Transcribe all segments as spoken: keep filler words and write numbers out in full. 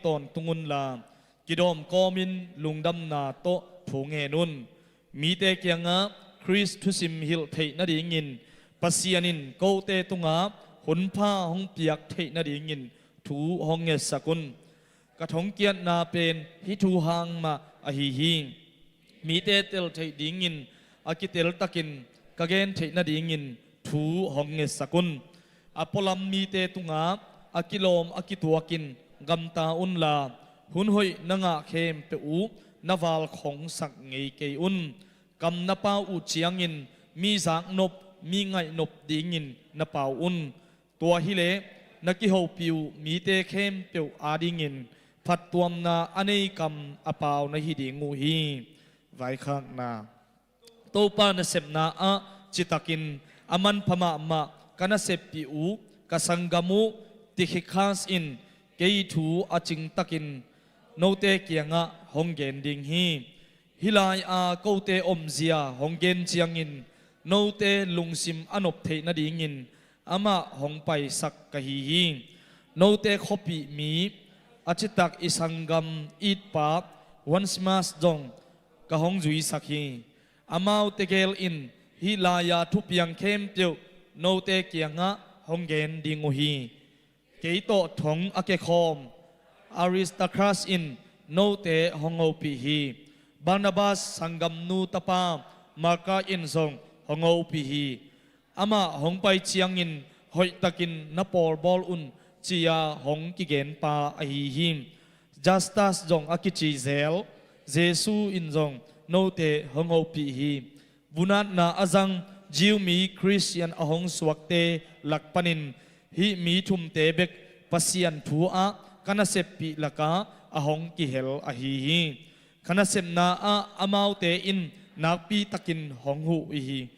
tawntung unla, kidawm kawmin lungdamna tawh thu ngen un. Mite kiangah Khrist thusim hilh theih nadingin Pasian in kote tungah hunpha hong piak theih nadingin thu hong ngetsak un. Ka thongkiatna pen hih thu hang mah ahi hi. Mite tel theih dingin a kiteltakin ka gen theih nadingin thu hong ngetsak un. A pualam mite tungah a kilawm a kituakin gamta unla, hun hoih na ngah khempeuh uh na valkhongsak ngei kei un. Kam na pau uh ciangin mi zaknop, mi ngaihnop dingin na pau un. Tua hileh na kihopih uh mite khempeuh adingin phattuamna a nei kam a pau na hi ding uh hi. Vaikhakna. Topa nasepna ah citakin a manpha mahmah ka naseppih uh ka sanggam uh Tikhikas in kei thu a cingtakin note kiangah hong gen ding hi. Hih lai-a kote omzia hong gen ciangin note lungsim a nop theih nadingin amah hong paisak ka hi hi. Note khuapih mi, a citak i sanggam itpa Onesimas zong ka hong zuisak hi. Amaute gel in hih lai-a thupiang khempeuh note kiangah hong gen ding uh hi. Kei tawh thong a kekhawm Aristarkhas in note hong hopih hi. Barnabas sanggamnu tapa Marka in zong hong hopih hi. Amah hong pai ciangin hoihtakin na pawlbawl un, ci-a hong kigenpa ahi hi. Justas zong a kici zel, Jesu in zong note hong hopih hi. Vunatna a zang Jew mi Khristian a hong suakte lak panin hih mi thumte bek Pasian thu ah ka naseppih lakah a hong kihel ahi hi. Ka nasepna ah amaute in nakpitakin hong huh uh hi.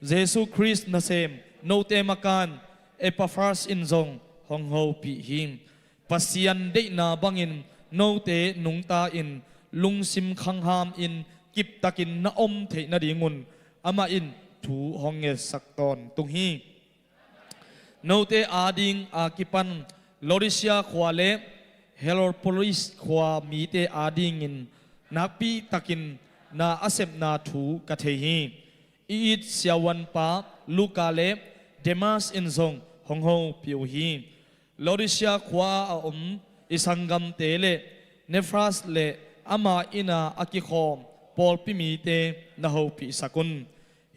Jesu Khrist nasem note makan Epafras in zong hong hopih hi. Pasian deihna bangin note nungta in lungsim khanghamin kiptakin na om theih nadingun amah in thu hong ngetsak tawntung hi. Note ading a kipan Laodicea khua le Hierapolis khua mite adingin nakpitakin na a sepna thu ka thei hi. I it siavuanpa Luka le Demas in zong hong hopih uh hi. Laodicea khua a om i sanggamte le Nefras le ama inn a kikhawm pawlpi mite na hopihsak un.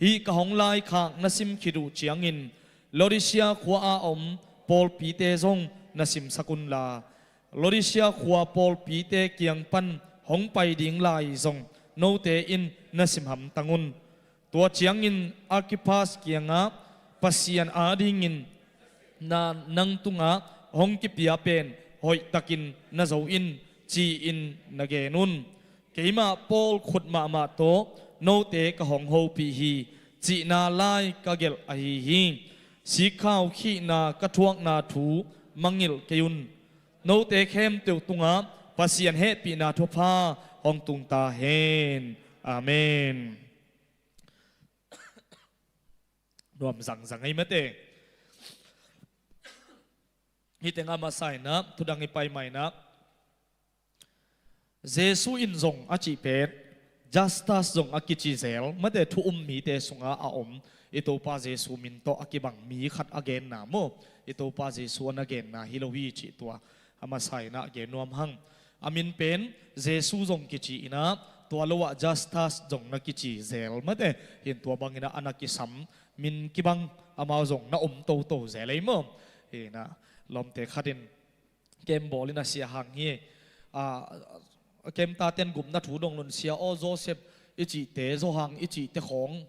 Hih ka hong laikhak na sim khit uh ciangin Laodicea khua a om pawlpite zong na simsak unla, Laodicea khua pawlpite kiang pan hong pai ding lai zong note in na sim hamtang un. Tua ciangin Arkipas kiangah Pasian adingin na nang tungah hong kipia pen hoihtakin na zo in, ci-in na gen un. Keimah Paul khut mahmah tawh note ka hong hopih hi, cihna lai ka gelh ahi hi. Sikkhau khihna ka thuakna thu mangngilh kei un. Note khempeuh tungah Pasian hehpihna thupha hong tung ta hen. Amen. Nuam zangzang ei mate. Hih tengah masa inah thudang i pai mah inah Jesu in zong a cih pen, Justus zong a kici zel mate, thu um mite sungah a om i Topa Jesu min tawh a kibang mi khat a genna maw, i Topa Jesu a na genna hi lo hi cih tua a masa inah gen nuam hang. A min pen Jesu zong kici inah, tua lo ah Justus zong na kici zel mate, hin tua bang inah a na kisam min kibang amau zong na om toto zel ei maw. Hinah lawmte khat in kem bawl in a sia hang hi. A, a kem taten gupna thu dong lun sia aw Joseph i cihte, Zo hang i cihte khawng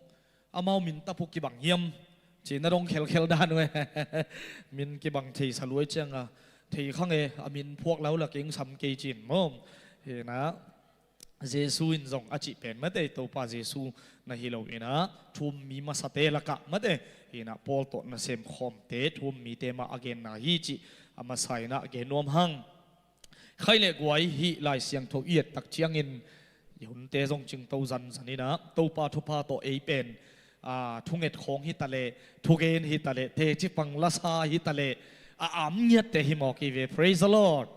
amau min tapu kibang hiam? Cihna dong khelkhel dan uh e. Min kibang thei sa luai cianga thei khang e, a min phuak lau la keng sam kei cin maw. Hinah Jesu in zong a cih pen mate, Topa Jesu na hi lo inah thu um mi masate lakah mate, hinah Paul tawh na semkhawmte thu um mite mah a genna hi cih a masa inah gen nuam hang. Khaih le guai, hih Lai Siangtho i et tak ciangin i hunte zong cingto zanzan inah Topa thupha tawh ei pen, a, thunget khawng hi taleh, thugen hi taleh, teci pang lasa hi taleh, a am ngiatte hi mawk hi ve. Praise the Lord.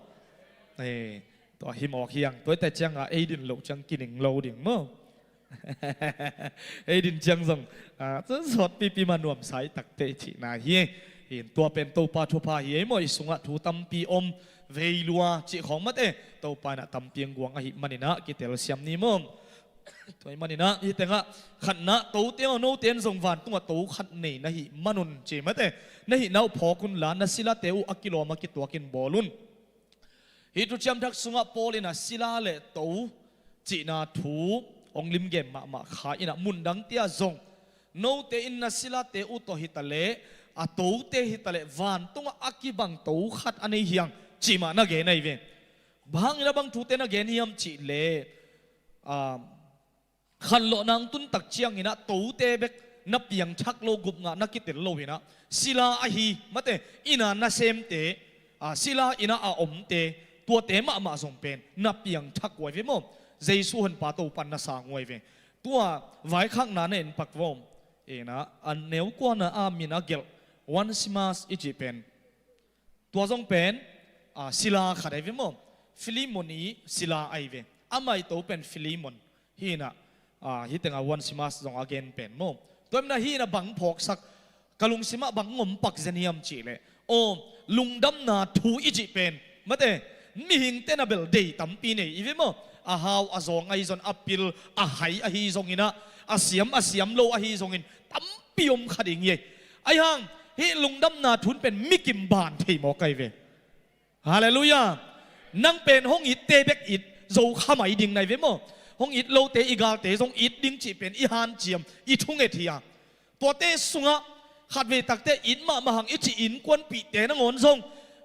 Eh, tua hi mawk hiang, tua i te cianga ei din loh ciang kining lo ding maw? Ei din ciang zong, ah, zawtpipi ma nuamsa i takte i cihna hi. In tua pen Topa thupha hi ei maw, i sungah thu tampi om, vei lua cih khawng mate, Topa inah tampi ang guang ahih maninah kitel siam ni maw? Tua i maninah, hi tengah, khatna, tote aw, note in zong vantungah to khat nei na hih manun ci mate, na hihna uh phawk unla, na silate uh a kilawm a kituakin bawl un. Hih thuciam thak sungah Paul inah sila le to cihna thu hong limgem mahmah kha inah, mundang tia zong note in na silate uh tawh hitaleh, a tote hitaleh vantungah a kibang to khat a nei hiang cih mah na gen ahi ve. Bang hangin a bang thute na gen hiam cihleh, ah, khanlawhna hong tun tak cianginah tote bek na piangthak lo, gupngah na kitel lo inah, sila ahi mate, ina nasemte, ah, sila inah a omte, tuate mahmah zong pen na piangthak uh ahi ve maw? Jesu Honpa Topan na sang uh ahi ve. Tua vaikhakna na en pak vaw. Inah a neu kuana a min a gelh, Onesimus i cih pen, tua zong pen, ah, sila khat ahi ve maw? Filemon i sila ahi ve. Amah i to pen Filemon hi inah, ah, hi tengah Onesimus zong a gen pen maw? Tua i maninah hi inah bang phawksak, ka lungsimah bang om pak zen hiam cihleh, aw, lungdamna thu i cih pen mate, mihingte na bel dei tampi nei i ve maw? A hau a zawng ahi zong, a pil a hai ahi zonginah, a siam a siam lo ahi zongin tampi om kha ding hi. Ahi hang, hih lungdamna thu in pen mikim ban thei mawk ahi ve. Halleluiah. Nang pen hong itte bek it zo kha mai ding na hi ve maw? Hong it lote, i galte zong it ding cih pen i hanciam, i thunget hi a. Tuate sungah khatvei takte it mahmah hang i cih innkuanpihte nangawn zong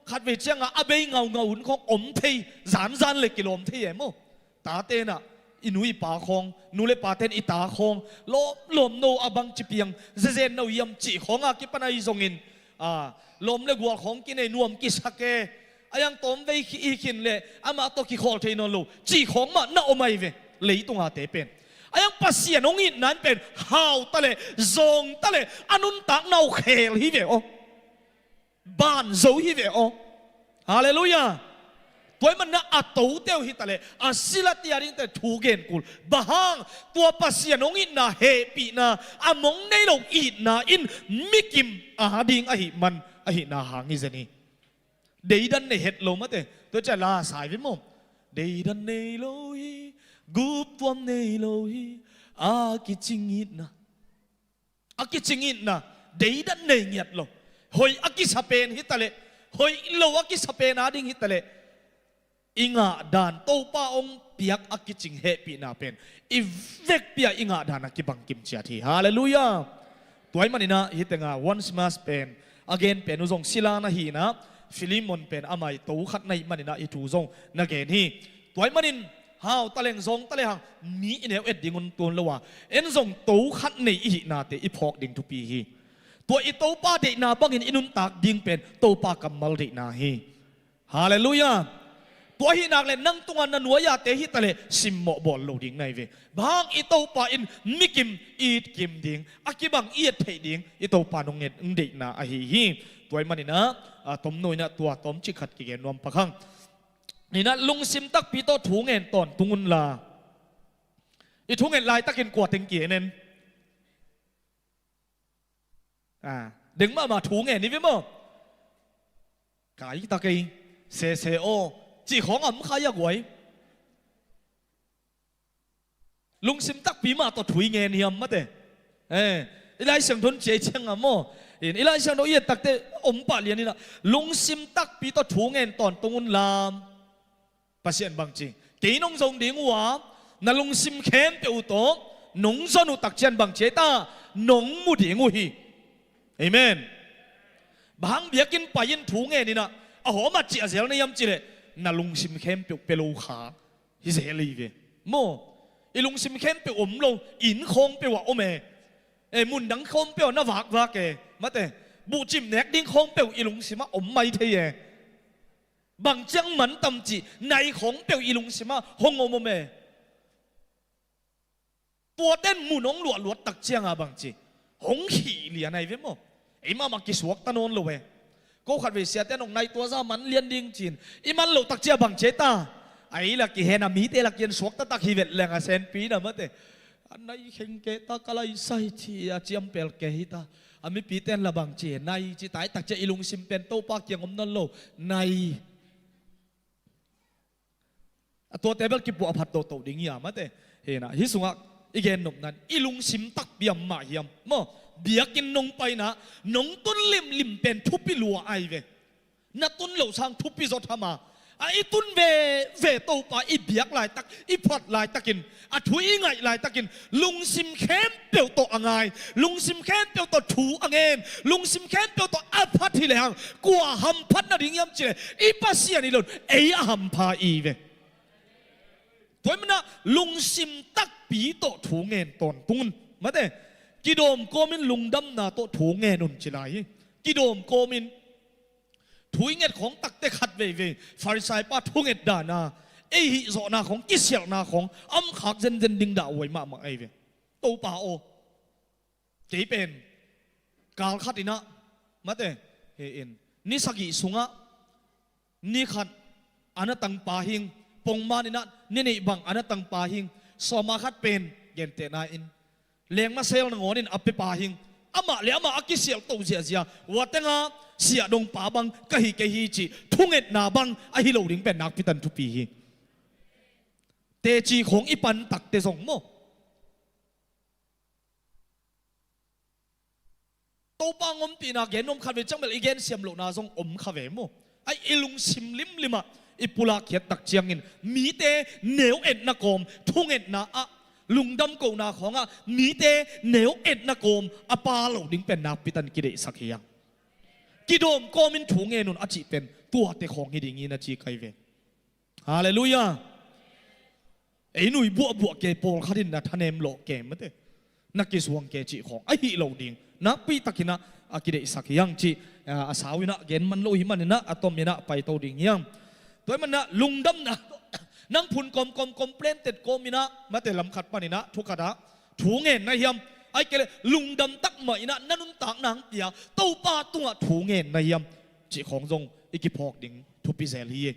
khatvei ciangah a bei ngaungau hun khawng om thei, zanzan le kilawm thei e maw? Tate inah i nu i pa khawng, nu le pate in i ta khawng lawmlawm no, a bangci piang zezen no hiam cih khawng a kipan ahi zongin, a, lawm le gual khawng kinei, nuam kisak e, a iang tawmvei khi i khin le amah tawh kikhawl thei nawn lo cih khawng mah na om ahi ve. Leitung ate pen a iang Pasian hong itna in pen hauta le zawngta le a nuntakna uh khel hi ve aw. Ban zo hi ve aw. Halleluiah. Tua i maninah a tote uh hitaleh a silate a dingte thu gen kul. Bang hang? Tua Pasian hong itna hehpihna, a mong nei lo itna in mikim a ding ahih man ahihna hang hi zen hi. Deidan nei het lo mate. Tua ciah la sa hi ve maw? Deidan nei lo hi, guptuam nei lo hi, a kicing itna. A kicing itna, deidan nei ngiat lo. Hoih a kisa pen hitaleh, hoih lo a kisa pen a ding hitaleh, i ngahdan, Topa hong piak a kicing hehpihna pen i vekpi-a i ngahdan a kibang kimciat hi. Halleluiah. Tua i maninah hi tengah Onesimus pen a gen pen uh zong sila na hi inah, Filemon pen amah i to khat na hih maninah i thu zong na gen hi. Tua i manin hauta leng zawngta le hang mi i neu et ding un tuan lo a, en zong to khat nei i hihnate i phawk ding thupi hi. Tua i Topa deihna bangin i nuntak ding pen Topa kammal deihna hi. Halleluiah. Tua ahih nak le nang tungah na nuai-ate hitaleh simmawh bawl lo ding na hi ve. Bang hang? I Topa in mikim i it kim ding, a kibang i et theih ding i Topa nong nget, nong deihna ahi hi. Tua i maninah, a, tomno inah tua tawmcik khat kigen nuam pak hang. Inah lungsim takpi tawh thu ngen tawntung unla. I thunget laitakin kua teng ki-en en? A, deng mahmah thu ngen hi ve maw? Kai ta kei, sese aw, cih khawng a om kha hi a guai. Lungsim takpi mah tawh thu i ngen hiam mate? Eh, i Lai Siangtho in ci-a i ciang a maw? In, i Lai Siangtho i et takte om pah lian inah, lungsim takpi tawh thu ngen tawntung unla. Pasian bang ci? Kei nong zong ding uh a, na lungsim khempeuh uh tawh nong zon uh tak ciang bang ci ei ta? Nong mu ding uh hi. Amen. Bang hang biakinn pai-in thu ngen inah, a hawm a ciah zel na hiam cihleh, na lungsim khempeuh pia lo kha hi zel hi ve. Maw, i lungsim khempeuh om lo, inn khawng peuh ah om e. E, mundang khawng peuh ah na vakvak e. Mate, buhcim nek ding khawng peuh i lungsim ah om mai thei e. Bang ciang man tam cih nai khawng peuh i lungsim ah hong om om e. Tuate in mun hong luahluat tak cianga bang ci? Hong khih lian ahi ve maw? Ei mahmah kisuakta nawn lo e. Ko khatvei siate nong nai tua za man lian ding ci-in i man loh takcia bang ci ta. A ei lak i hen a mite lak i en suak taktak hi vet leng a senpi na mate. A nai kheng kei ta ka lai sai ci a ciam pel kei hi ta. A mipite in la bang ci nai ci tai takcia i lungsim pen Topa kiang om nawn lo. Nai. A tuate bel kipuah a phat toto ding hiam mate. Hena hi sungah i gen nopna in i lungsim takpi a mah hiam maw? Biakinn nong paina nong tun limlim pen thupi lua ai ve. Na tun lo sang thupi zawt hama. A i tun veve Topa i biak laitak i phat laitakin a thu i ngaih laitakin lungsim khempeuh tawh a ngai, lungsim khempeuh tawh thu a ngen, lungsim khempeuh tawh a phat hi lehang kua hamphat nading hiam cileh i Pasian hi lo in ei a hampha i ve. Tua hi manah lungsim takpi tawh thu ngen tawntung un mate. Kidawm kawmin lungdamna tawh thu ngen un ci lai hi. Kidawm kawmin thu i nget khawng takte khat veivei Farisai pa thunget dana ei hihzawhna khawng kisialhna khawng a om khak zenzen ding dah huai mahmah ei ve. Topa aw, kei pen kal khat inah mate hi in ni sagih sungah ni khat a na tangpa hing, pongman inah ni neih bang a na tangpa hing, sawma khat pen gentehna in lengma sel nangawn in a pepa hing, amah le amah a kisialh to ziahziah huatenga siahdongpa bang ka hi kei hi cih thungetna bang ahi lo ding pen nakpitan thupi hi. Teci khawng i pan takte zong maw? Topa ngompihna gen nuam khat ve ciang bel i gensiam lohna zong om kha ve maw? Ai i lungsim limlimah i pulak khiat tak ciangin mite neu etna kawm thungetna ah lungdam kohna khawngah mite neu etna kawm a pa lo ding pen nakpitan kideihsak hi a. Kidawm kawmin thu ngen un a cih pen tuate khawng hi ding hi na ci kai ve. Halleluiah. Ei nui buahbuah ke pawlkhat in na thanem lawh ke mate na kisuang ke cih khawng ahi lo ding nakpi takinah a kideihsak hiang cih a sau inah gen man lo hi maninah a tom inah paito ding hiang. Tua hi manah lungdamna nang phun kawmkawm complain tet kawm inah mate lamkhat paninah thukhatah thu ngen na hiam? Ai kei le lungdam tak mah inah na nuntakna hang pia Topa tungah thu ngen na hiam? Cih khawng zong i kiphawk ding thupi zel hi.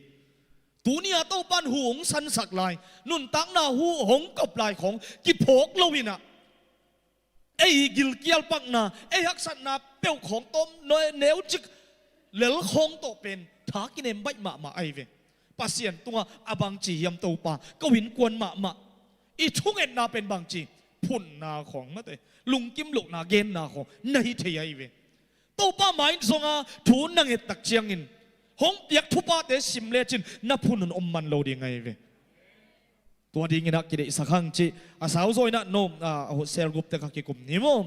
Tuni-a Topan hu hong sansak lai nuntakna hu hong kop lai khawng kiphawk lo inah ei gilkial pakna ei haksatna peuh khawng tawm neucik lel khawng tawh pen tha kinem baih mahmah ahi ve. Pasian tungah a bangci hiam Topa ko innkuan mahmah i thungetna pen bangci phunna khawng mate lungkim lohna genna khawng na hi thei ahi ve. Topa mai in zonga thu na nget tak ciangin hong piak thupate sim lecin na phun un om man lo ding ahi ve. Tua dinginah kideihsak hang cih a sau zaw inah no a cell group te kha kikum ni maw?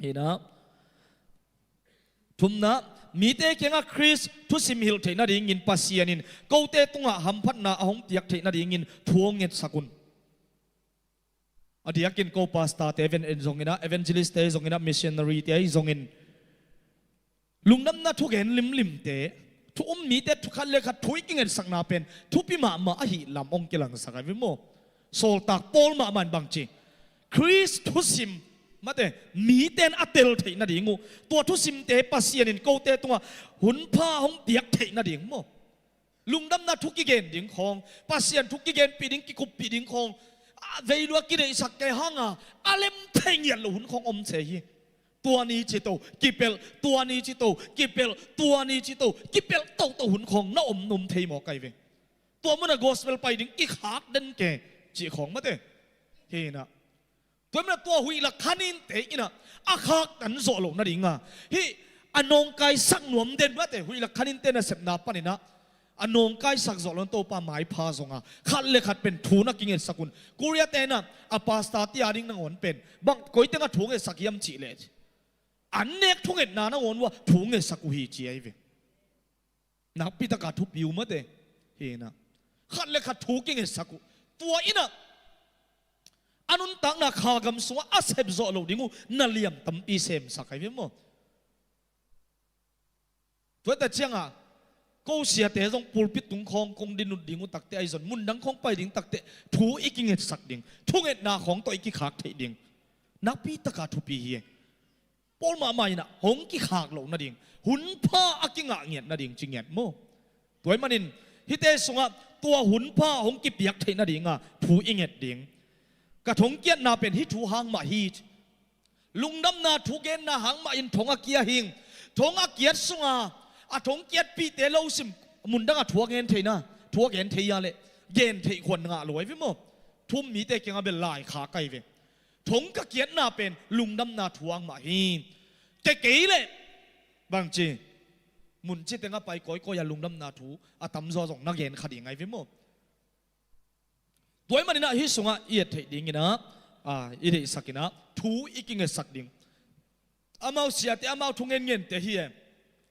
Inah thumna mite kiangah Khrist thusim hilh theih nadingin Pasian in kote tungah hamphatna a hong piak theih nadingin thu hong ngetsak un. A diakin ko pastor te evan en zonginah evangelist te zonginah missionary te ahi zongin lungdamna thugen limlimte thu um mite thu khat le khat thu i kingetsakna pen thupi mahmah ahi lam hong kilangsak ahi ve maw? Sawltak Paul mahmah in bangci Khrist thusim mate mite in a tel theih nading uh tua thusimte Pasian in kote tungah hunpha hong piak theih nading maw? Lungdamna thu kigen ding khawng Pasian thu kigenpih ding kikuppih ding khawng a veilua kideihsak kei hanga a lem thei ngiat lo hun khawng om se hi. Tua ni cito kipelh tua ni cito kipelh tua ni cito kipelh toto hun khawng na om num thei maw kai ve. Tua munah gospel pai ding kikhak den ke cih khawng mate. Hinah Tua hi manah tua huih lak khanin te inah a khaktan zawh loh nadinga hih a nawngkaisak nuam den mate huih lak khanin te nasepna paninah a nawngkaisak zawh loh Topa maipha zonga khat le khat pen thu na kingetsak un. Korea te inah a pastor tia ding nangawn pen bang koi tengah thu ngetsak hiam cih leh an nek thungetna nangawn uh a thu ngetsak uh hi ci ahi ve. Nakpitaka thupi uh mate hinah khat le khat thu kingetsak uh. Tua inah a nuntakna khagam sungah a sepzawh lo ding uh na liam tampi semsak ahi ve maw? Tuate ciangah ko siate zong pulpit tung khawng kong dinut ding uh takte ahi zon mundang khawng pai ding takte thu i kingetsak ding thungetna khawng tawh i kikhak theih ding nakpitaka thupi hi. pawl mahmah in ah hong kikhak loh nading, hun pha a kingah ngiat nading ci ngiat maw? Tua ahih manin hihte sungah tua hun pha hong kipiak theih nadinga thu i nget ding. Ka thongkiatna pen hih thu hang mah hi. Lungdamna thugenna hang mah in thong a kia hing. Thong a kiat sunga a thongkiatpihte lo sim, mundangah thu a gen theihna, thu a gen thei a leh gen theih khuan ngah lo ahi ve maw? Thu um mite kiangah bel laikhak ahi ve. Thong ka kiatna pen lungdamna thu hang mah hi. Kei kei leh bangci, mun ci tengah pai kawikawi a lungdamna thu a tamzaw zong na gen kha ding ahi ve maw? Tua ahih manin ah hih sungah i et theih dingin ah, a, i deihsak in ah thu i kingetsak ding. Amau siate, amau thungen ngente hi e.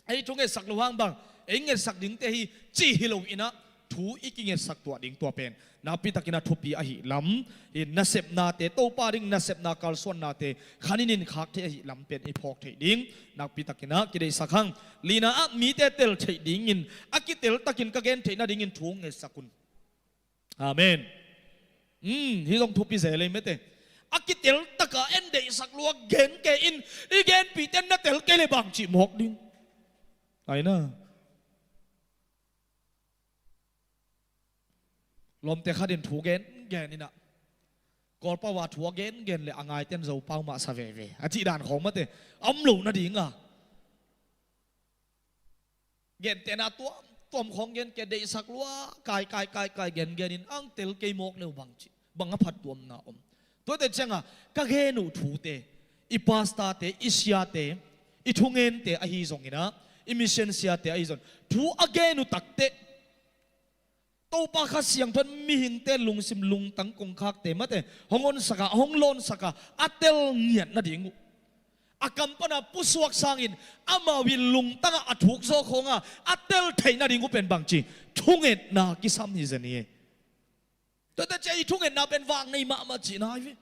Ei thungetsak loh hang bang ei ngetsak dingte hi, cih hi lo in ah thu i kingetsak tuah ding, tua pen nakpi takin ah thupi ahih lam, i nasepnate, Topa ding nasepna kalsuannate khanin in khak thei ahih lam pen i phawk theih ding nakpi takin ah kideihsak hang. Lina ah mite tel theih dingin a kitel takin ka gen theih nadingin thu ngetsak un. Amen. Um, hih zong thupi zel ei mete. A kitel taka en deihsak lua gen kei in, i genpihte na tel kei le bang cih mawk ding. Ai na. Lawmte khat in thu gen gen in ah, Kawlpau a thu a gen gen le a ngaite in Zopau mah sa veve a cih dan khawng mate a om lo nadinga. Gentehna tuamtuam khawng gen kei, deihsak lua kai kai kai kai gen gen in ang tel kei mawk leu bang ci, bang a phattuamna om. Tuate cianga ka gen uh thute, i pastorte, i siate, i thungente ahi zongin ah, i mission siate ahi zong thu a gen uh takteh Topa Kha Siangtho in mihingte lungsim lungtang kongkhakte mate hong honsak a, hong lawnsak a, a tel ngiat nading uh, a kam pana pusuak sangin amau in lungtangah a thukzaw khawnga a tel theih nading uh pen bangci, thungetna kisam hi zen hi. Tuate cia i thungetna pen vang nei mahmah cihna ahi ve.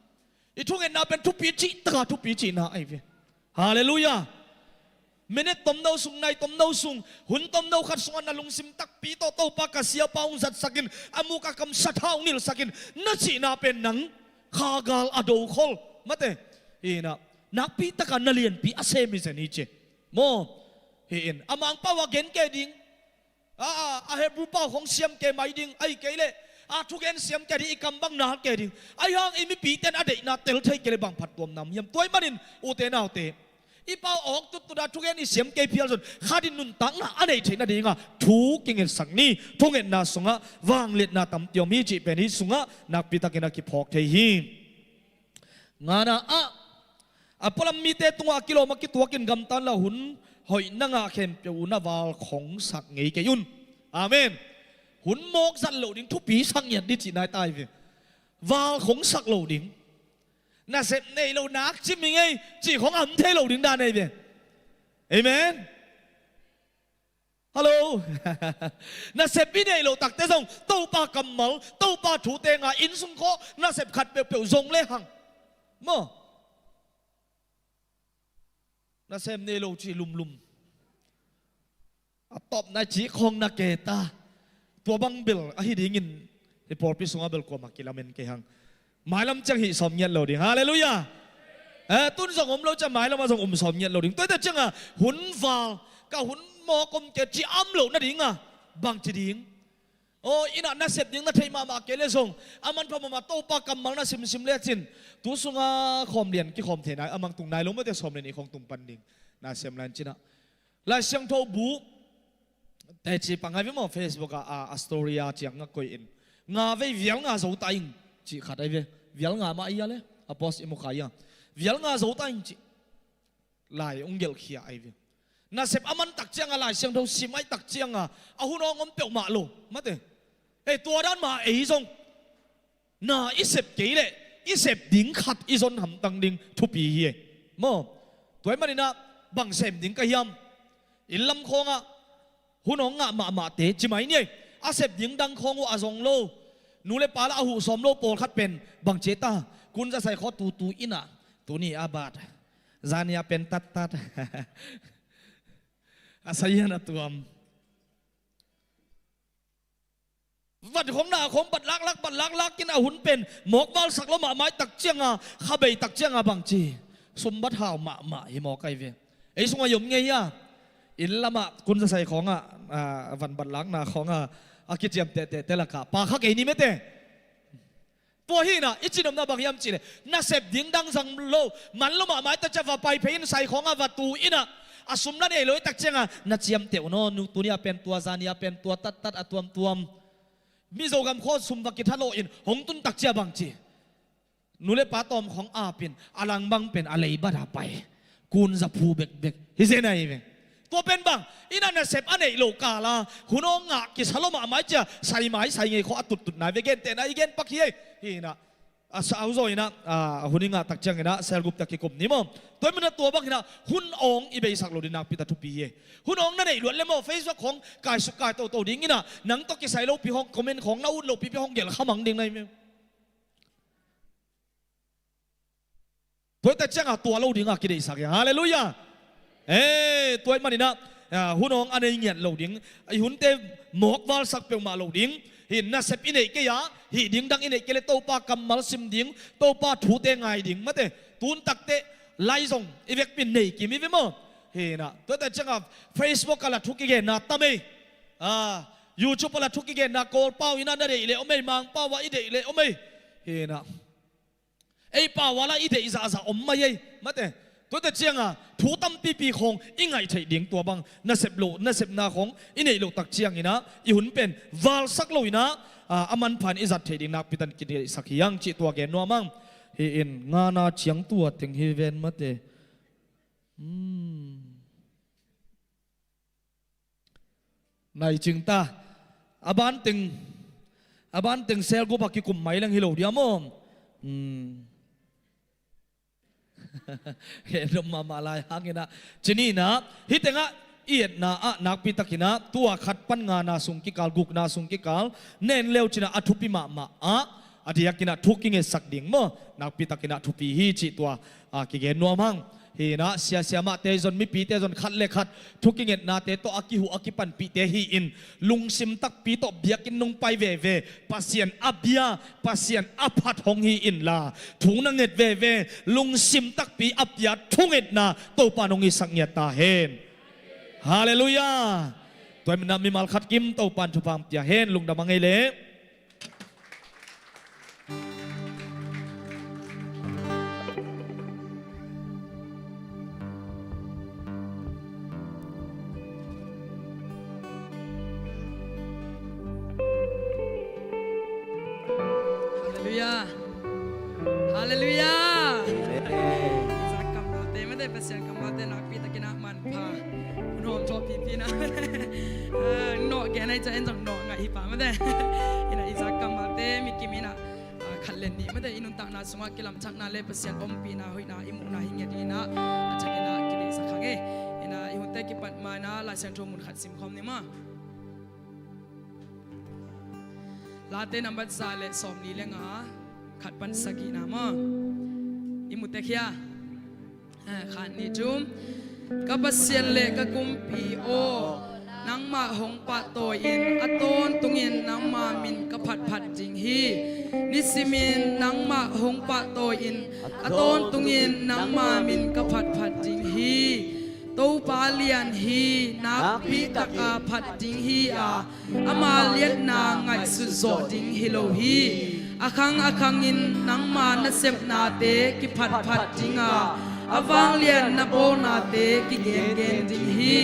I thungetna pen thupi cihtaka thupi cihna ahi ve. Halleluiah. Minute tomno sung, nai tomno sung, hun tomno khat sungah na lungsim takpi tawh Topa ka siapa hong zatsakin, a muk a kam satha hong nilhsakin na cihna pen nang khagal a dokhol mate, hi in ah, nakpi taka na lianpi a sem hi zen hi ci maw? Hi in, a Mangpau a gen kei ding, a, a, a Hebrew pau khawng siam kei mai ding, ahi kei leh a thugen siam kei ding, i kam bang nal kei ding. Ahi hang i mipite in a deihna tel thei kei leh bang phattuamna om hiam? Tua ahih manin ute naute, i pau awk tuttut a thugen i siam kei phial zong khat in nuntakna a neih theih nadinga thu kingetsak ni. Thungetna sungah vangliatna tampi om hi cih pen hih sungah nakpi takin a kiphawk thei hi. Ngana ah, a pualam mite tungah a kilawm a kituakin gamtan la, hun hoih na ngah khempeuh uh na valkhongsak ngei kei un. Amen. Hun mawk zat loh ding, thupi sak ngiat ding cihna hi ta hi ve. Valkhongsak loh ding. Nasep nei lo, nak cim hi ngei cih khawng a om thei lo ding dan hi ve. Amen. Hallo. Nasep i neih loh takte zong Topa kammal, Topa thute nga, inn sung khawng nasep khat peuhpeuh zong lehang maw, nasem nei lo cih lumlum, a tawpna cih khawng na ke ta. Tua bang bel ahi dingin i pawlpi sungah bel kuamah kilamen kei hang. Mailam ciang hih sawm ngiat lo ding. Halleluiah. Eh, tun zong om lo ciang mailam ah zong om sawm ngiat lo ding. Tuate cianga hun val, ka hun mawk om kei cih a om loh nadinga bangci ding? Aw, inn ah nasep ding na theih mahmah kei leh zong a manpha mahmah Topa kammal na simsim lecin tu sunga khawm lian kikhawm thei nai, a mang tung nai lo mate, sawm le nih khawng tung pan ding. Nasem lai-in cinah Lai Siangtho bu teci pang ahi ve maw, Facebook ah a, a story ah ciang a koih in, nga vei vial nga zo ta ing cih khat ahi ve. Vial nga mah ahi a le, a post i mu kha a, vial nga zo ta ing cih lai ung gelhkhia ahi ve. Nasep a man tak cianga Lai Siangtho sim aih tak cianga a hun awng om peuhmah lo mate. Ei, tua dan mah ei zong na i sep kei leh i sep ding khat i zon hamtang ding thupi hi e maw? Tua ahih maninah bang sem ding ka hiam? Inn lam khawngah hun awng ngah mahmahte ci mai ni ei. A sep ding dang khawng uh a zong lo, nu le pa lah a huh sawm lo pawlkhat pen bang ci ta, kun za sai khaw tutu innah tuni a bat, zani a pen tattat. A saian a tuam. Vat khawng na khawng bat laklak, bat laklak in a hun pen mawk valsak lo mahmah aih tak cianga, khabei tak cianga bang ci, Sumbat hau mahmah hi mawk ai ve. Ei sungah i om ngei a, inn lamah kunza sai khawngah, a, vanbat lakna khawngah a kiciam tehtehte lakah pa kha kei ni mete. Tua hi inah i cinopna bang hiam cihleh nasep ding dang zang lo, man lo mahmah i takciang va pai phei in sai khawngah va tu inah a sum la nei lo i takciangah na ciamteh uh naw, tuni a pen tua, zani a pen tua, tattat a tuamtuam. Mizo gam khaw sum va kitha lawh in hong tun takciang bang ci. Nu le pa tawm khawng apin a langbang pen a leibat a pai. Kunza phu bekbek hi zen ahi ve. Tua pen bang inah nasep a neih loh kala hun awng ngah kisa lo mahmah i cia, sai mai sai ngei khaw a tuttut nai ve, gentehna i gen pak hi ei. Hi inah a sau zaw inah, a, hun i ngah takciang inah cell group-te a kikum ni maw. Tua i munah tua bang inah hun awng i beisak lo ding nakpi tak thupi hi ei. Hun awng na neih luat le maw, Facebook khawng kaisuk kai toto ding inah nang tawh kisai lopi khawng comment khawng na ut lopipi khawng gelh kha mang ding na hi maw. Tua i takciangah tua lo dingah kideihsak hi. Halleluiah. Ee, tua i maninah, a, hun awng a nei ngiat lo ding, i hunte mawk valsak peuhmah lo ding. Hi nasep i neih kei a, hih ding dang i neih kei le Topa kammal sim ding, Topa thute ngai ding mate. Tun takteh lai zong i vekpi in nei kim hi ve maw. Hi inah tua i takciangah Facebook ah la thu kigenna tam ei. A, YouTube ah la thu kigenna Kawlpau inah na deih leh om ei, Mangpau ah i deih leh om ei. Hi inah ei pau ah la i deih zahzah om mai ei mate. Tua i takciangah thu tampipi khawng i ngaih theih ding, tua bang nasep loh, nasepna khawng i neih loh takciang inah i hun pen valsak lo inah, a, a manpha in i zat theih ding nakpi tak kideihsak hi hang cih tua gen nuam hang. Hi in ngana ciang tua teng hi ven mate. Hmm. Nai cing ta. A ban teng, a ban teng cell group ah kikum mai leng hi lo dia maw. Hmm. He dom mahmah lai hang inah. Ci ni inah, hih tengah i etna ah nakpi tak inah tua khat pan ngana sung kikal, gukna sung kikal na en le uh ci inah a thupi mahmah ah, a diak inah thu kingetsak ding maw, nakpi tak inah thupi hi cih tua, a, kigen nuam hang. Hi inah sia siamahte zong, mipite zong khat le khat thu kingetnate tawh a kihuh a kipanpihte hi in, lungsim takpi tawh biakinn nong pai veve, Pasian a bia, Pasian a phat hong hi inla, thu na nget veve, lungsim takpi a pia thungetna Topa nong hisak ngiat ta hen. Halleluiah. Tua i munah mimal khat kim Topa in thupha hong pia hen, lungdam a ngei leh. Halleluiah. Halleluiah. Amen. Zak kammalte mate, Pasian kammalte nakpi takin a man pha. Hun hawm thawh pipi na. Eh, nawh gen ai ca en zong nawh ngaih hi pah mate. Inah i zak kammalte mi kim inah, ah, khat le nih mate i nuntakna sungah kilamthakna le Pasian ompihna hoihna i muhna hi ngiat inah, a thak inah kideihsak hang e. Inah i hunte kipat ma inah Lai Siangtho mun khat sim khawm ni maw. Late nambat za le sawmli le nga, khat pan sagihna maw. I mu tek hia. Ha, khat, nih, thum. Ka Pasian le ka Kumpi aw, nangmah hong pahtawi in a tawntungin nangma min ka phatphat ding hi. Nisimin nangmah hong pahtawi in a tawntungin nangma min ka phatphat ding hi. Topa lian hi, nakpi taka phat ding hi a, ama liatna ngaihsut zawh ding hi lo hi. A khang a khangin nangma nasepnate kiphatphat ding a, a vanglian na bawlnate kigengen ding hi.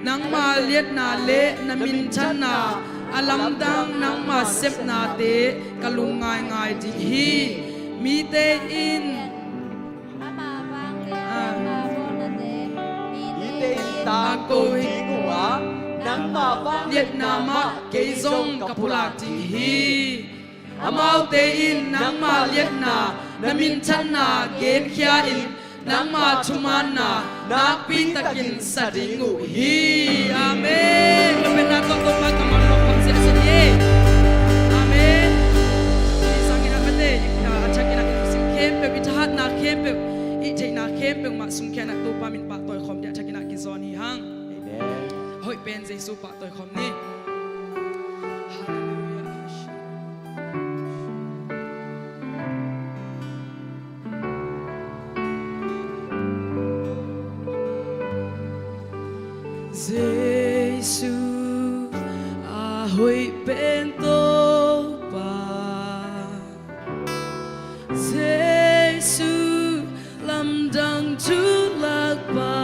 Nangma liatna le na minthanna a lamdang nangma sepnate ka lung ngaingai ding hi. Mite in Ama vanglian nangma bawlnate mite in tangko ding uh a, nangma vangliatna mah kei zong ka pulak ding hi. Amaute in nangma liatna na minthanna genkhia in, nangma thumaanna nakpi takin sa ding uh hi. Amen. Ka penna tawh Topa ka man lo kham sia sia ni. Amen. I sangin a mate, a thakin a i sim khempeuh, i thahatna khempeuh, i theihna khempeuh mah sungkhia in a Topa min pahtawi khawm ding a thakin a kizawn hi hang. Amen. Hoih pen Jesu pahtawi khawm ni. Halleluiah. pen Topa Jesu, lamdang tulakpa,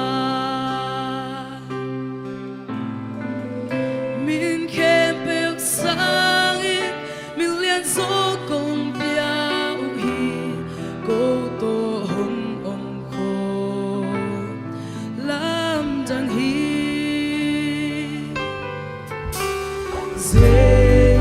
min khempeuh sangin min lianzaw kong pia uh hi. Ko tawh hong omkhawm lamdang hi. Jesu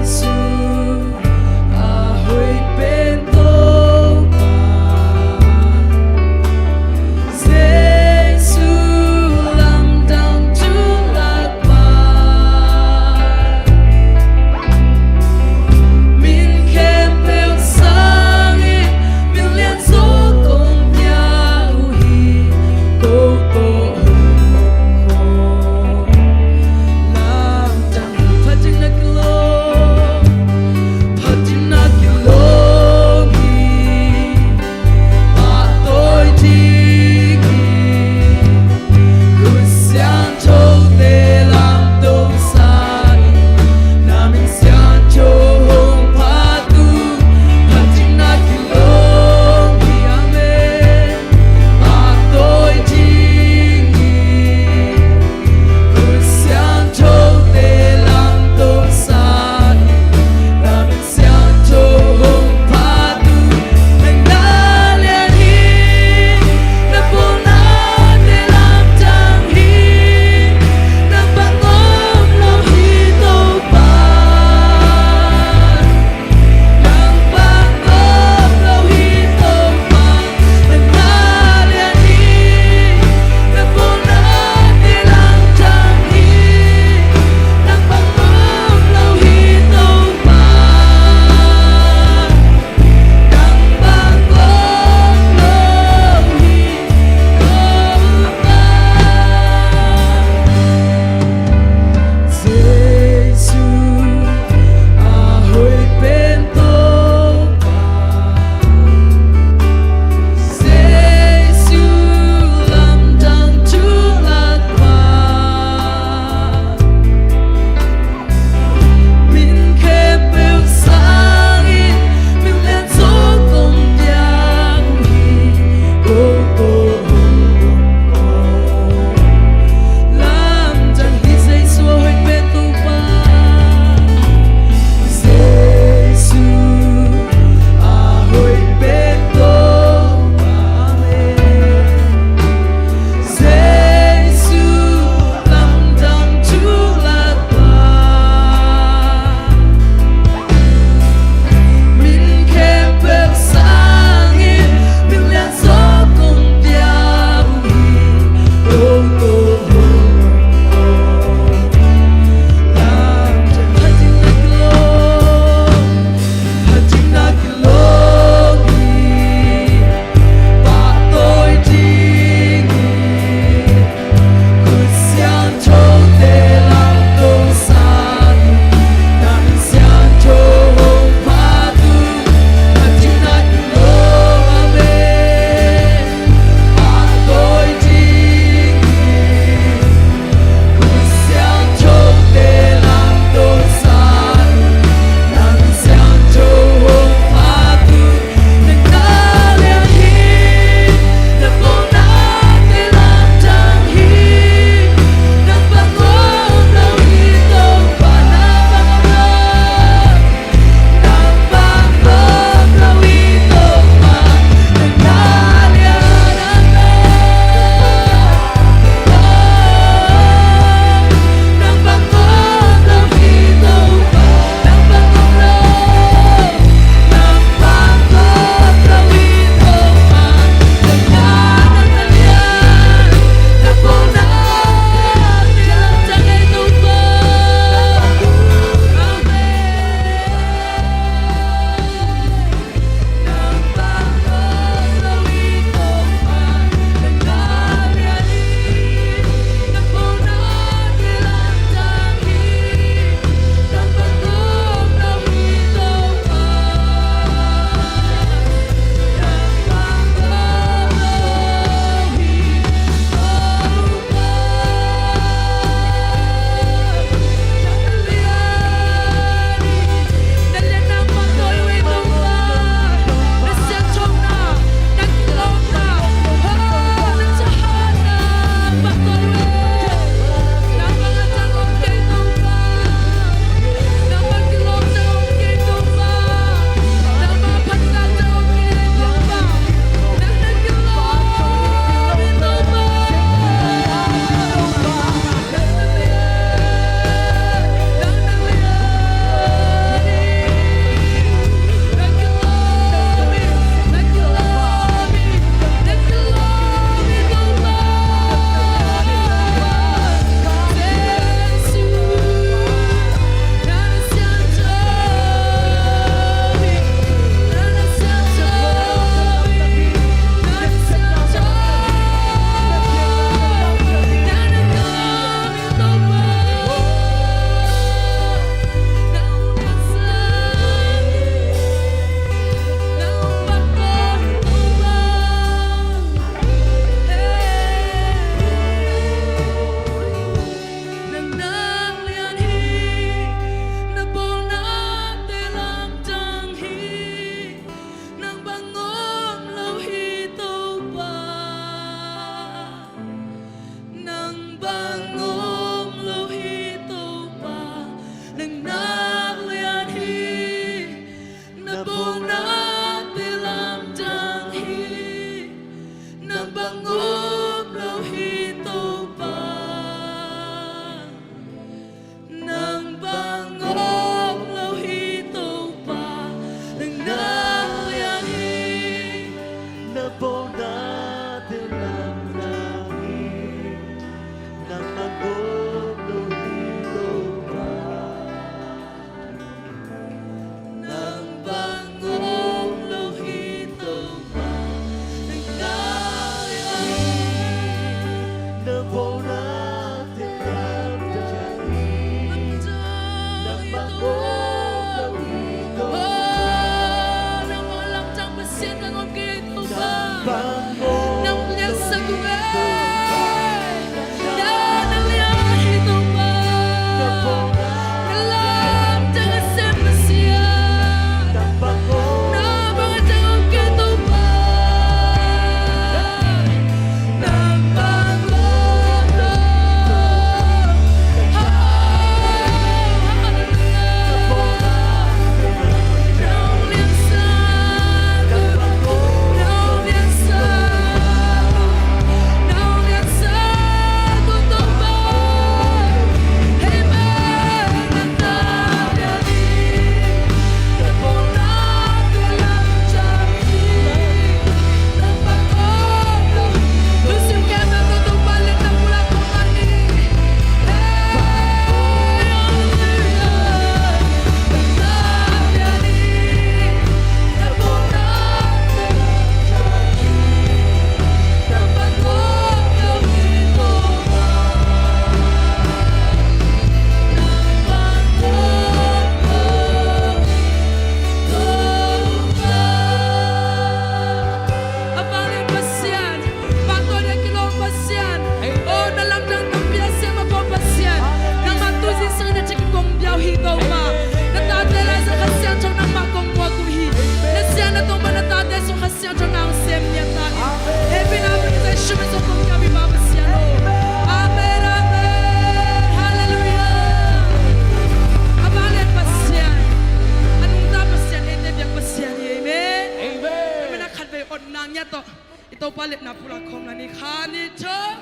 ngiat tawh i Topa lepna pulak khawm lai ni. Khat, nih, thum.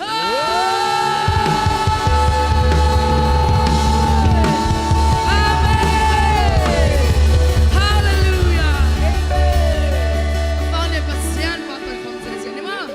Amen. Halleluiah. Amen. Pasian, Pasian, Pasian, Pasian, Pasian.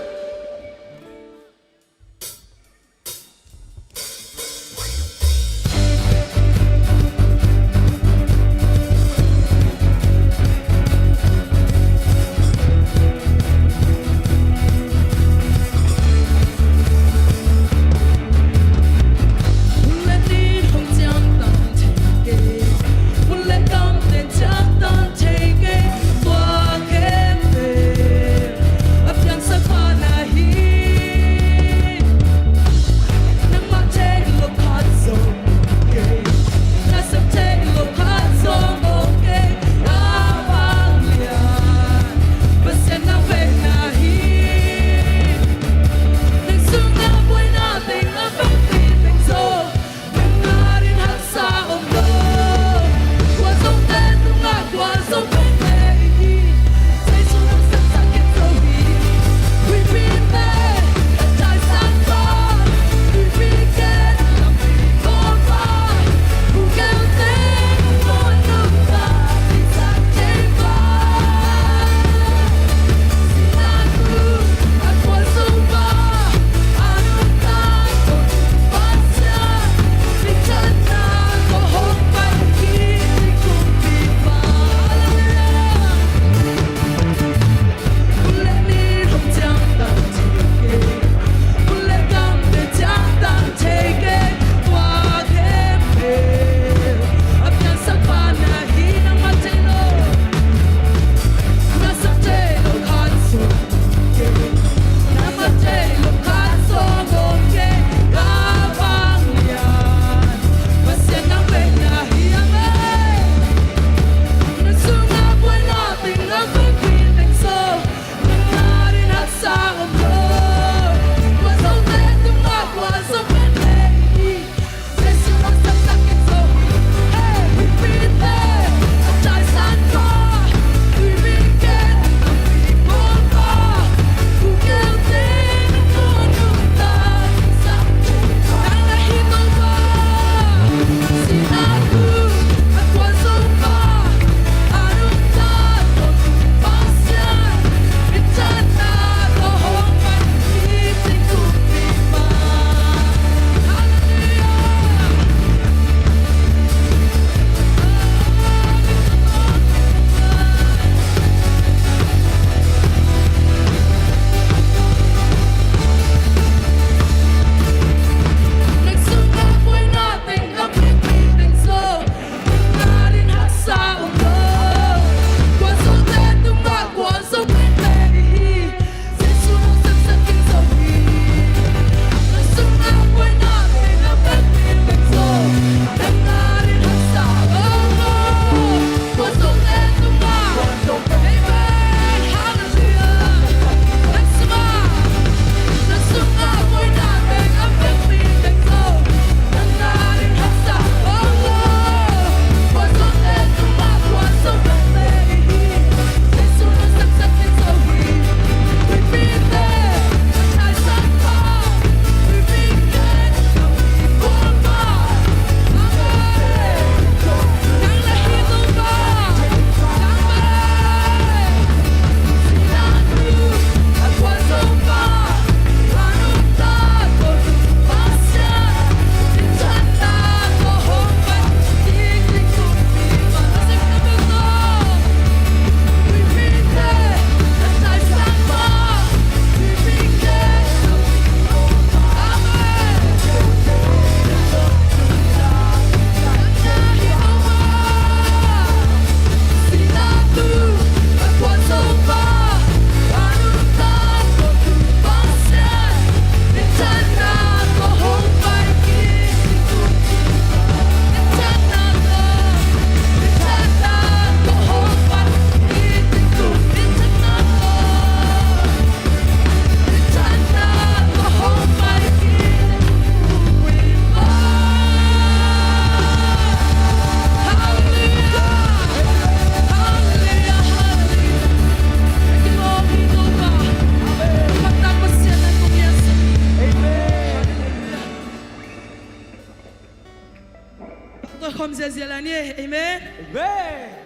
ziahziah lai ni. Amen. Amen.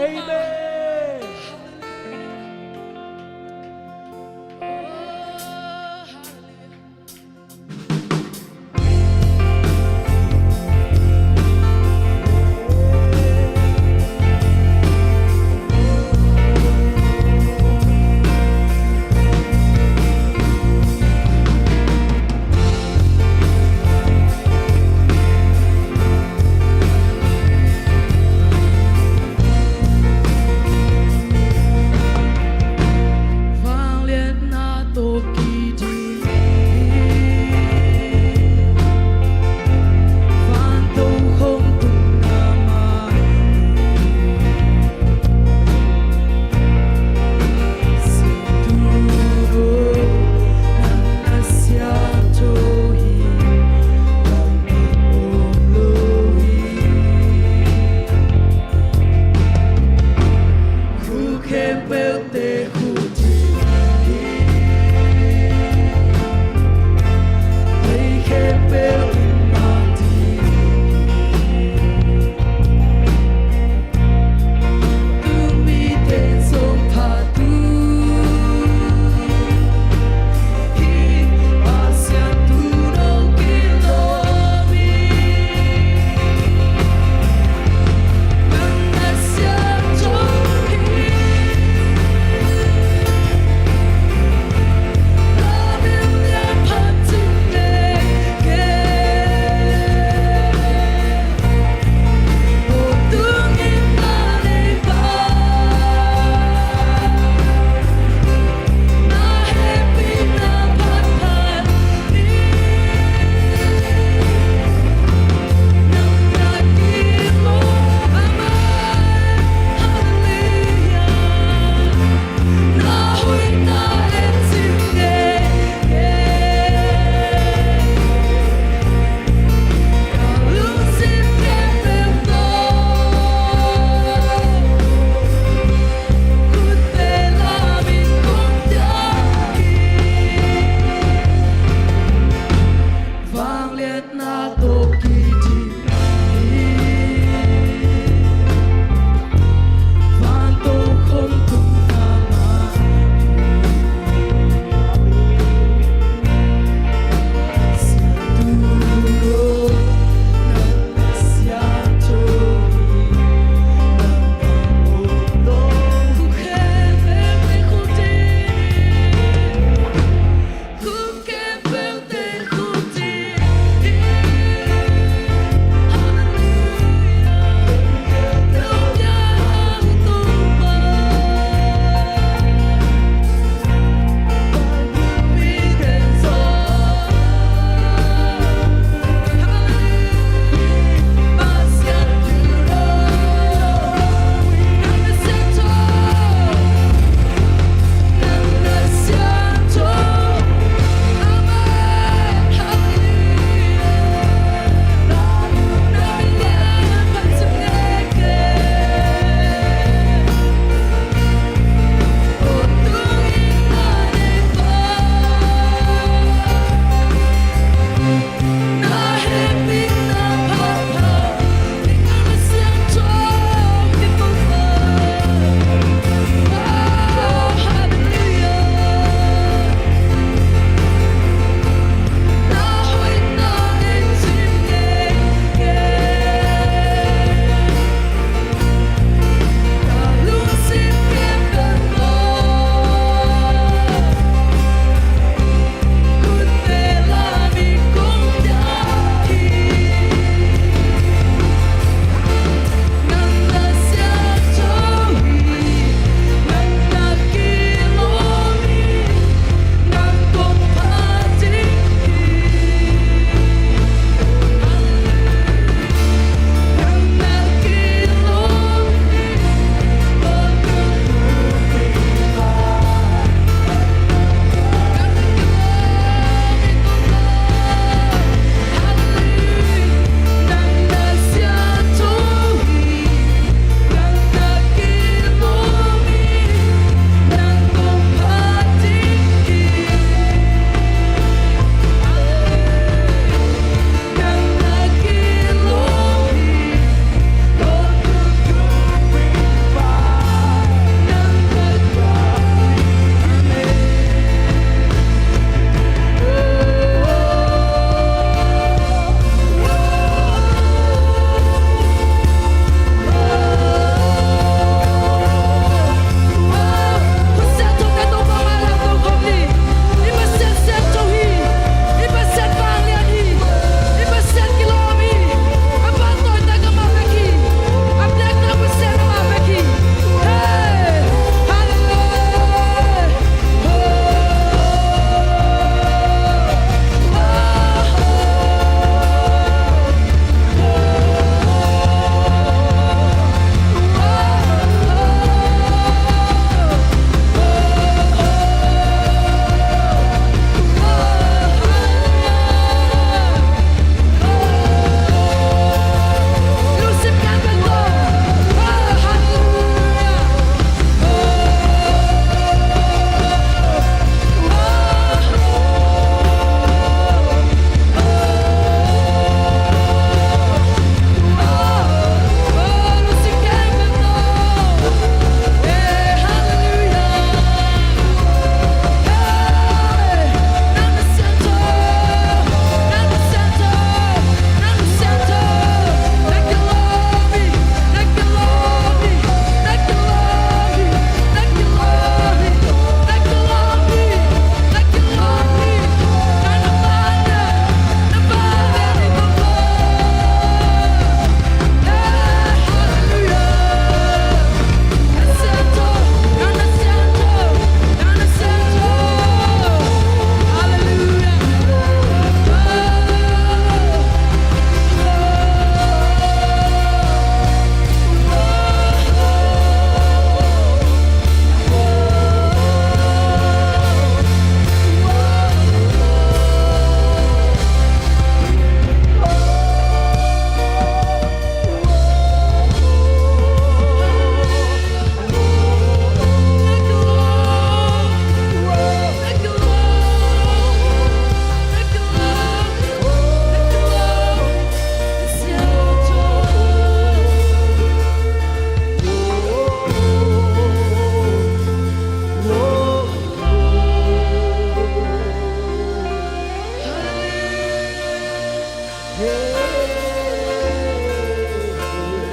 Amen.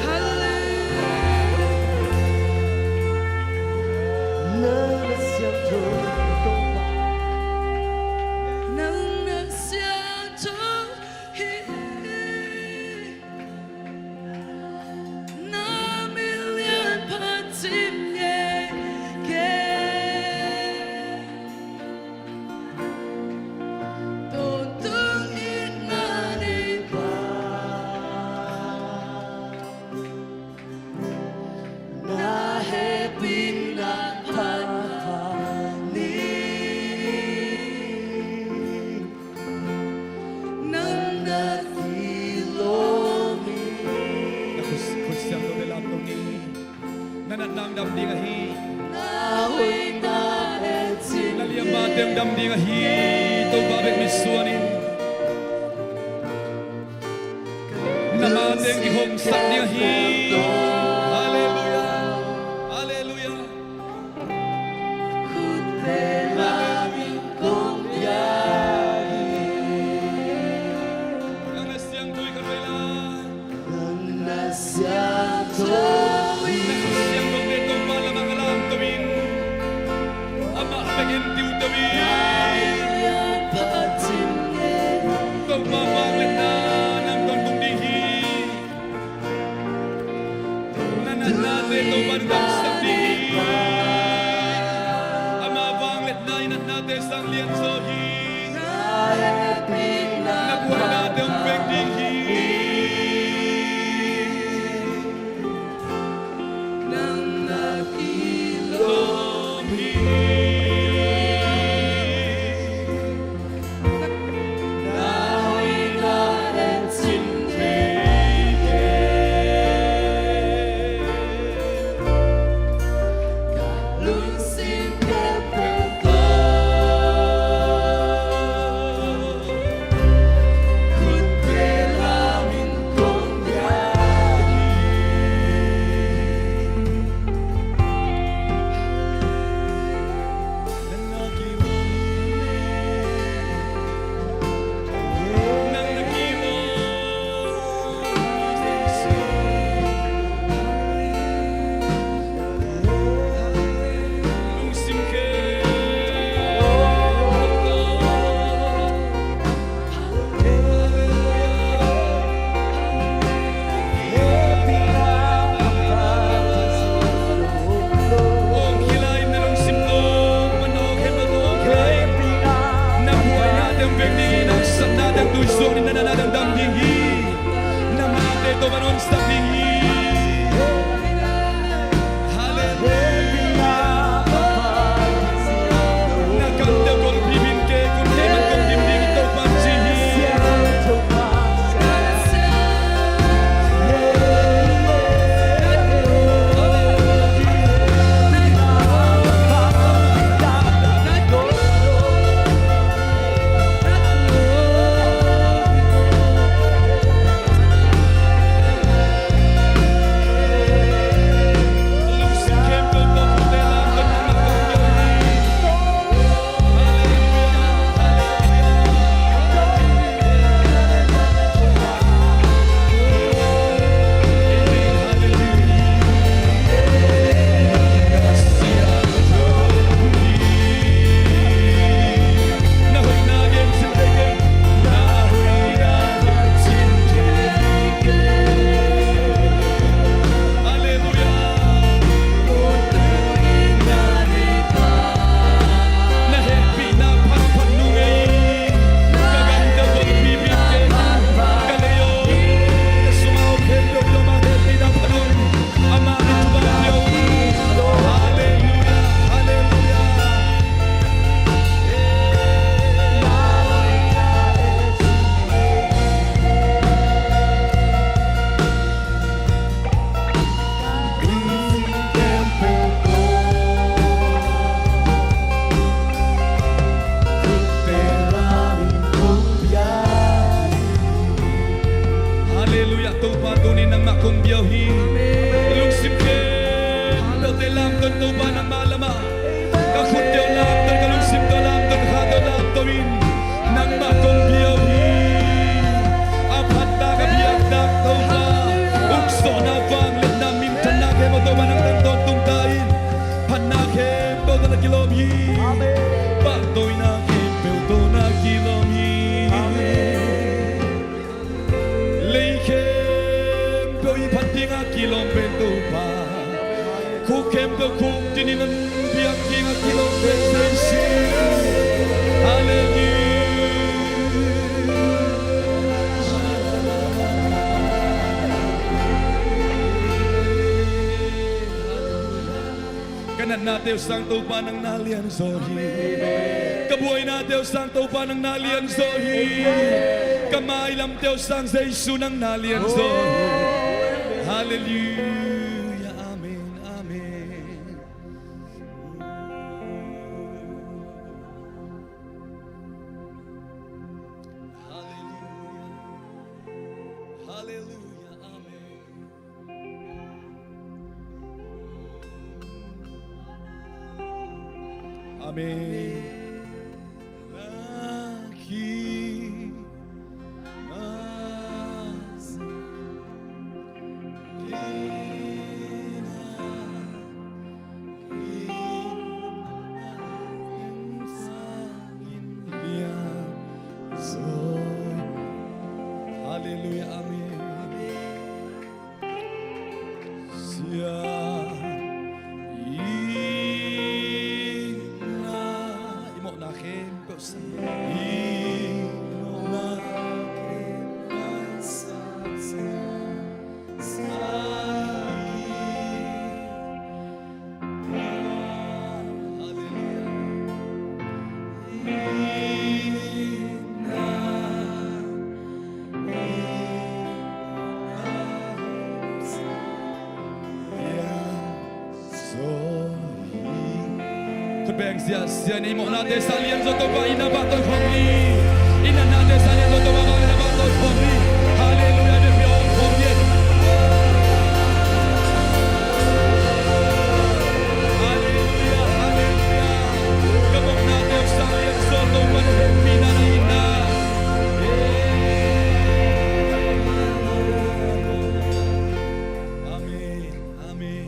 Halleluia. Nang na siangtho, Topa. Nang na siangtho hi. Na min lian phat cim ngei kei. Tawntung itna nei pha. Na hehpihna phat pha ni. Nang na kilawm hi. Na khut, khut siangtho te lamto ni. Na natna hong dam ding ahi. Na hoihna le cin. Na liammate hong dam ding ahi. Topa bek mitsuan in. Na mate hong kihongsak ding ahi. Halleluia. Halleluia. Khutte lamin kong pia hi. Nang na siangtho hi, ka roi lai. Nang na siangtho hi. Na khut siangtho te Topa lamah ka lamto in. Amah bek in tiuto in. Topa vangliatna nang tawntung ding hi. Na natnate Topa'n damsak ding hi. Ama vangliatna i natnate sang lianzaw hi. Na buainate hong veng ding hi. Nang na kilawm hi. Halleluia. Na gamdeuh golpi bing kei, khutte lam kong dim ding hi Topa'n ci hi. Halleluia. Topa, tuni-in nangmah kong bia uh hi. Ka lungsim khempeuh te lamto in Topa nangmah lamah. Ka khut tawh lamto in, ka lungsim tawh lamto in, ka kha tawh lamto in nangmah kong bia uh hi. A pha Phat dingah kilawm pen Topa, khuk khempeuh khuk tinin an biak dingah kilawm pen Jesu. Halleluiah. Ka natnate uh sang Topa nang na lianzaw hi. Ka buainate uh sang Topa nang na lianzaw hi. Ka mailamte uh sang Jesu nang na lianzaw hi. Halleluiah. Amen. Amen. Halleluiah. Halleluiah. Amen. Amen. Halleluiah. Amen. Sia i na, i mawhna khempeuh sa, i mawhna khempeuh sa, sa i. Halleluiah. Khut beng ziahziah ni. I mawhnate sang lianzaw Topa in a bah tawi khawm ni. I natnate sang lianzaw Topa in a bah tawi khawm ni. Halleluiah. Biakpiak khawm ni. Halleluiah. Halleluiah. Ka mawhnate sang lianzaw Topa in a hehpihna na in a. Amen. Amen.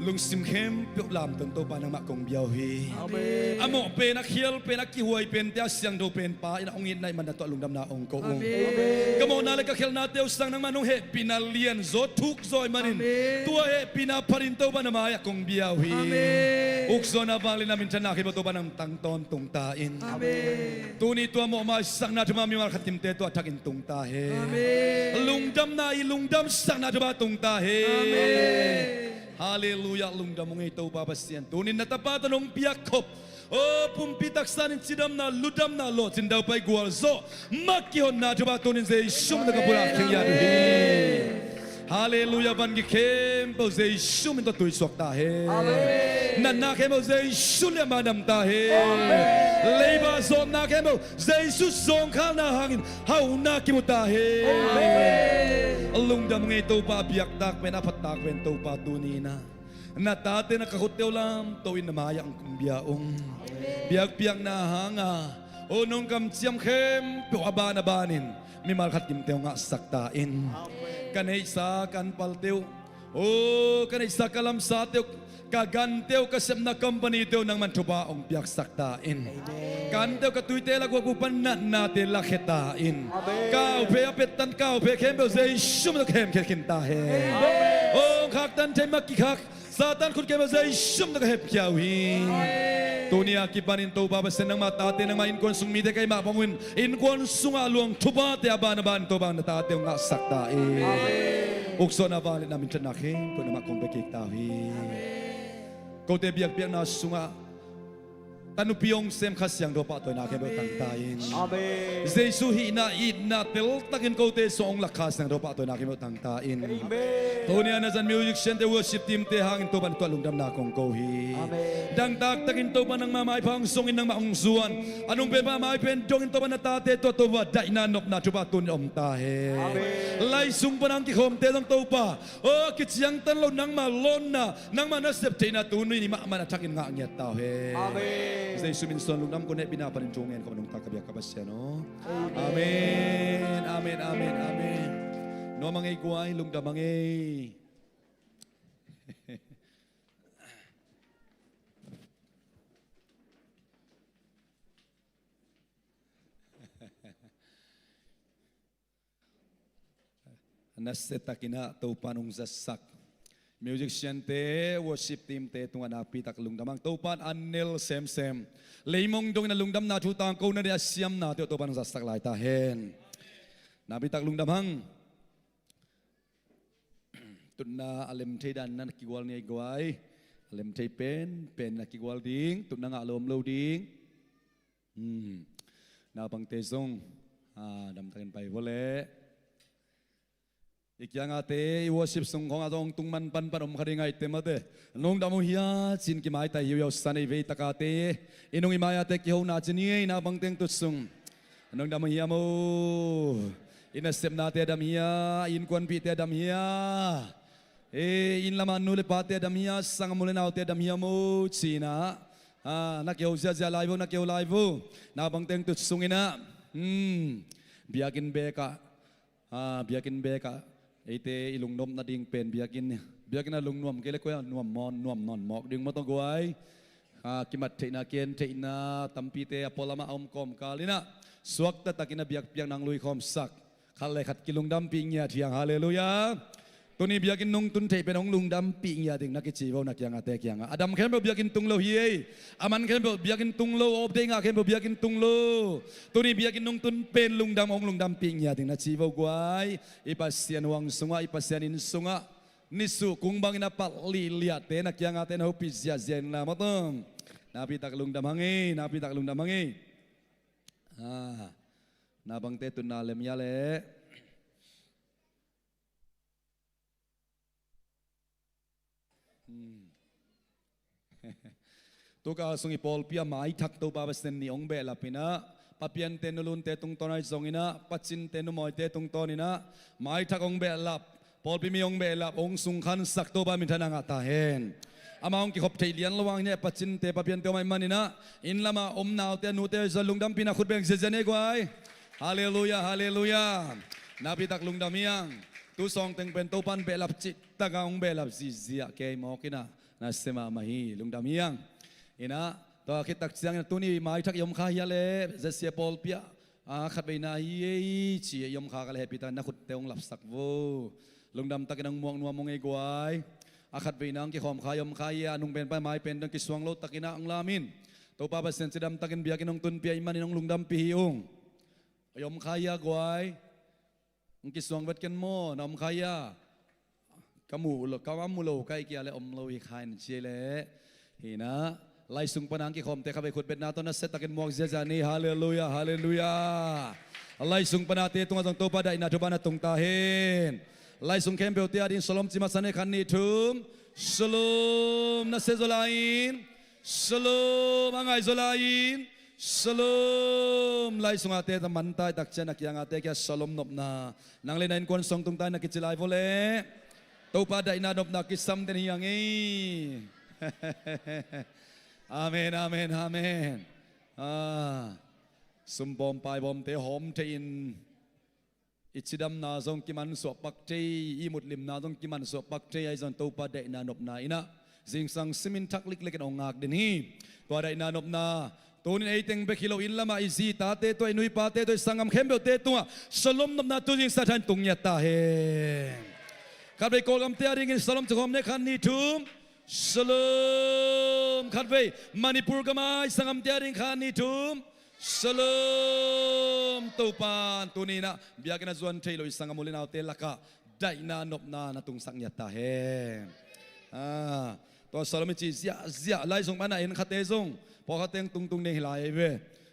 Lungsim khempeuh lamton Topa nangmah kong bia uh hi. Amen. A mawh pen, a khial pen, a kihuai pente a siangtho pen Pa in a hong itna ahih manin na tungah lungdamna hong ko ung. Amen. Ka mawhna le ka khialhnate uh sang nangmah nong hehpihna lianzaw thukzaw ahih manin, amen, tua hehpihna phatin Topa na mai-ah kong bia uh hi. Amen. Ukzaw na vangliatna minthanna khempeuh Topa nang tang tawntung ta in. Amen. Tuni tua mawh maisakna thupha mimal khat kimte tua thakin tung ta hen. Amen. Lungdamna i lungdamsakna thupha tung ta hen. Amen. Halleluiah. Lungdam ung ei Topa Pasian, tunin na tapa tawh nong piakkhop, o, pumpi taksa in cidamna, lutdamna, lawhcin daupai gualzawh, mah kihonna thupha tunin Jesu min tawh ka pulak khia uh hi. Halleluiah. Van gik khempeuh Jesu min tawh tuisuak ta hen. Amen. Natna khempeuh Jesu liamma dam ta hen. Amen. Leiba zawtna khempeuh Jesu zawngkhalna hangin hauhna kimu ta hen. Amen. Lungdam ung ei Topa. Biaktak pen, a phattak pen Topa, tuni in a na tate na ka khutte uh lamto in na mai-ah kong bia ung. Amen. Biakpiakna hanga, o, nong kamciam khempeuh a ban a banin mimal khat kimte uh ngahsak ta in. Amen. Ka neihsa ka anpalte uh, o, ka neihsa ka lamsate uh, ka gante uh, ka sepna company-te uh nangman thupha hong piaksak ta in. Amen. Ka ante uh ka tuite lak uh a guh pan natnate lakhia ta in. Amen. Ka auphei a pettan ka auphei khempeuh Jesu min tawh ka hemkhia khin ta hen. Amen. O, hong khaktan thei mah kikhak, Satan khut khempeuh Jesu min tawh ka hemkhia uh hi. Tuni a kipanin Topa Pasian, nangma tate, nangma innkuan sung mite ka hih mah bangin innkuan sungah luang thuphate a ban a ban Topa na tate uh ngahsak ta in. Amen. Ukzaw na vangliatna minthanna khempeuh nangmah kong pia kik ta uh hi. Amen. Kote biakpiakna sungah tanupi hong sem Kha Siangtho pahtawina khempeuh tang ta in. Amen. Jesu hihna itna teltakin kote sungah hong lak Kha Siangtho pahtawina khempeuh tang ta in. Amen. Tuni a na zat musician-te, worship team-te hangin Topa na tungah lungdamna kong ko hi. Amen. Dangtak takin Topa nangma maipha hong zongin nangmah hong zuan, a nung pen pah mai pen dongin Topa na tate tungah Topa daihna nopna thupha tunin om ta hen. Amen. Lai sung pan hong kikhawmte zong Topa, o, kiciangtan lo nangma lawnna, nangma nasep theihna tuni ni mahmah a thakin ngah ngiat ta uh hen. Amen. Jesu min suang lungdam kong hehpihna panin thu ngen kong nungta ka biak ka Pasian aw. Amen. Amen, amen, amen, amen. Nuam a ngei guai, lungdam a ngei. Nasia takin ah Topa'n hong zatsak musician-te, worship team-te tungah nakpi tak lungdam hang. Topa'n an nel semsem, leimong dongin a lungdamna thu tangko nading a siamnate uh Topa'n hong zatsak lai ta hen. Nakpi tak lungdam hang. Tutna a lem thei dan na kigual ni ei guai. A lem thei penpen na kigual ding. Tutna ngah lo om lo ding. Hmm. Naupangte zong, ah, damtakin pai vua leh. I kiangahte, i worship sung khawngah zong hong tung man panpan om kha ding a, i te mate. Nong dam uh hia ci-in kimaitai hiuhiau sa nei ve. I takate, i nung i mai-ate kihona ci ni ei, naupangte hong tut sung. Nong dam uh hia maw? I nasepnate a dam hia? I innkuanpihte a dam hia? E, inn lamah nu le pate a dam hia? Sanggam u le naute a dam hia maw? Ci-in ah, ah, na kiho ziahziah lai vo, na kiho lai vo. Naupangte hong tut sungin ah, hmm, biakinn bekah, ah, biakinn bekah eite i lungnop nading pen biakinn, biakinn a lungnuam kei leh koi-ah nuam maw, nuam nawn mawk ding maw, tawh guai. Ah, kimat theihna, kihen theihna tampite a pualamah a om kawmkal in ah, suakta takin a biakpiakna hong luikhawmsak, khat le khat kilungdampih ngiat hi hang. Halleluiah. Tuni biakinn nong tun theih pen hong lungdampih ngiat ding na kici vo, na kiangahte kiangah. A dam khempeuh biakinn tung lo hi ei. A man khempeuh biakinn tung lo, update ngah khempeuh biakinn tung lo. Tuni biakinn nong tun pen lungdam, hong lungdampih ngiat ding na ci vo guai. I Pasian huang sungah, i Pasian inn sungah nisuh kung bangin a palh lihliahte, na kiangahte na hopih ziahziah inla maw, tawm. Nakpi tak lungdam hang ei, nakpi tak lungdam hang ei. Ah, naupangte tutna lem hia leh. Hmm. Tukal sung i pawlpi ah maithak Topa Pasian nih hong behlap in ah, papiante nulunte tungtawn ahi zongin ah, pacinte numawite tungtawn in ah maithak hong behlap, pawlpi mi hong behlap, hong sungkhansak Topa minthanna ngah ta hen. Amah hong kikhop theih lian lo hang hi, pacinte papiante om ahih manin ah, inn lamah om naute nute zong lungdampihna khut beng ziahziah ni ei guai. Halleluiah, halleluiah. Nakpi tak lungdam hi hang. Tu sawng teng pen Topa'n behlap cihtak a hong behlap ziahziah kei mawk in ah, nasia mahmah hi, lungdam hi hang. In ah, tua khit tak ciangin ah tuni maithak i om kha hia leh, Z C A pawlpi ah, a khatveina hi ei ci-a i om kha ka leh hehpih takin na khutte hong lapsak vo. Lungdam takin hong muak nuam ung ei guai. A khatveina hong kikhawm kha i om kha hia, a nung pen pai mai pen dong kisuang lo takin ah hong lam in. Topa Pasian cidam takin biakinn hong tunpih ahih manin hong lungdampih hi ung. I om kha hia guai? Hong kisuang vet ken maw, na om kha hia? Ka mu lo, ka mu lo ka hih kei leh om lo hi kha in ci leh. Hi in ah, lai sung pana hong kikhawmte khatvei khutbetna tawh nasia takin muak ziahziah ni. Halleluiah, halleluiah. Lai sung panate tungah zong Topa daihna thupha na tung ta hen. Lai sung khempeuhte adingin shalom ci masa ni, khat nih thum. Shalom, nasia zaw lai-in. Shalom, a ngai zaw lai-in. Shalom. Lai sungahte ta man tai tak ciang a kiangahte kiangah shalom nopna, nang le na innkuan sung tung tai na kici lai vo leh. Topa daihna nopna kisam den hi hang ei. Amen, amen, amen. Ah, sumbawm paibawmte hawm thei-in, i cidamna zong kimansuah pak thei, i mutlimna zong kimansuah pak thei, ahi zong Topa daihna nopna in ah zingsang simin thak liklikin hong ngak den hi. Tua daihna nopna, tunin ei teng bek hi lo, inn lamah i zi i tate tawh, i nu i pate tawh, i sanggam khempeuhte tungah shalom nopna tu zingsang thain tung ngiat ta hen. Khatvei Kawlgamte adingin shalom ci khawm ni, khat nih thum. Shalom. Khatvei Manipur gam a i sanggamte ading, khat nih thum. Shalom. Topa'n tuni in ah biakinn a zuan thei lo i sanggam u le naute lakah daihna nopna na tungsak ngiat ta hen. Ah, tua shalom i cih ziahziah, lai sung pana en khate zong pawlkhatte hong tungtung ding hi lai ei ve.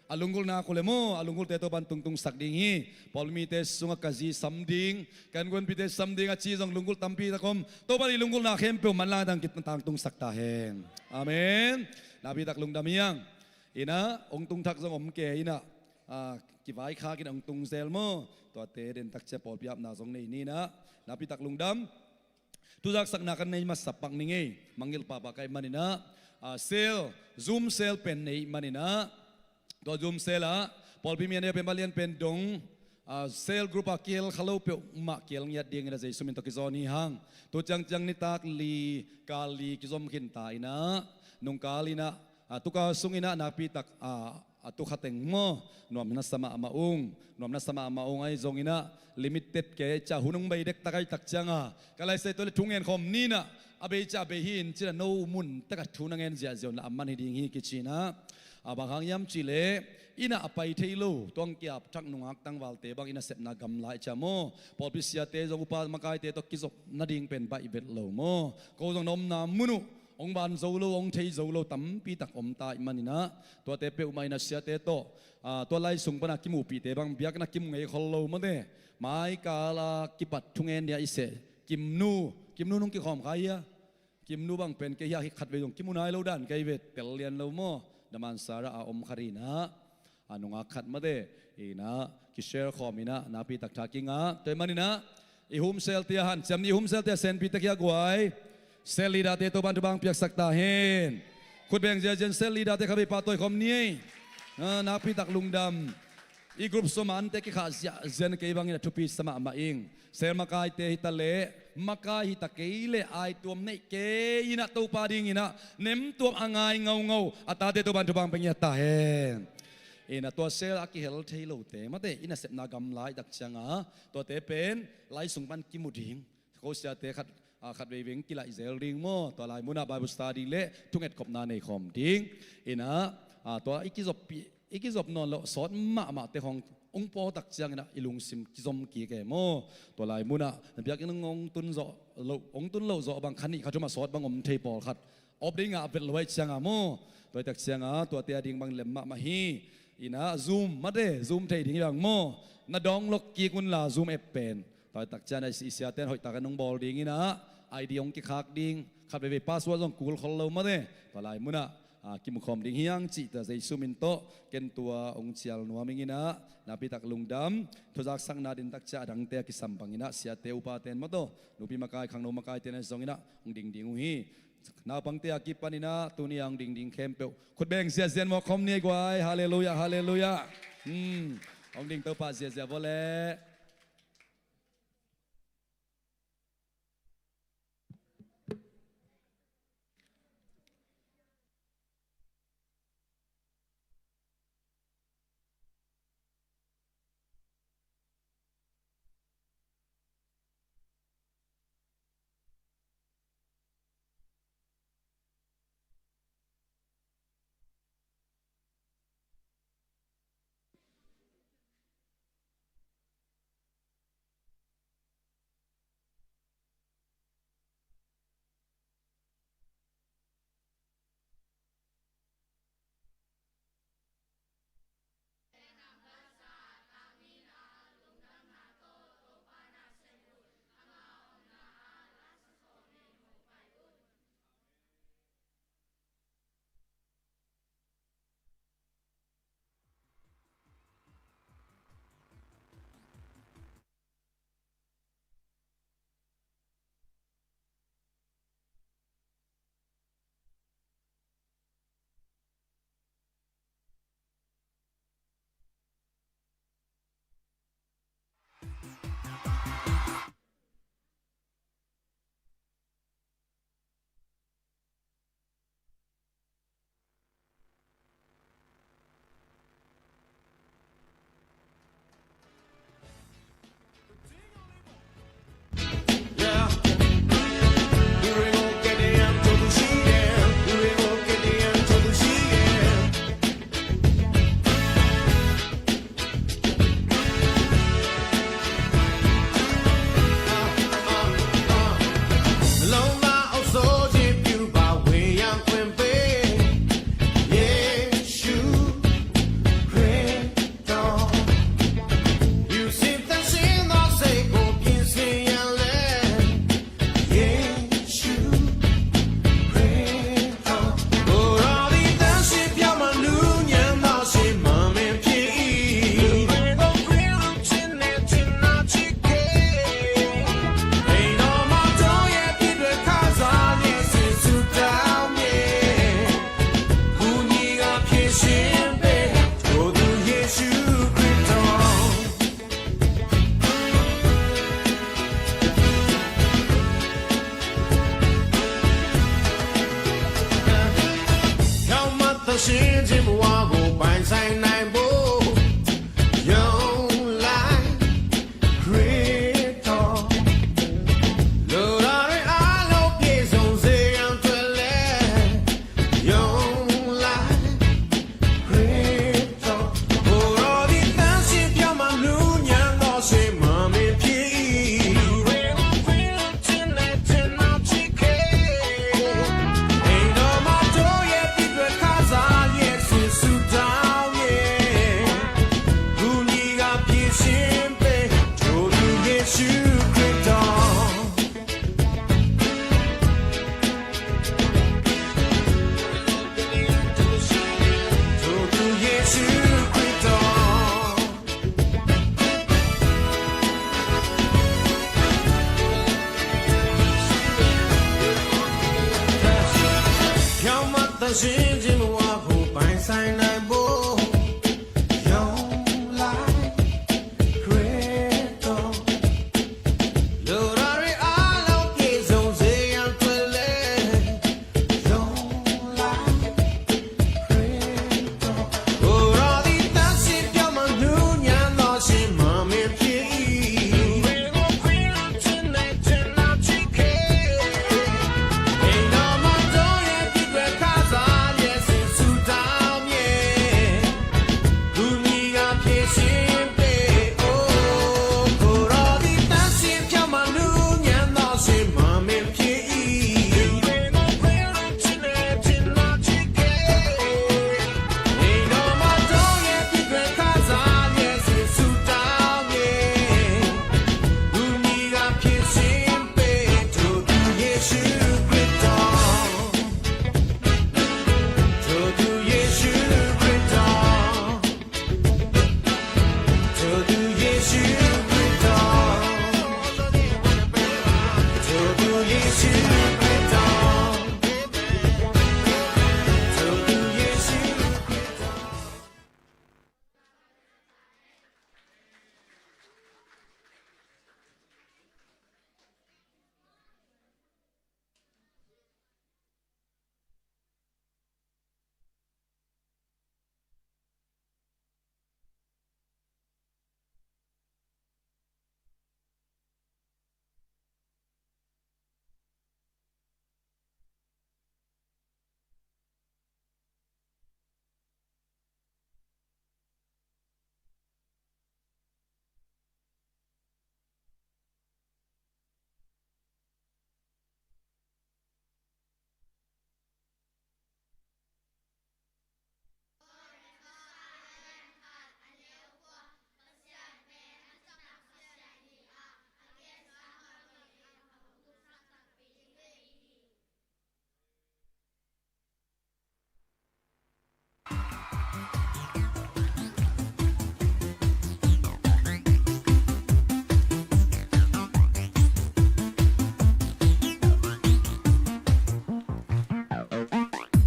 A lunggulh nak uh leh maw, a lunggulhte Topa'n tungtungsak ding hi. Pawlpi mite sungah ka zi sam ding, ka innkuanpihte sam ding a ci zong lunggulh tampi tak om. Topa'n i lunggulhna khempeuh manlang dang kitangtungsak ta hen. Amen. Nakpi tak lungdam hi hang. In ah, hong tung thak zong om kei in ah, ah, kivaikhak in hong tung zel maw. Tuate den tak ciang pawlpi apna zong nei ni in ah, nakpi tak lungdam. Thu zaksakna ka nei masa pak ning ei, mangngilh pahpah ka hih manin ah, ah, cell, Zoom cell pen nei manin ah, tua Zoom cell ah pawlpi mi a neu pen, palian pen dong, ah, cell group ah kihel kha lo peuhmah kihel ngiat dingin ah Jesu min tawh kizawn hi hang. Tu ciangciang nitak li, kal li kizom khin ta in ah, nungkal in ah, ah, tukal sung in ah nakpi tak, ah, a tu kha teng maw, nuam na sa mahmah ung, nuam na sa mahmah ung ahi zongin ah, limited kei ciah hun hong bei dektak ahih tak ciangin, ka laisai tawh le thungen khawm ni in ah, a bei ciah bei hi in ci-in ah no mun tak ah thu na ngen ziahziah un la a man hi ding hi kici in ah, a bang hang hiam cih leh, inn ah a pai thei lo, tua hong ki-ap thak nungak tangvalte bang inn ah sepna gamla i ciah maw, pawlpi siate zong upa makaite tawh kizop nading pen baih vet lo maw, ko zong na omna mun uh hong ban zo lo, hong thei zo lo tampi tak om ta ahih manin ah, tuate peuhmah in ah siate tawh, ah, tua lai sung pan a kimuhpihte bang biakinn ah kimu ngei khol lo mawte, maikal a kipat thungen ding a i seh Kimnu, Kimnu nong kikhawm kha hia? Kimnu bang pen kei hiah hi khatvei zong kimu nai lo dan kei ve, tel lian lo maw? Damansara a om khat in ah, a nungak khat mawte, in ah kishare khawm in ah nakpi tak tha kingah. Tua ahih manin ah i home cell te a hanciam ni, i home cell te a senpi tek hi a guai. Cell leader te Topa'n thupha hong piaksak ta hen. Khut beng ziahziah in cell leader te khatvei pahtawi khawm ni ei. Ah, nakpi tak lungdam. I group sawm a ante kikhah ziahziah in kei bangin a thupi sa mahmah ing. Cell makaite hi ta leh, makai hi ta kei leh, aituam neih kei in ah Topa dingin ah nemtuam a ngai ngaungau a tate Topa'n thupha hong pia ngiat ta hen. In ah tua cell a kihel thei lote mawte, inn ah sepna gamla ahih tak ciangin tuate pen lai sung pan kimu ding, ko siate khat, ah, khatveivei hong kilaih zel ding maw, tua lai mun ah Bible study le thungetkhopna nei khawm ding. In ah, ah, tua i kizop pi, i kizop nawn loh sawt mahmahte khawng hong paw tak ciangin ah i lungsim kizom kik e maw. Tua lai mun ah na biakinn hong tun zawh loh, hong tun loh zawh bang kha nih kha thum a sawt bang om thei pawlkhat, off day ngah vet lo ahih ciangin maw. Tua ahih tak ciangin tuate a ding bang lem mahmah hi. In ah Zoom mawte, Zoom thei ding hi bang maw, na download kik un la Zoom app pen. Tua ahih tak ciangin ah i siate'n hoih takin hong bawl ding in ah, I D hong kikhak ding, khatveivei password zong kul khol lo mawte. Tua lai mun ah, ah, kimukhawm ding hi hang cih tua Jesu min tawh ken tua hong cial nuam ing in ah, nakpi tak lungdam. Thuzaksakna din tak ciang a dangte a kisam bangin ah siate upate'n maw tawh, nupi makai khangno makaite'n zong in ah hong ding ding uh hi. Naupangte a kipanin ah tuni a hong ding ding khempeuh khut beng ziahziah in mawk khawm ni ei guai. Halleluiah, halleluiah. Hmm. Hong ding Topa ziahziah vawleh. ရှင်းခြင်းဘဝကိုပိုင်ဆိုင်နိုင်ဖို့ ယုံလိုက် ခရစ်တော် လိုတာတွေအားလုံးပြည့်စုံစေရန်အတွက်လည်း ယုံလိုက် ခရစ်တော် ကိုယ်တော်သည်သန့်ရှင်းပျော်မွန်နူးညံ့သောရှင်မင်းဖြစ်၏။ အိမ်တော်မှာတို့ရဲ့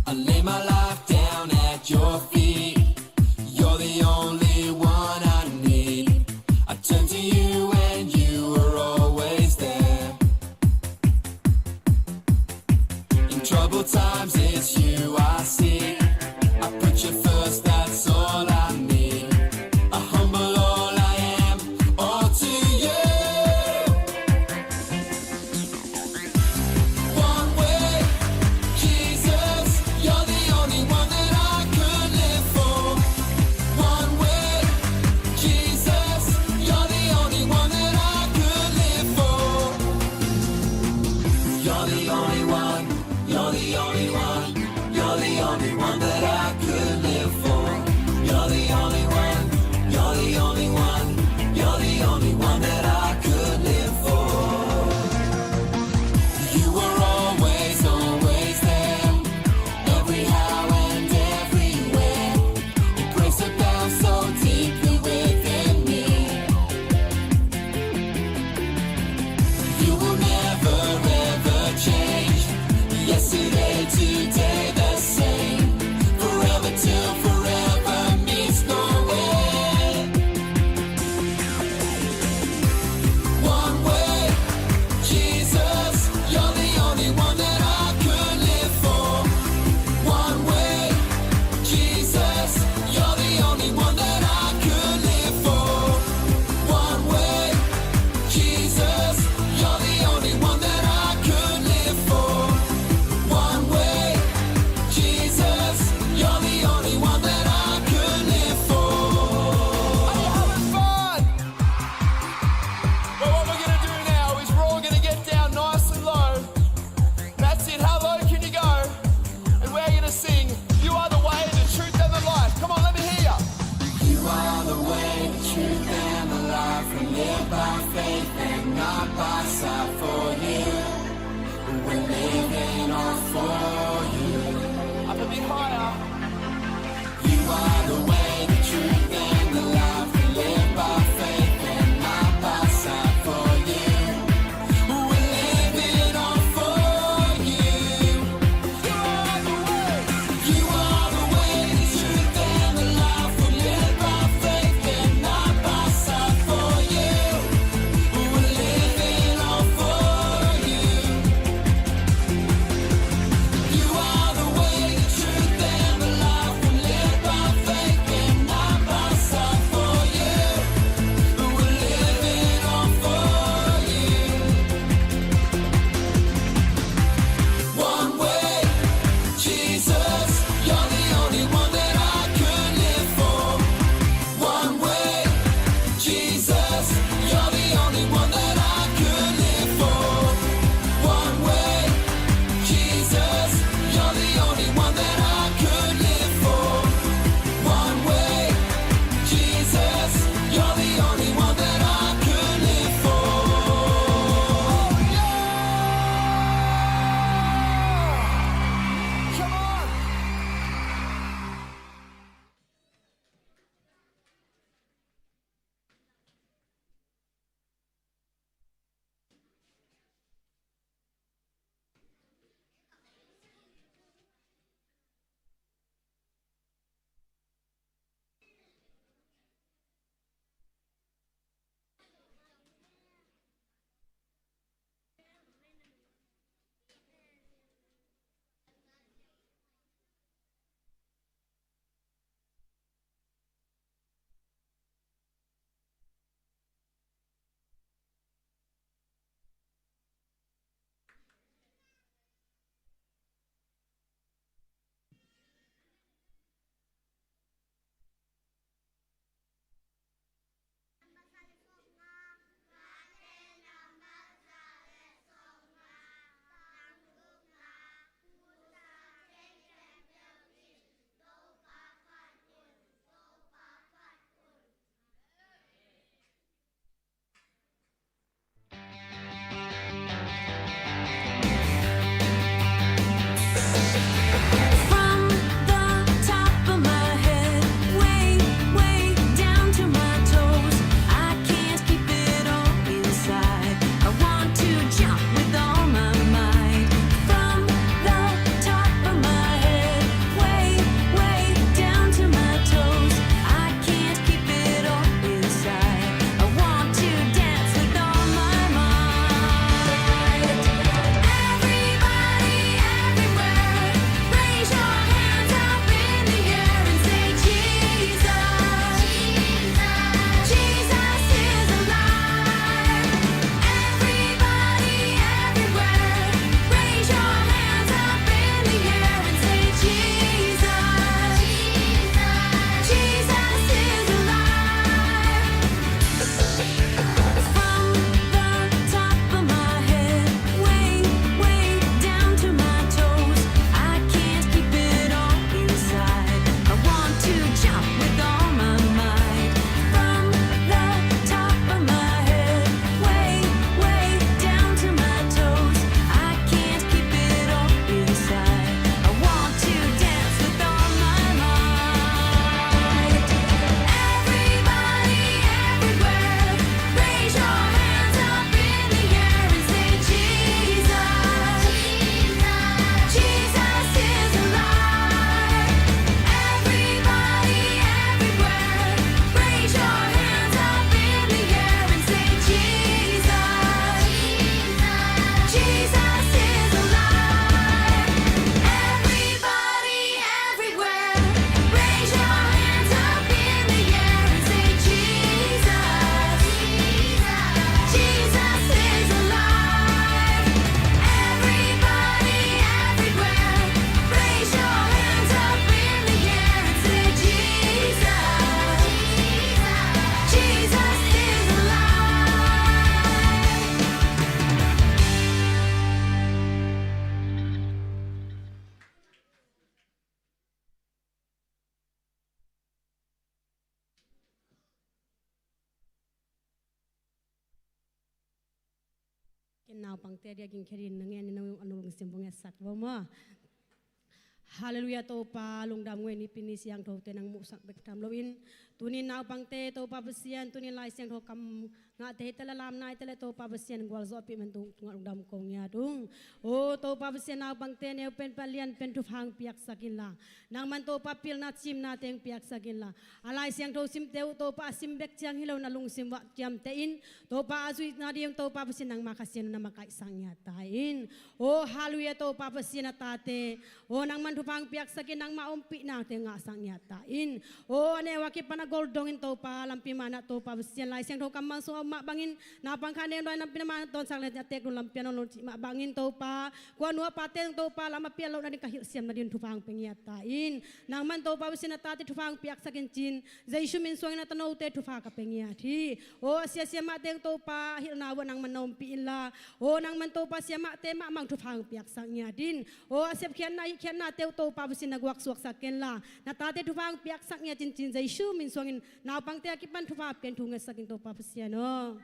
I lay my life down at your feet. You're the only one I need. I turn to you and you are always there. In troubled times, it's you I seek. I put you first, that's all I need. I humble all I am, all to you. One way, Jesus, you're the only one that I could live for. One way, Jesus, you're the only one that I could live for. You're the only one, you're the only one, you're the only one that I could live for. You're the only one, you're the only one, you're the only one that I could live for. You were always, always there. Every how and everywhere. Your grace abounds so deeply within me. You will never ever change. Yesterday, today, the same. Forever till forever meets no end. One way, Jesus, you're the only one that I could live for. One way, Jesus, you're the only one that I could live for. One way, Jesus, you're the only one that I could live for. One way, Jesus, you're the only one that I could live for. Are you having fun? Well, what we're gonna do now is we're all gonna get down nice and low. That's it. How low can you go? And we're gonna sing, "You are the way, the truth, and the life." Come on, let me hear ya. You are the way, the truth, and the life. We live by faith and not by sight. For you, we're living all for you. Up a bit higher. You are the way, the truth, and the life. We live by faith and not by sight. For you, we're living all for you. You are the way. Naupangte dia gingkhia dingin na ngen in, na lungsim bang etsak vo maw. Halleluiah Topa, lungdam ngei, nipi ni siangthote nang muhsak bek tham loin, tuni naupangte Topa Pasian, tuni Lai Siangtho kam ngahte hi ta leh, lamna hi ta leh Topa Pasian gualzawhpih man tung tungah lungdam kong ngiat ung. O Topa Pasian, naupangte neu pen pan lian pen thupha hong piaksak inla, nangman Topa pilna cimna teng piaksak inla, a Lai Siangtho simte uh Topa a sim bek ciang hi lo na lungsim uah kiamteh in, Topa a zuihna ding Topa Pasian nangma Kha Siangtho na makaihsak ngiat ta in. O halleluiah Topa Pasian, a tate, o nangman thupha hong piaksak in, nangma ompihna teng ngahsak ngiat ta in. O a neu a kipan a gol dongin Topa lampi manah Topa Pasian, Lai Siangtho kammal sungah om mah bangin, naupang khat neu dongin lampi na manah tawnsak leh a teek dong lampi a nawn lo cih mah bangin Topa, kua nu a pate Topa lam a pial lohna ding ka hilh siam nading thupha hong pia ngiat ta in. Nangman Topa Pasian, a tate thupha hong piaksak in cin, Jesu min suangin a tanote thupha ka pia ngiat hi. O a siasia mahte Topa a hilhna uah nangman na ompih inla, o nangman Topa sia mahte mahmah hong thupha hong piaksak ngiat in. O a sepkhiatna ihkhiatnate uh Topa Pasian na guaksuaksak kenla, na tate thupha hong piaksak ngiat in cin, Jesu min suangin naupangte a kipan thupha pian thu ngetsak in Topa Pasian aw.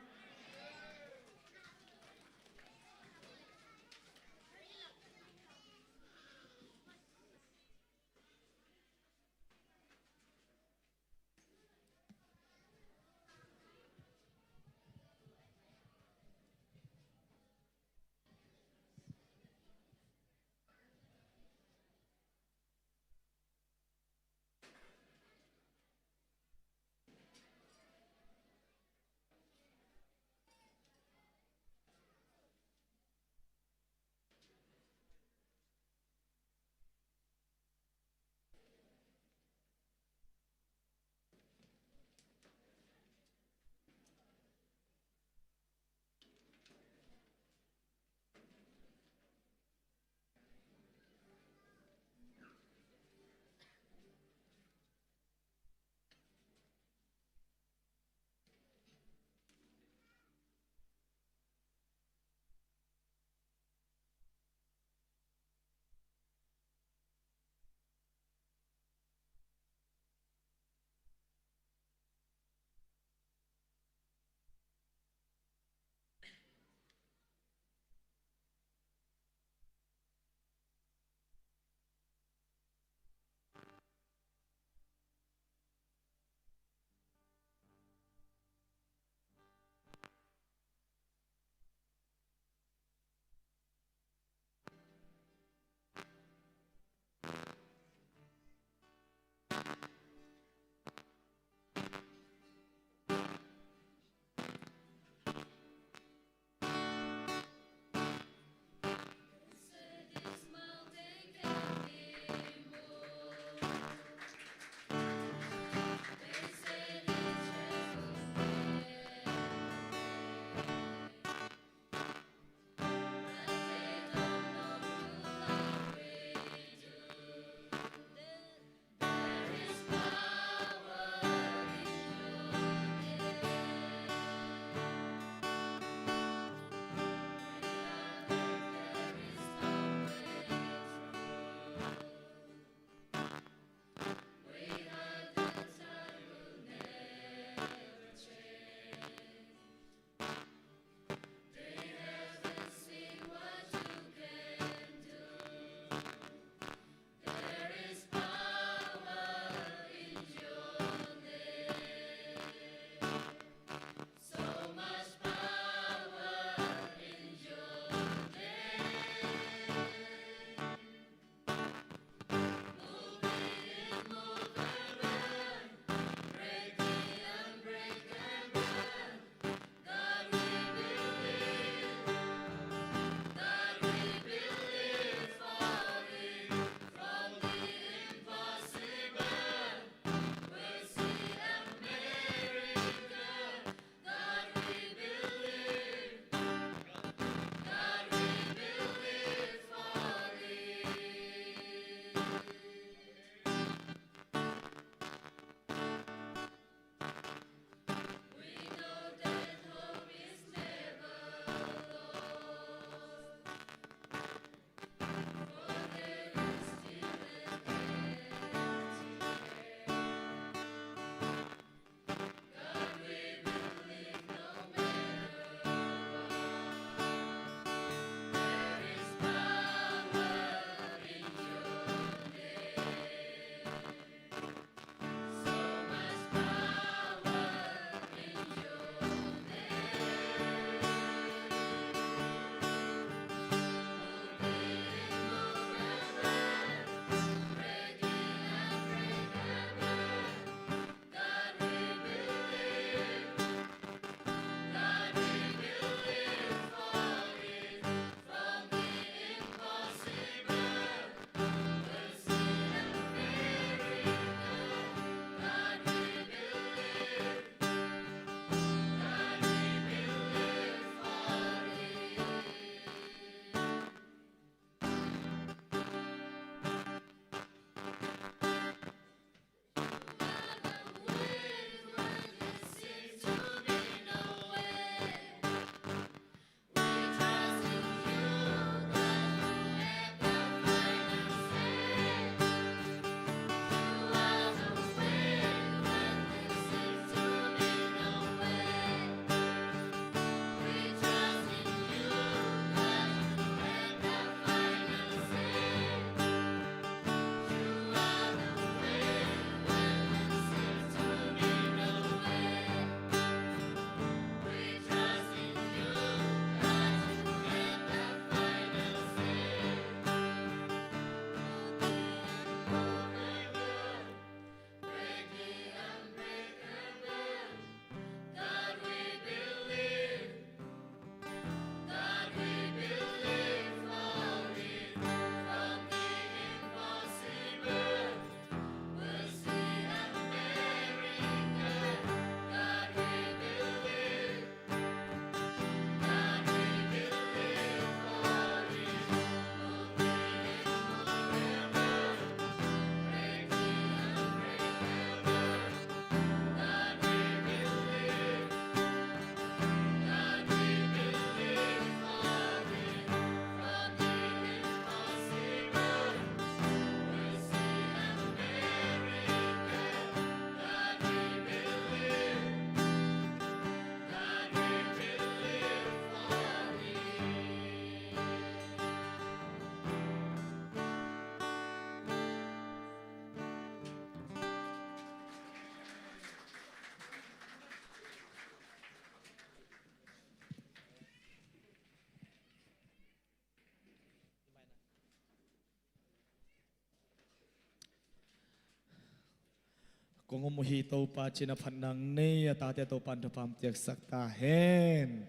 Kong um uh hi Topa, ci-in a phatna nei a tate Topa in thupha piaksak ta hen.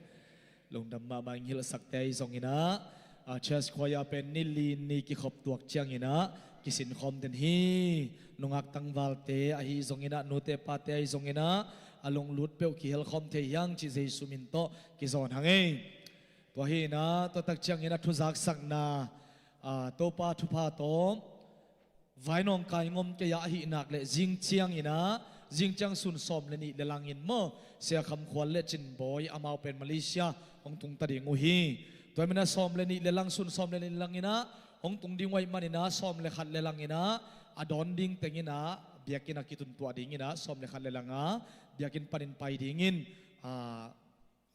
Lungdam mahmah ing. Hilhsakte ahi zongin ah, a, church choir pen ni li ni kikhop tuak ciangin ah kisin khawm den hi. Nungak tangvalte ahi zongin ah, nute pate ahi zongin ah, a lunglut peuh kihel khawm thei hi hang cih Jesu min tawh kizawn hang ei. Tua hi in ah, tua tak ciangin a thuzaksakna, a, Topa thupha tawh, Vainawngkai ngom kei ah ahih nak leh zing ciangin ah, zing ciang sun sawm le nih le langin maw, Sia Kham Khual le Cin Bawi, amau pen Malaysia hong tung ta ding uh hi. Tua ahih manin ah sawm le nih le lang, sun sawm le nih le langin ah hong tung ding uh ahih manin ah, sawm le khat le langin ah a dawn ding tengin ah biakinn ah kitun tuah dingin ah, sawm le khat le lang ah biakinn panin pai dingin, a,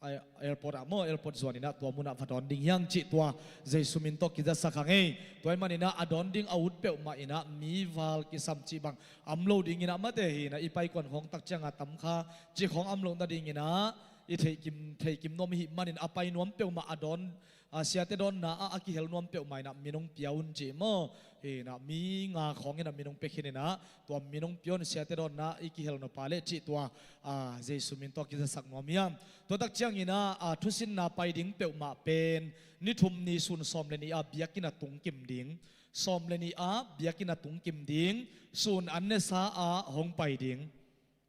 a, airport ah maw, airport zuan in ah tua mun ah va dawn ding hi hang cih tua Jesu min tawh kizasak hang ei. Tua ahih manin ah a dawn ding a ut peuhmah in ah mi val kisam cih bang om lo dingin ah, mate, hi in ah i paikuan khawng tak ciang a tam kha cih khawng om loh nadingin ah i theihkim, theihkim nuam i hih manin a pai nuam peuhmah a dawn, a, siate dawnna ah a kihel nuam peuhmah in ah min hong pia un cih maw. Hi in ah mi nga khawng in ah min hong pia khin in ah, tua min hong pia un, siate dawnna i kihel nop leh cih tua, a, Jesu min tawh kizasak nuam hi hang. Tua tak ciangin ah, a, thusinna pai ding peuhmah pen ni thum ni sun sawm le nih ah biakinn ah tung kim ding. Sawm le nih ah biakinn ah tung kim ding. Sun an nesa ah hong pai ding.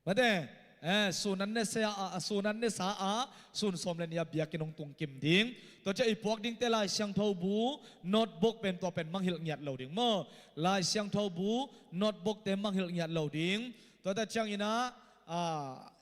Mate, eh, sun an nesa ah, sun an nesa ah, sun sawm le nih ah biakinn hong tung kim ding. Tua ciang i puak dingte Lai Siangtho bu, notebook pen tua pen mangngilh ngiat lo ding maw. Lai Siangtho bu, notebook te mangngilh ngiat lo ding. Tua tak ciangin ah, a,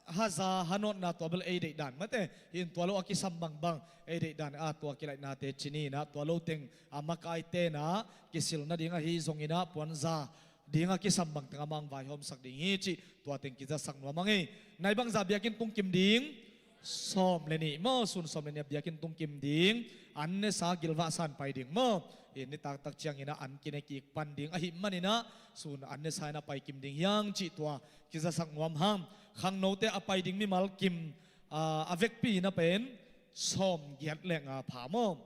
haza hanawtna tua bel ei deih dan, mate. Hi in tua lo a kisam bangbang ei deih dan, a, tua kilainate ci ni in ah, tua lo teng, a, makaite in ah kisil nading ahi zongin ah puanza ding a kisam bangteng a mang vaihawmsak ding hi cih tua teng kizasak nuam hang ei. Nai bangzah biakinn tung kim ding? Sawm le nih maw, sun sawm le nih ah biakinn tung kim ding. An nesa gilvah san pai ding maw. Hi in nitak tak ciangin ah an kine kik pan ding ahih manin ah, sun an nesa in ah pai kim ding hi hang cih tua kizasak nuam hang. Khangnote a pai ding mimal kim, a, a vekpi in ah pen sawm giat le nga pha maw.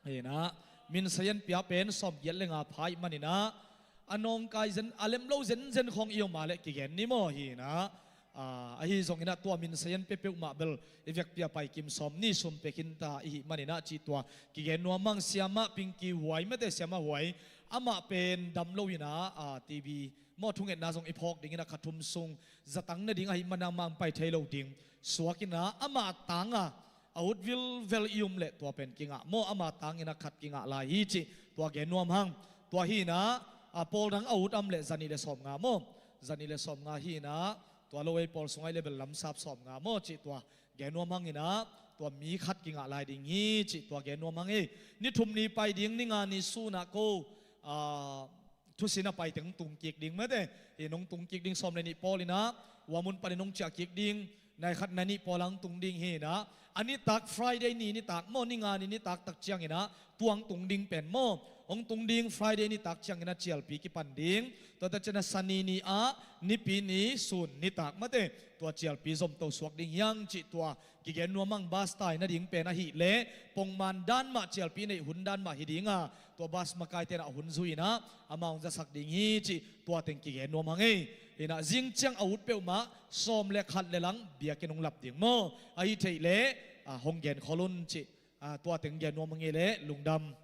Hi in ah, min sayan pia pen sawm giat le nga pha ahih manin ah, a nawngkai zen, a lem lo zenzen khawng i om a leh kigen ni maw, hi in ah. A, ahi zongin ah tua min sayan pia peuhmah bel i vekpi a pai kim sawm ni sum pia khin ta i hih manin ah cih tua kigen nuam hang. Siamah Pinky Huai, mate, Siamah Huai, amah pen dam lo in ah, a, T B maw, thungetna zong i phawk dingin ah kha thum sung zatang nading ahih manin ah mah pai thei lo ding suak in ah, amah tang a a ut vilvel i om leh tua pen kingah maw, ama tangin a khat kingah lai hi cih tua gen nuam hang. Tua hi in ah, a, pawl dang a ut om leh zanih le sawmnga maw, zanih le sawmnga hi in ah, tua lo ei pawl sungah i le bel lamsap sawmnga maw cih tua gen nuam hang in ah, tua mi khat kingah lai ding hi cih tua gen nuam hang ei. Ni thum ni pai ding, ni nga ni sun ah ko, a, thusin a pai teng tung kik ding mate. Hi nong tung kik ding sawm le nih pawl in ah, ua mun panin nong ciah kik ding, nai khat nai nih pawl ah hong tung ding hi in ah, a nitak Friday ni nitak maw, ni nga ni nitak tak ciangin ah tua hong tung ding pen maw, hong tung ding Friday nitak ciangin ah cialpi kipan ding. Tua tak ciangin ah Sani ni ah, Nipi ni sun nitak mate, tua cialpi zomto suak ding hi hang cih tua kigen nuam hang. Bus tai nading pen ahih leh pongman dan mah, cialpi neih hun dan mah hi ding a, tua bus makaite in ah hun zui in ah amau hong zasak ding hi cih tua teng kigen nuam hang ei. Hi in ah zing ciang a ut peuhmah sawm le khat le lang biakinn hong lap ding maw, ahi theih leh, a, hong gen khol un cih, a, tua teng gen nuam hang ei leh. Lungdam.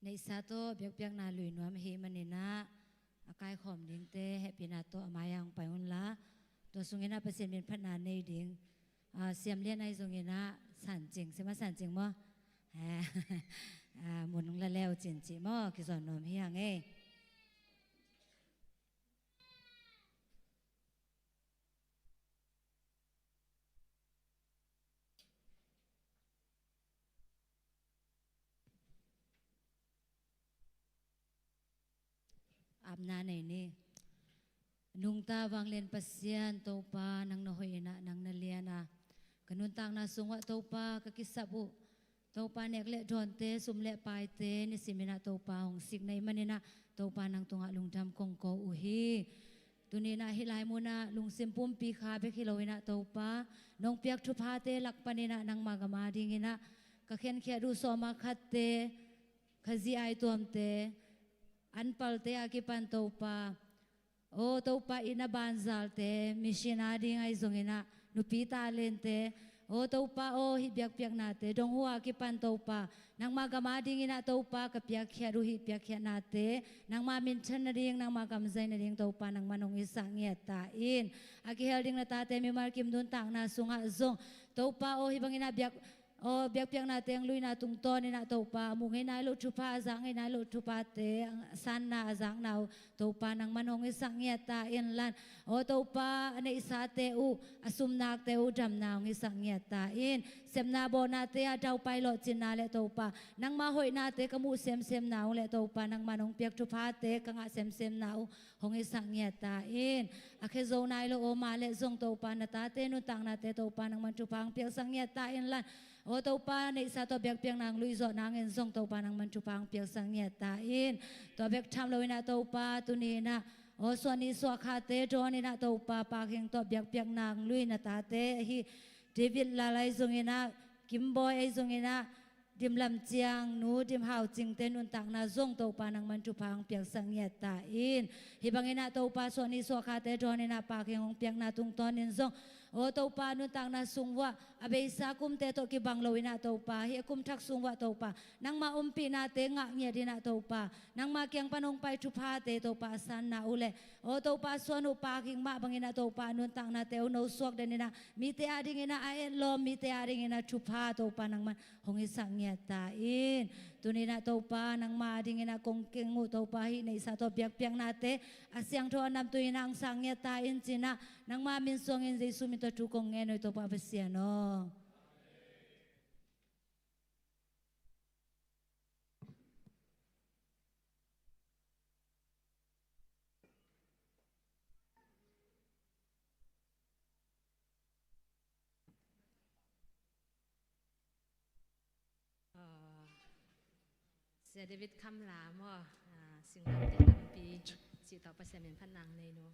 Neihsa tawh biakpiakna lui nuam ahih manin ah, a kaikhawm dingte hehpihna tawh a mai ah hong pai un la. Tua sungin ah Pasian min phatna nei ding, a, Siam Lian ahi zongin ah San Cing, Siamah San Cing maw, a, mun hong la le uh cin cih maw, kizawn nuam hi hang ei. Apna nei ni. Nungta vanglian Pasian Topa, nang na hoih in ah, nang na lian a, ka nuntakna sungah Topa ka kisap uh Topa, nek le dawnte, sum le paite nisimin ah Topa hong sik na hih manin ah Topa, nang tungah lungdam kong ko uh hi. Tuni-in ah hih lai munah lungsim pumpi kha bek hi loin ah Topa, nong piak thuphate lak panin ah nangma gam adingin ah ka khenkhiat uh sawm-ah-khatte, ka zi-ai tuamte, an palte a kipan Topa, aw Topa, inn a banzalte, mission ading ahi zongin ah nupi talente, aw Topa aw, hih biakpiaknate, dong uh a kipan Topa, nangma gam adingin ah Topa, ka piakkhiat uh hih piakkhiatnate nangma minthan nading, nangma gam zai nading Topa, nangman hong hisak ngiat ta in. A kihel ding na tate mimal kim nuntakna sungah zong Topa aw, hih bangin ah biak aw biakpiaknate hong luina tungtawnin ah Topa, a muh ngei nai loh thupha, a zak ngei nai loh thuphate, a sanna a zakna uh Topa, nangman hong hisak ngiat ta in lan. Aw Topa, a neihsate uh, a sumnakte uh damna hong hisak ngiat ta in. Sepna bawnate ah daupai lawhcinna le Topa, nangma hoihnate ka muh semsemna uh le Topa, nangman hong piak thuphate ka ngah semsemna uh hong hisak ngiat ta in. A khe zo nai loh aw, mah le zong Topa, na tate nuntaknate Topa, nangman thupha hong piaksak ngiat ta in lan. Aw Topa, neihsa tawh biakpiakna hong luizawh nangin zong Topa, nangman thupha hong piaksak ngiat ta in. Tua bek tham loin ah Topa, tuni-in ah aw suahni suahkhate dawnin ah Topa, Pakheng tawh biakpiakna hong lui na tate ahi David Lal ahi zongin ah, Kimbawi ahi zongin ah, Dim Lam Ciang, Nu Dim Hau Cingte nuntakna zong Topa, nangman thupha hong piaksak ngiat ta in. Hih bangin ah Topa, suahni suahkhate dawnin ah Pakheng hong piakna tungtawnin zong aw Topa, nuntakna sung uah a beisa kumte tawh kibang loin ah Topa, hih a kum thak sung uah Topa, nangma ompihnate ngah ngiatin ah Topa, nangma kiang pan hong pai thuphate Topa, a sanna uh le aw Topa, suan uh Pakheng mah bangin ah Topa, nuntaknate uh no suak denin ah mite adingin ah a etlawm, mite adingin ah thupha Topa, nangman hong hisak ngiat ta in. Tuni-in ah Topa, nangma adingin ah kong keng uh Topa, hih neihsa tawh biakpiaknate a siangtho a namtui-in ah hong sak ngiat ta in, ci-in ah nangma min suangin Jesu min tawh thu kong ngen uh hi Topa Pasian aw. Sia David Kham Lam aw, ah, Singlamteh Lampi cih tawh Pasian min phatna nei nu.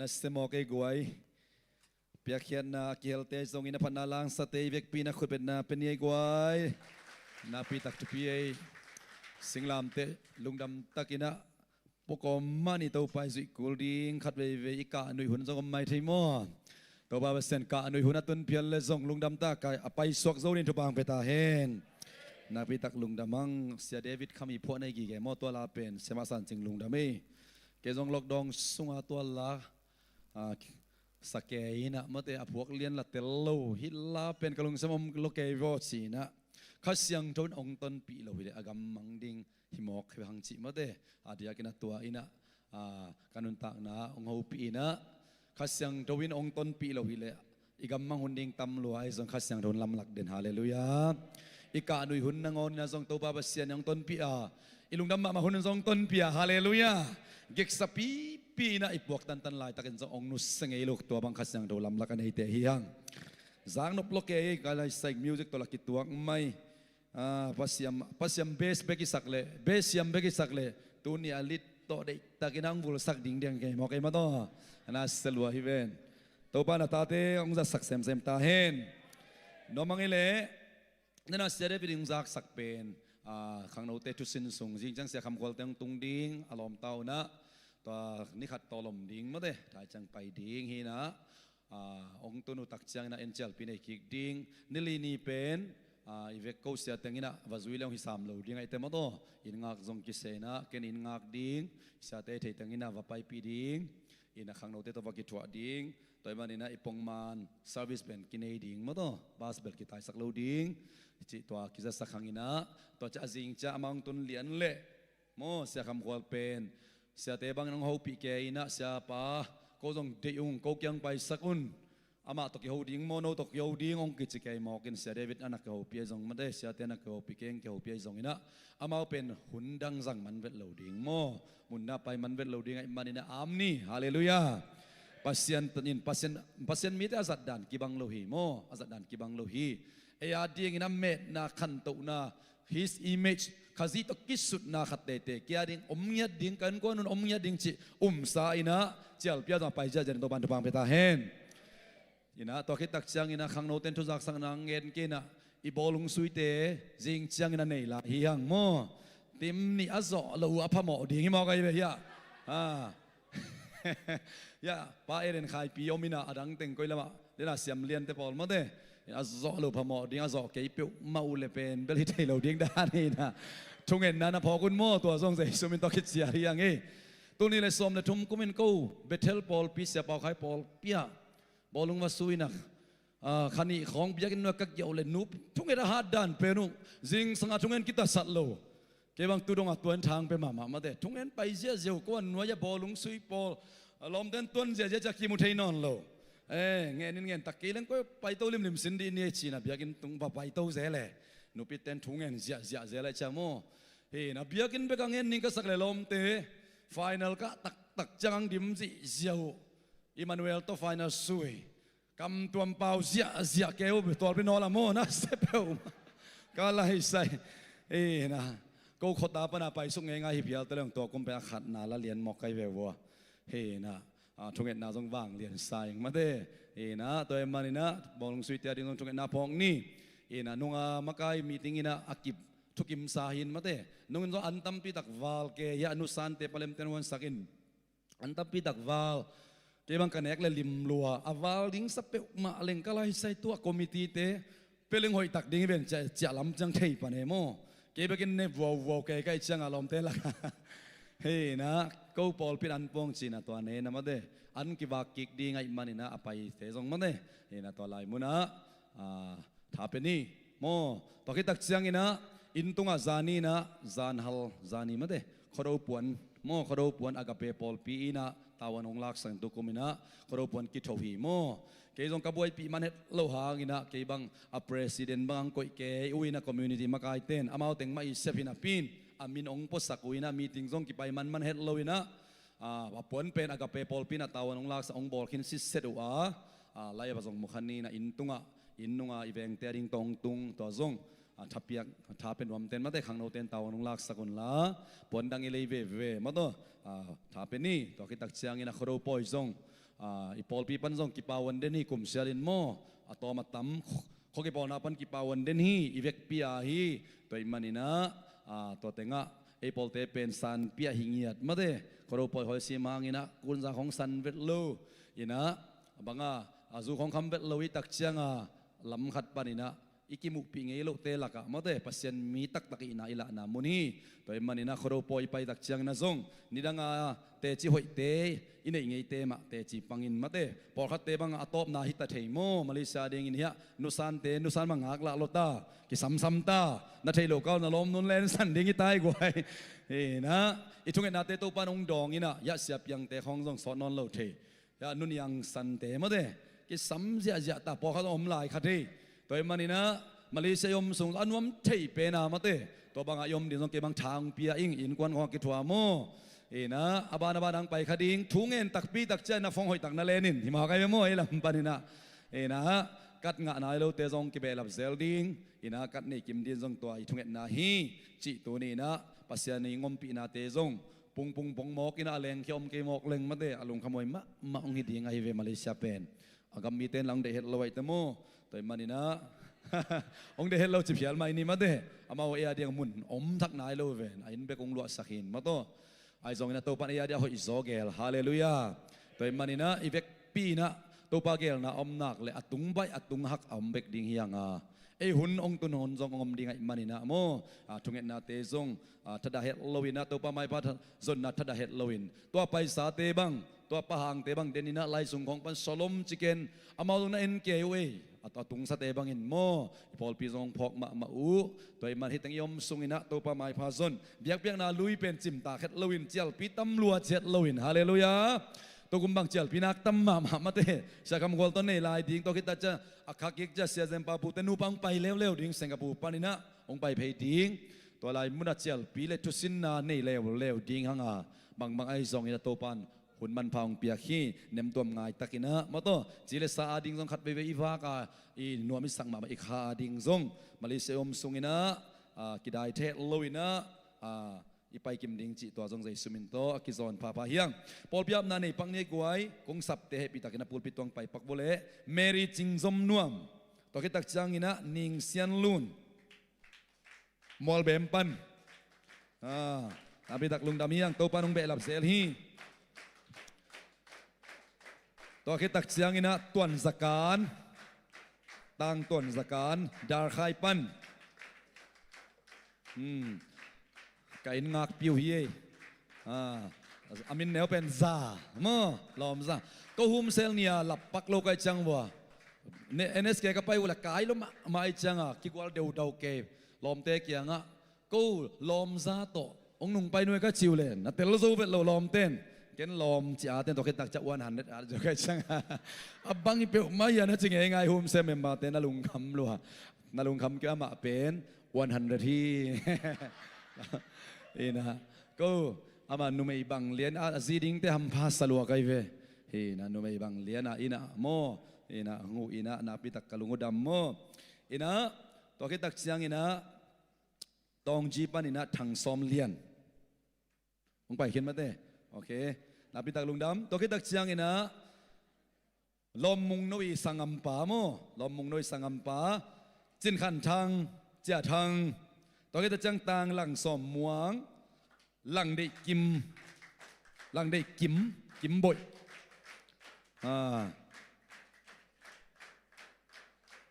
Na semawk ei guai. Piakkhiatna a kihelte zongin a phatna langsate i vekpi na khutbetna pia ni ei guai. Nakpitak thupi ei. Singlamteh lungdam takin a pukawm mah ni. Topa i zuih kul ding khat veivei i kah nuih hun zong om mai thei maw? Topa Pasian kah nuih hun a tun phial le zong lungdam tak a paisuak zo ding thupha pia ta hen. Nakpitak lungdam ang. Sia David khami phuah nei gige maw, tua la pen Sia Mah San Cing lungdam ei. Kei zong lockdown sunga tua la, a, sa kei in a, mate, a phuak lian la tel lo hi la pen ka lungsim om lo kei vaw ci in a, Kha Siangtho in ong tonpih lo hi leh a gammang ding hi mawk hi hang cih, mate, a diakin a tua in a, a, ka nuntakna ong hopih in a, Kha Siangtho in ong tonpih lo hi leh i gammang hun ding tam lua ahi zong Kha Siangtho in lamlak den. Halleluiah. I kah nuih hun nangawn in a zong Topa Pasian in ong tonpih a, i lungdam mahmah hun zong tonpih a. Halleluiah. Geksa pipi in a i puak tantan laitakin zong ong nusia ngei lo, tua bang Kha Siangtho lamlak a neite hi hang. Zak nop lo kei, ka lai saik music tawh la kituak mai. A, Pasian, Pasian bass bek i sak leh, bass siam bek i sak leh, tuni a lead tawh deihtakin a ong vulsak ding diang kei maw, kei maw taw. A na sia lua hi ven. Topa na tate ong zatsak semsem ta hen. Nuam ang ei leh, na na Sia David in ong zaksak pen, a, khangnote thusin sung zing ciang Sia Kham Khualte ong tung ding a lawmta un a, tua ni khat tawlom ding mate, thai ciang pai ding hi in a, a, ong tun uh tak ciangin a encialpi nei kik ding. Ni li ni pen, a, i vek ko sia teng in a va zui le ong hi sam lo ding ahih teh maw taw. Inn ngak zong kisia in a, ken inn ngak ding, siate thei teng in a va paipih ding, in a khangnote tawh va kithuah ding. Tua ahih manin a i pongman service pen kinei ding maw taw. Bus bel kitaisak lo ding. Cih tua kizatsak hang in a, tua ciah a zing ciah amah ong tun lian leh maw, Sia Kham Khual pen siate bangin ong hopih kei in a, siapa, ko zong deih ung, ko kiang paisak un. Amah tawh kiho ding maw, no tawh kiho ding ong kici kei mawk in, Sia David a na kihopih ahi zong mate, siate a na kihopih kei, ong kihopih ahi zong in a, amau pen hun dang zang man vet lo ding maw, mun na pai man vet lo ding ahih manin a, am ni. Halleluiah. Pasian in, Pasian, Pasian mite a zatdan kibang lo hi maw, a zatdan kibang lo hi. Ei a dingin a metna, khantohna, His image, Khazih tawh kisutna khat teitei kei a ding om ngiat ding, ka innkuan un om ngiat ding cih umsa in a, cialpi a zong a pai ziahziah ding Topa'n thupha pia ta hen. In a, tua khit tak ciangin a khangnote'n thuzaksakna ngen kei in a, i bawlung suite zing ciangin a nei lai hi hang maw. Tim nih a zawh loh uh a phamawh ding hi mawk ahi ve hiah. A. Hiah, Pa Eden Khaipi om in a, a dang teng koi lamah, den a siam liante pawl mate. A zawh loh phamawh ding, a zawh kei peuhmah uh leh pen bel hi thei lo ding dan hi in a. Thungetna na phawk un maw, tua zong Jesu min tawh khit ciat hi hang ei. Tul nih leh sawm leh thum kum in ko Bethel pawlpi, Sia Pau Khai pawlpi ah bawlung va su in a, a, kha nih khawng biakinn nuai ka kiah uh leh nupi thunget a hat dan pen uh, zingsang a thungen kitasat lo. Kei bang tu dong a tuan thang pia mahmah mate. Thungen pai ziahziah uh, ko a nuai a bawlung sui pawl, a lawmte'n tuan ziahziah ciah kimu thei nawn lo. E, ngen in ngen tak kei leng koi paito limlim sin dih ni ei ci in a biakinn tung va paito zel e. Nupite'n thungen ziahziah zel e ciah maw. Hi in a biakinn bek a ngen ning ka sak leh lawmte final kah taktak ciang ang dim zihziah uh. Emmanuel tawh final sui. Kamtuam pau ziahziah kei uh, tawlpi nawl a maw, na sia peuhmah. Ka laisai. Hi in a, ko khuata pan a paisuk ngeingai hi phial ta leng tua kum pen a khatna la lian mawk kai ve vua. Hi in a, a, thungetna zong vang lian sa ing mate. Hi in a, tua ahih manin a bawlung suite a ding zong thungetna phawk ni. Hi in a, nunga makai meeting in a, a kip thukimsa hi in mate. Nung in zong an tampi tak val kei hiah, a nusante palemte'n huansak in. An tampi tak val. Kei bang ka nek leh lim lua. A val ding sa peuhmah leng ka laisai, tua committee-te pia leng hoih tak ding hi ven, ciah, ciah lam ciang thei pan e maw. Kei bekin ne vuauvuau kei ka hih ciang a lawmte lak. Hi in a, ko pawlpi'n an puang ci in a tua ne in a mate. An kivak kik ding ahih manin a, a paite zong mate. Hi in a tua lai mun ah, a, tha pia ni maw. Tua khit tak ciangin a, inn tungah zani in a, zanhal zani mate, Khuado puan maw, Khuado puan Agape pawlpi in a tavuan hong laksak in, tu kum in a Khuado puan kitho hi maw. Kei zong ka buaipih man het loh hangin a, kei bang a president bang ang koih kei uh in a, community makaite'n amau teng mah i sep hi napi in a min hong puasak uh in a, meeting zong kipai manman het lo in a, a, a puan pen Agape pawlpi in a tavuan hong laksak, hong bawl khin sitset uh a, a, lai a va zong mu kha ni in a, inn tungah, inn nunga i vengte a ding tawh hong tung, tua zong, a, tha piak, tha pia nuamte'n mate, khangnote'n tavuan hong laksak un la, puan dang i lei veve maw taw, a, tha pia ni. Tua khit tak ciangin a Khuado pawi zong, ah, i pawlpi pan zong kipau an den hi, kum sialin maw, a tawm a tam, khuakipawlna pan kipau an den hi, i vekpi a hi. Tua ih maninah, ah, tua tengah ei pawlte pen sanpi ah hi ngiat mate, khuado pawi hoi sim hanginah kunza khong san vet lo inah, a banga a zu khong kham vet lo i tak cianga lam khat paninah i kimuhpih ngei lohte lakah mate, Pasian mi taktak ihna i lahna mun hi. Tua ih maninah khuado pawi i pai tak cianginah zong nidanga teci hoihte i neih ngeite mah teci pangin mate, pawlkhatte bangah a tawpna hita thei maw, Malaysia dingin hiah nusante nusan mah ngak lah lota, kisamsam ta, na theih loh kau na lawm nun lensan ding i tai guai. Inah i thungetnate Topan hong dawng inah hiah siapiangte khong zong sawt nawn lo thei. Ya, nuniang sante mate, kisam ziahziah ta, pawlkhat om lai khat hi. Tua ih maninah Malaysia i om sung a nuam thei pena mate, tua bangah i om ding zong kei bang thang pia ing, innkuan khong a kithuam maw. Inah a ban a ban ang pai kha ding, thu ngen takpi tak ciah na phone hoih tak na lenin hi mawk ai ve maw, ei lam paninah. Inah kat ngah nai lote zong kibehlap zel ding, inah kat nei kim din zong tua i thungetna hi. Cih tuni inah Pasian i ngompihnate zong pungpung pong mawk inah a lengkhia om kei mawk leng mate, a lungkham huai mahmah hong hi ding ahi ve Malaysia pen. A gam mite in lang deih het lo aihte maw. Tua ih maninah hong deih het lo ci phial mai ni mate, amau ei a diang mun om thak nai lo ven, a inn bek hong luahsak hin mataw. Ahi zongin a Topan ei a dia hoih zaw gel. Halleluiah. Tua ih maninah i vekpi inah Topa gelna a om nak le a tung baih a tung hak a om bek ding hi hanga, ei hun hong tun hun zong hong om ding aih maninah maw, a thungetnate zong a thadah het loinah Topa maipha zonna thadah het loin tua paisate bang, tua pahangte bang deninah lai sung khong pan sawlom ciken amau zong na en kei uh ei, a tungsate bangin maw, i pawlpi zong phawk mahmah uh. Tua ih man hiteng i om sunginah Topa maipha zon biakpiakna lui pen cimtak het loin cialpi tam lua ciat loin. Halleluiah. Tukum bang cialpi nak tam mahmah mate, siakam gual tawh nei lai ding, tua khita cia a khakik cia siazempa pute nupa hong pai leuleu ding, Singapore paninah hong pai phei ding. Tua lai munah cialpi le thusinna nei leuleu ding hanga, bangbang ahi zongin a Topan hun manpha hong piak hi. Nemtuam ngaitakinah mataw, ci le sa ading zong khat veivei i vaka i nuam i sak mahmah i kha ading zong Malaysia i om sunginah, ah, kidai theh loinah, ah, i paikim ding cih tua zong Jesu min tawh a kizawn phapha hiang. Pawlpi apna nei pak ni ei guai, kong sapte hehpihtakinah pulpit tuang pai pak vawleh Mary Cingzom Nuam. Tua khitak cianginah Ning Sian Lun, Mualbem pan. Ah, a bitak lungdam hiang, Topan hong behlap zel hi. Tua khitak cianginah Tuan Zakan, Tang Tuan Zakan, Darkhai pan. Hmm. Ka inn ngakpi uh hi ei. Ah, a min neu pen Za maw, Lawm Za. Ko humsel nia lap pak lo kai ciang vua, N S K ka pai uh la kai lo mahmah i cianga kigual deudau kei lawmte kiangah, ko Lawm Za tawh hong nung pai nuai ka ci uh len, na tel zo vet lo lawmten. Ken lawm ci a ten tawh khitak ciah one hundred at zo kai cianga, a bang i peuhmah hia na ci ngeingai, humsel memberte na lungkham lua, na lungkham kei amah pen one hundred hi. Inah ko ama numei bang lian a zi dingte hampha sa lua kai ve. Inah numei bang lian a inah maw, inah hong uh inah nakpitak ka lung uh dam maw. Inah tua khitak cianginah Tawngji paninah Thang Sawm Lian. Hong pai khin mate. Ok. Nakpitak lungdam. Tua khitak cianginah Lawm Mung No i sangampa maw, Lawm Mung No i sangampa Cin Khan Thang, Cia Thang. Tua khitak ciang Tang Lang Sawm Muang, Lang Deih Kim, Lang Deih Kim, Kim Boih. Ah.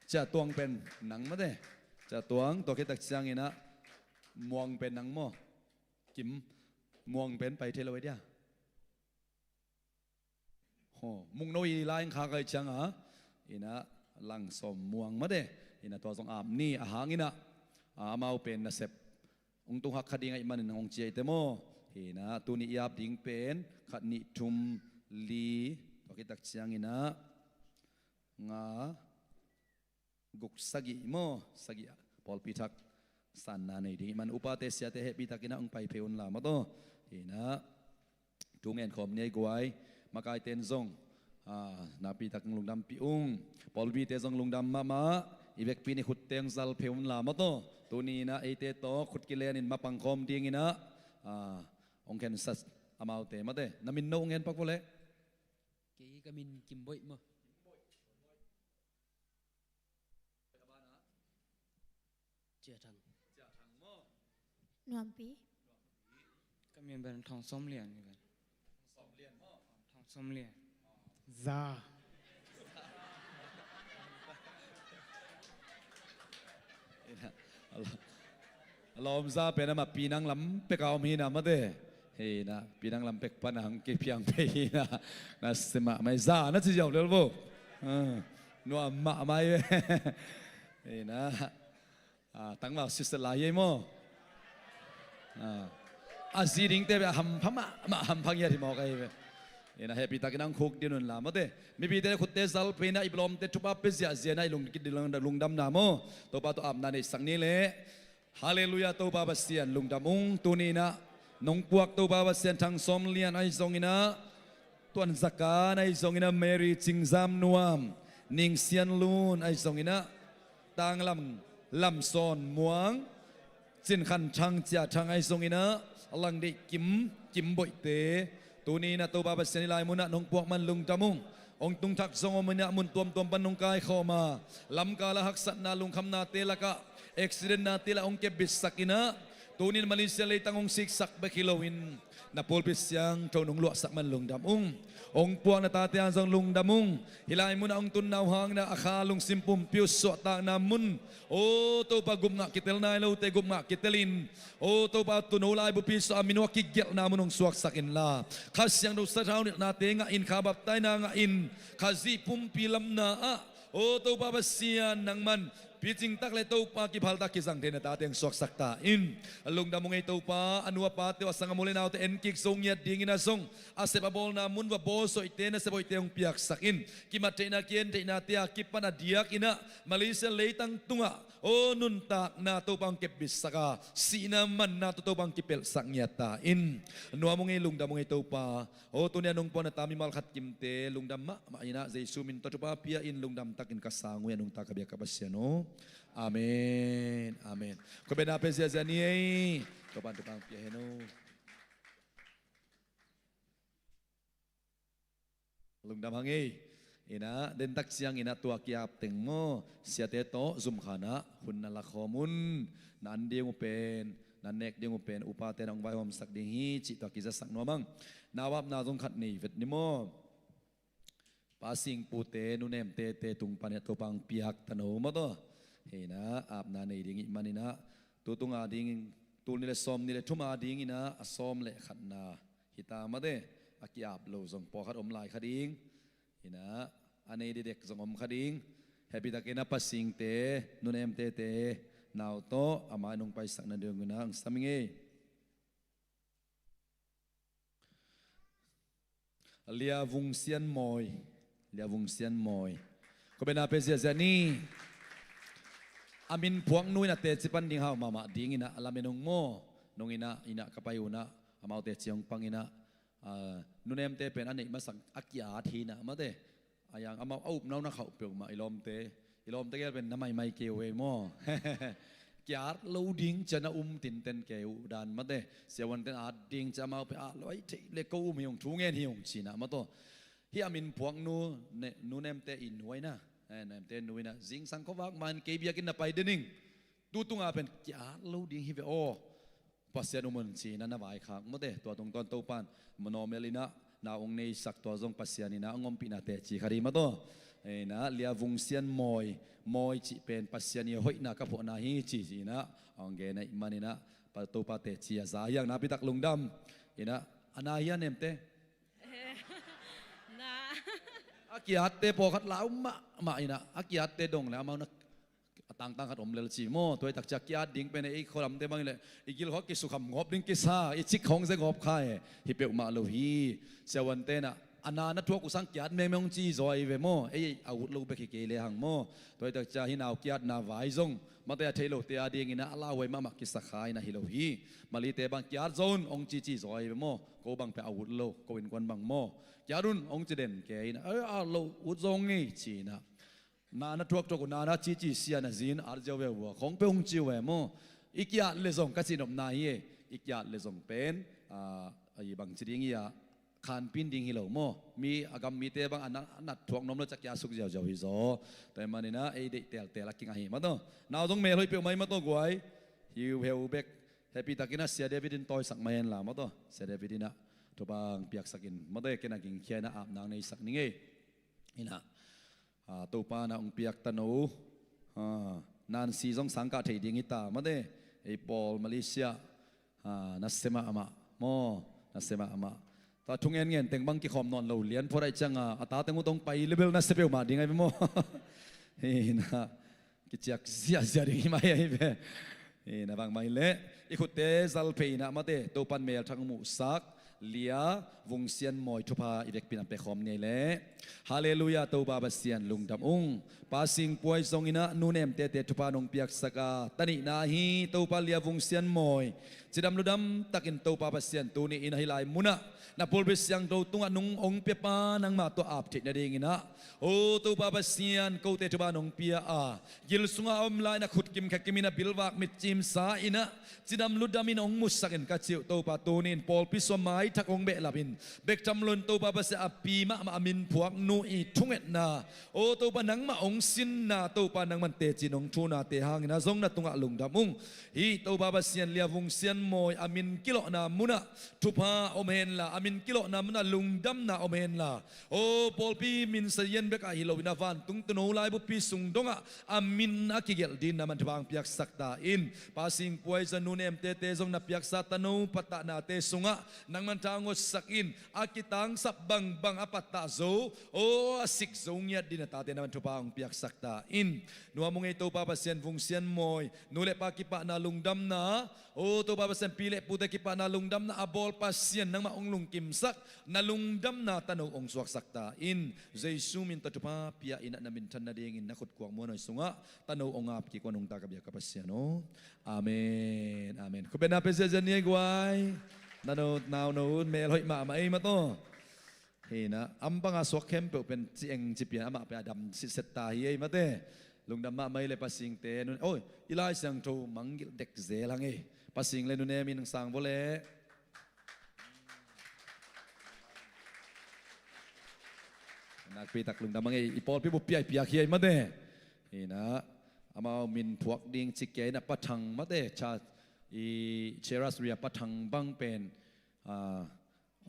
Cia Tuang pen nang mate. Cia Tuang, tua khitak cianginah Muang pen nang maw. Kim, Muang pen pai thei lo ei dia. Ho, Mung No i lai ang kha kai cianga, inah Lang Sawm Muang mate, inah tua zong ap ni a hanginah, a, amau pen nasep hong tung hak kha ding aih manin hong ciaite maw. Inah tuni i ap ding pen khat, nih, thum, li, tua khitak cianginah nga, guk, sagih maw, sagih pawlpi thak sanna nei ding. Ih man upate siate hehpihtakinah hong pai phei unla mataw. Inah thu ngen khawm ni ei guai, makaite in zong, ah, nakpitak lungdampih ung. Pawlpite zong lungdam mahmah. I vekpi ni khutte hong zal phei unla mataw. Tuni inah eite tawh khut kilenin mapang khawm dinginah, ah, hong khensa amaute mate. Na min no hong hen pak vawleh. Ka min Kim Boih maw? Cia Thang. Nuampi. Ka min pen Thong Som Lian hi pen. Thong Som Lian. Za. A lawm za pen amah Pinang lam pek a om hi na mate. Hi na, Pinang lam pek pan a hong kiphiang pei hi na. Na si mahmah hi, za na ci ziau lel vo. Ah, nuam mahmah hi ve. Hi na. Ah, tangval sister lai hi ei maw? Ah. A zi dingte bia hampha mahmah, hampha ngiat hi mawk ahi ve. Hi na, hehpih takin hong khuk dih un la mate. Mipite khutte zal pei na, i lawmte thupha pia ziahziah na, i lung, lungdamna maw? Topa tawh apna neihsak ni leh. Halleluiah, Topa Pasian lungdam ung. Tuni in ah nong puak Topa Pasian Thang Sawm Lian ahi zongin ah, Tuan Zaka ahi zongin ah, Mary Cing Zam Nuam, Ning Sian Lun ahi zongin ah, Tang Lam, Lam Sawn Muang, Cin Khan Thang, Cia Thang ahi zongin ah, Lang Deih Kim, Kim Boihte, tuni in ah Topa Pasian i lai mun ah nong puak man lungdam ung. Hong tung thak zong om in ah, mun tuamtuam pan nong kaikhawm a, lamkal ah haksatna, lungkhamnate lakah, accidentnate lah hong kepbitsak in ah, tuni in Malaysia leitang hong siksak bek hi loin, na pulpit siangtho nong luahsak man lungdam ung. Hong puak na tate ading zong lungdam ung. Hih lai mun ah hong tun nau hangin ah, a kha lungsim pumpi uh suahtakna mun, aw Topa, gupngah kitel nai lote gupngah kitel in, aw Topa, tuuno laibupi sungah a min uh a kigelhna mun hong suaksak inla, Kha Siangtho sathau nilhnate ngah in, kha baptaina ngah in, Khazih pumpi lamna ah, aw Topa Pasian, nangman picing tak le Topa, kiphal tak kizang thei na tate hong suaksak ta in. Lungdam ung ei Topa. A nu a pate uh, a sang a mu le naute en kik zo ngiat dingin ah zong, a sep a bawlna mun va bawlsoihte, nasep hoihte hong piaksak in. Kimat theihna, ki-en theihnate a kipan a diakin ah, Malaysia leitang tungah, aw nuntakna Topa hong kepbitsak a, sihna manna tawh Topa hong kipelhsak ngiat ta in. Nuam ung ei, lungdam ung ei Topa. Aw tuni a nong puak na ta mimal khat kimte lungdam mahmah in ah, Jesu min tawh thupha pia in, lungdam takin ka sang uh hi a, nungta ka biak ka Pasian aw. Amen, amen. Khuabe na pe ziahziah ni ei. Topa in thupha hong pia hen aw. Lungdam hang ei. In ah, den tak ciangin ah tua ki-ap teng maw, siate tawh zumkhan ah hun na lakhawm un. Na an ding uh pen, na nek ding uh pen, upate na hong vaihawmsak ding hi cih tua kizasak nuam hang. Na apna zong khat nei vet ni maw. Pa Singpute, Nu Nemtete tung pan hi a, Topa hong piak ta no maw taw. Hi na, apna nei ding ih manin ah, tutung ading, tul nih le sawmnih le thum adingin ah, a sawm le khatna hi ta mate. A ki-ap lo zong pawlkhat om lai kha ding. Hi na, a nei didek zong om kha ding. Hehpih takin ah Pa Singte, Nu Nemtete nau tawh a mai nong paisak nadingin ah hong sam ing ei. Lia Vung Sian Mawi. Lia Vung Sian Mawi. Khuabe na pe ziahziah ni. A min phuak nu in ah teci pan ding hau mahmah dingin ah, a lamen ung maw. Nong in ah, in ah ka pai un ah, amau teci hong pang in ah, ah, Nu Nemte pen a neih masak a ki-at hi na mate. A yang amau a upna uh na khauh peuhmah, i lawmte, i lawmte gel pen na maimai kei uh ei maw. Ki-at lo ding ci a na um tinten kei uh dan mate. Siavuanten at ding ci a, amau pen at lo ai thei le ko um hi ung, thu ngen hi ung ci na maw taw. Hih a min phuak nu, Nu Nemte i nu ai na. Eh, Nu Nemte nu in ah zingsang khuavak man kei biakinn na pai den ing. Tutung a pen ki-at lo ding hi ve aw. Pasian um un ci na na vaikhak mate. Tua tungtawn Topan manaw mel in ah na hong neisak, tua zong Pasian in ah hong ompihna teci kha ding maw taw. Hi na, Lia Vung Sian Mawi, Mawi cih pen Pasian ii hoihna ka phuahna hi ci in ah hong gen ahih manin ah, Topa teci a za hi hang. Nakpi tak lungdam. Hi na, a na hi a, Nemte? Na. A ki-atte pawlkhat la um mahmah in ah, a ki-atte dong le amau na a tangtang khat om lel ci maw. Tua hi tak ciang ki-at ding pen ei khualamte bang hi leh, i gil khawng kisukham ngawp ding kisa, i cik khawng ze ngawp kha e. Hi peuhmah lo hi. Siavuante in ah, a na na thuak uh sang ki-at mengmeng hong ci zaw ahi ve maw. Ei a ut lo bek hi kei le hang maw. Tua hi tak ciang hih nau ki-atna vai zong mate, a thei lote adingin ah a lauhuai mahmah kisa kha in ah hi lo hi. Malite bang ki-at zaw un hong cici zaw ahi ve maw. Ko bang pen a ut lo, ko innkuan bang maw. Ki-at un hong ci den kei in ah, a lo ut zaw ngei ci in ah. Na na thuakthuak uh, na na cici sia na zin at ziau ve uh a, khong pe hong ci uh e maw. I ki-at leh zong ka cihnopna hi e. I ki-at leh zong pen, ah, a i bang ci ding hi a, khanpin ding hi lo maw. Mi a gam mite bang a na, a nat thuak nuam lo ciah kia suk ziauziau hi zaw. Tua hi maninah ei deih teltel a kingah hi mataw. Nau zong mel hoih peuhmah hi mataw guai. Hiu heu bek. Happy takinah Sia David in tawisak mah henla mataw. Sia David inah thupha hong piaksakin mataw, ken a gingkhia inah ap nang neisak ning ei. Inah, ah, Topa na hong piak tano, ah, Nancy zong sangkah thei ding hi ta mate. Ei pawl Malaysia, ah, na sia mahmah maw, na sia mahmah. Tua thu ngen ngen teng bang kikhawm nawn lo lian phot aih cianga a ta teng uh tong pai level na sia peuhmah ding ahi ve maw. Hi na. Kiciak ziahziah ding hi mai ahi ve. Hi na bang mai leh i khutte zal phei inah mate Topan mel thang muhsak Lia Vungsian Mawi thupha i vekpi inah pekhawm ni ei leh. Halleluiah, Topa Pasian lungdam ung. Pa Sing Puai zong inah nu Nem Tete thupha nong piaksak a, ta nihna hi Topa Lia Vungsian Mawi cidam ludam takin Topa Pasian tuni in ahi lai munah na pulpit siangtho tungah nung hong piapa nangmah tua ap theih nading inah, o Topa Pasian, kote thupha nong pia a, gil sunga om lai na khut kim kha kim inah bilvak mit cimsa inah cidam ludam in hong musakin ka cih uh Topa tuni in pawlpi sua maithak hong behlap in bek tham loin Topa Pasian a pi mahmah a min phuak nu i thungetna, o Topa nangmah hong sinna Topa nangman teci nong thunate hangin a zong na tungah lungdam ung. Hi Topa Pasian Lia Vungsian Mawi a min kilawhna munah thupha om henla, a min kilawhna munah lungdamna om henla, o pawlpi min sazian bekah hi loin a vantung tuuno laibupi sung dongah a min a kigelh dingin na man thupha hong piaksak ta in. Pa Sing Puai zong nu Nem Tete zong na piaksa tano pattahnate sungah nangman tha hong otsak in a kitangsap bangbang a pattah zo, o a sik zo ngiat dingin a tate na man thupha hong piaksak ta in. Nuam ung ei Topa Pasian Vungsian Mawi nu le pa kipahna lungdamna, o Topa Pasian pi le pute kipahna lungdamna a bawl Pasian nangmah hong lungkimsak na lungdamna tano hong suaksak ta in. Jesu min tawh thupha pia inah na minthan nadingin na khutkuak muanhuai sungah tano hong ap kik un, nungta ka biak ka Pasian aw. Amen, amen. Khutbetna pia ziahziah ni ei guai. Nano nauno un mel hoih mahmah ei mataw. Hi na, am banga suak khempeuh pen ci eng ci pian amah pen a dam sitset ta hi ei mate. Lungdam mahmah ei le Pa Singte nun, oi, i Lai Siangtho manggilh dek zel hang ei. Pa Sing le Nu Nem in sang vua le. Nakpi tak lungdam hang ei, i pawlpi bup piaipiak hi ei mate. Hi na, amau min phuak ding ci kia inah Pa Thang mate, cha, i Cheras Ria Pa Thang bang pen, ah,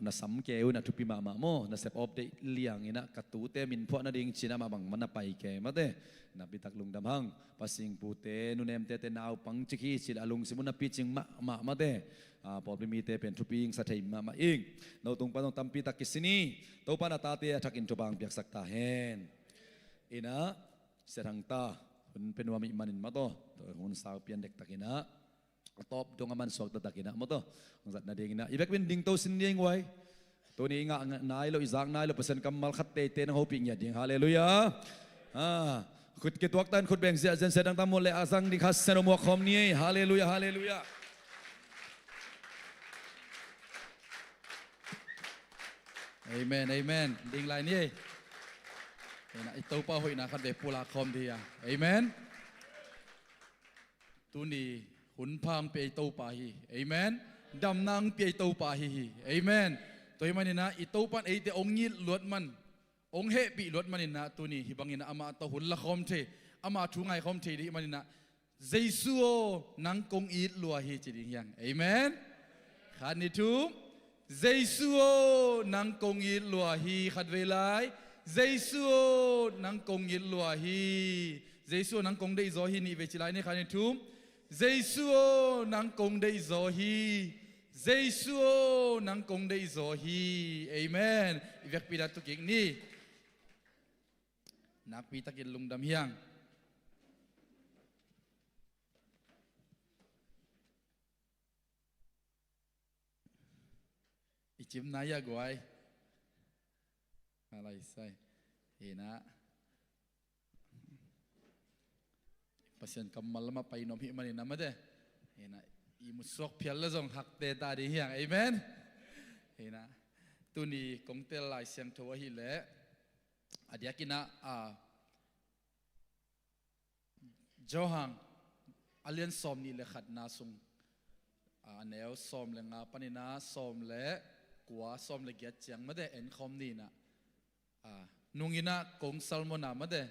na sam kei un a thupi mahmah maw, nasep awp deih liang inah ka tute min phuah nading ci-in amah bangmah na pai kei mate. Nakpi tak lungdam hang. Pa Sing pute, Nu Nem Tete naupang cik hi ci-in a lungsim un a picing mahmah mate. Ah, pawlpi mite pen thupi hong sa thei mahmah ing. No tung pan zong tampi tak kisin hi. Topa in a tate a thakin thupha hong piaksak ta hen. Inah, Sia Thang ta, hun pia nuam ih manin mataw, hun sau pian dektak inah a tawp dong a mansuak taktak inah mataw hong zat nading inah i vekpi in dingto sin ni ei guai. Tuni i ngah nai lo, i zak nai lo Pasian kammal khat teitei nang hopih ngiat ding. Halleluiah. Ah, khut kituak tan khut beng ziahziah in Sia Thang ta mual le a zang ding kha Sia Thang muak khawm ni ei. Halleluiah, halleluiah. Amen, amen. Ding lai ni ei. Amen. I Topa hoihna khat vei pulak khawm ding hi a. Amen. Tuni hun pha hong pia i Topa hi. Amen. Damna hong pia i Topa hi hi. Amen. Tua hi maninah i Topa in eite hong it luat man, hong hehpih luat maninah tuni hih banginah amah tawh hun la khawm thei, amah thu ngai khawm thei dih maninah Jesu aw, nang kong it lua hi ci ding hiang. Amen. Khat ni thum. Jesu aw, nang kong it lua hi. Khat vei lai. Jesu aw, nang kong it lua hi. Jesu aw, nang kong deih zaw hi. Nih vei ci lai ni. Khat ni thum. Jesu aw, nang kong deih zaw hi. Jesu aw, nang kong deih zaw hi. Amen. I vekpi dah tu kik ni. Nakpi takin lungdam hiang. I cimna ia guai. Alai sai. Ina. Pasian kammal lamah pai nuam hih manin a mate. Ina. I musuak phial la zong hakte ta ding hiang. Amen. Ina. Tuni kong tel Lai Siangtho ahih leh a diakin ah, a, Johan a lian sawm nih le khatna sung, a, a neu sawm le nga panin a sawm le kua sawm le giat ciang mate enkhawm ni in ah, a, nung in ah Kong Salmon ah mate,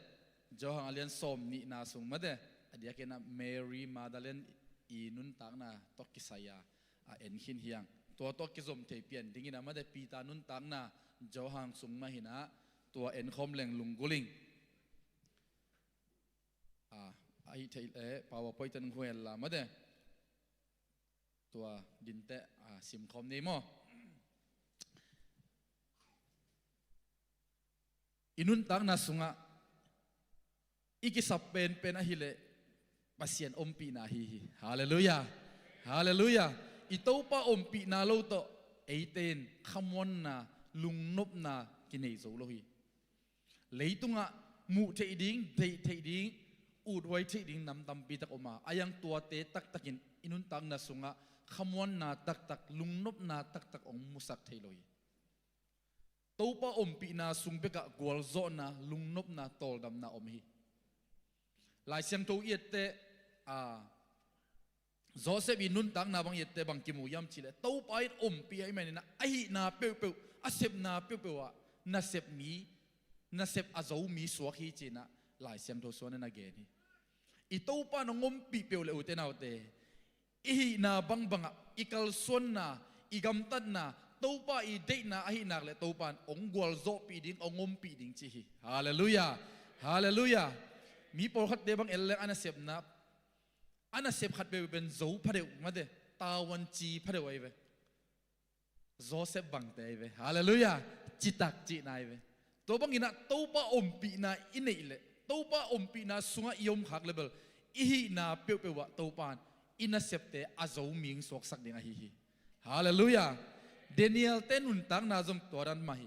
Johan a lian sawm nihna sung mate, a diakin ah Mary Magdalene i nuntakna tawh kisai a, a en khin hi hang. Tua tawh kizom thei pian dingin ah mate, Peter nuntakna Johan sung mah hi in ah, tua enkhawm leng lunggulh ing. A, a hih theih leh PowerPoint ten hong huel la mate. Tua dinteh, a, simkhawm ni maw. I nuntakna sungah i kisap penpen ahih leh Pasian ompihna ahi hi. Halleluiah. Halleluiah. I Topa ompihna lo tawh eite in khamuanna, lungnopna kinei zo lo hi. Leitungah muh theih ding, deih theih ding, uthuai theih ding nam tampi tak om a, a iang tuate taktakin i nuntakna sungah khamuanna taktak, lungnopna taktak hong musak thei lo hi. Topa ompihna sung bekah gualzawhna, lungnopna, tawldamna om hi. Lai Siangtho i etteh, a, Joseph i nuntakna bang i etteh bang kimu hiam cih leh, Topa in ompih ahih manin ah, a hihna peuhpeuh, a sepna peuhpeuh ah nasep mi, nasep a zo mi suak hi ci-in ah Lai Siangtho sungah na gen hi. I Topa in hong ompih peuh leh ute naute, i hihna bangbang ah, i kalsuanna, i gamtatna, Topa i deihna ahih nak leh Topa in hong gualzawhpih ding, hong ompih ding ci hi. Halleluiah. Halleluiah. Mi pawlkhatte bang en leng a nasepna, a nasep khat peuh pen zo phadeuh mate, tavuan ci phadeuh ahi ve. Joseph bangte ahi ve. Halleluiah. Citak cihna ahi ve. Tua bangin ah Topa ompihna i neih leh, Topa ompihna sungah i om khak leh bel, i hihna peuhpeuh ah Topa in i nasepte a zo mi hong suaksak ding ahi hi. Halleluiah. Daniel-te nuntakna zong tua dan mah hi.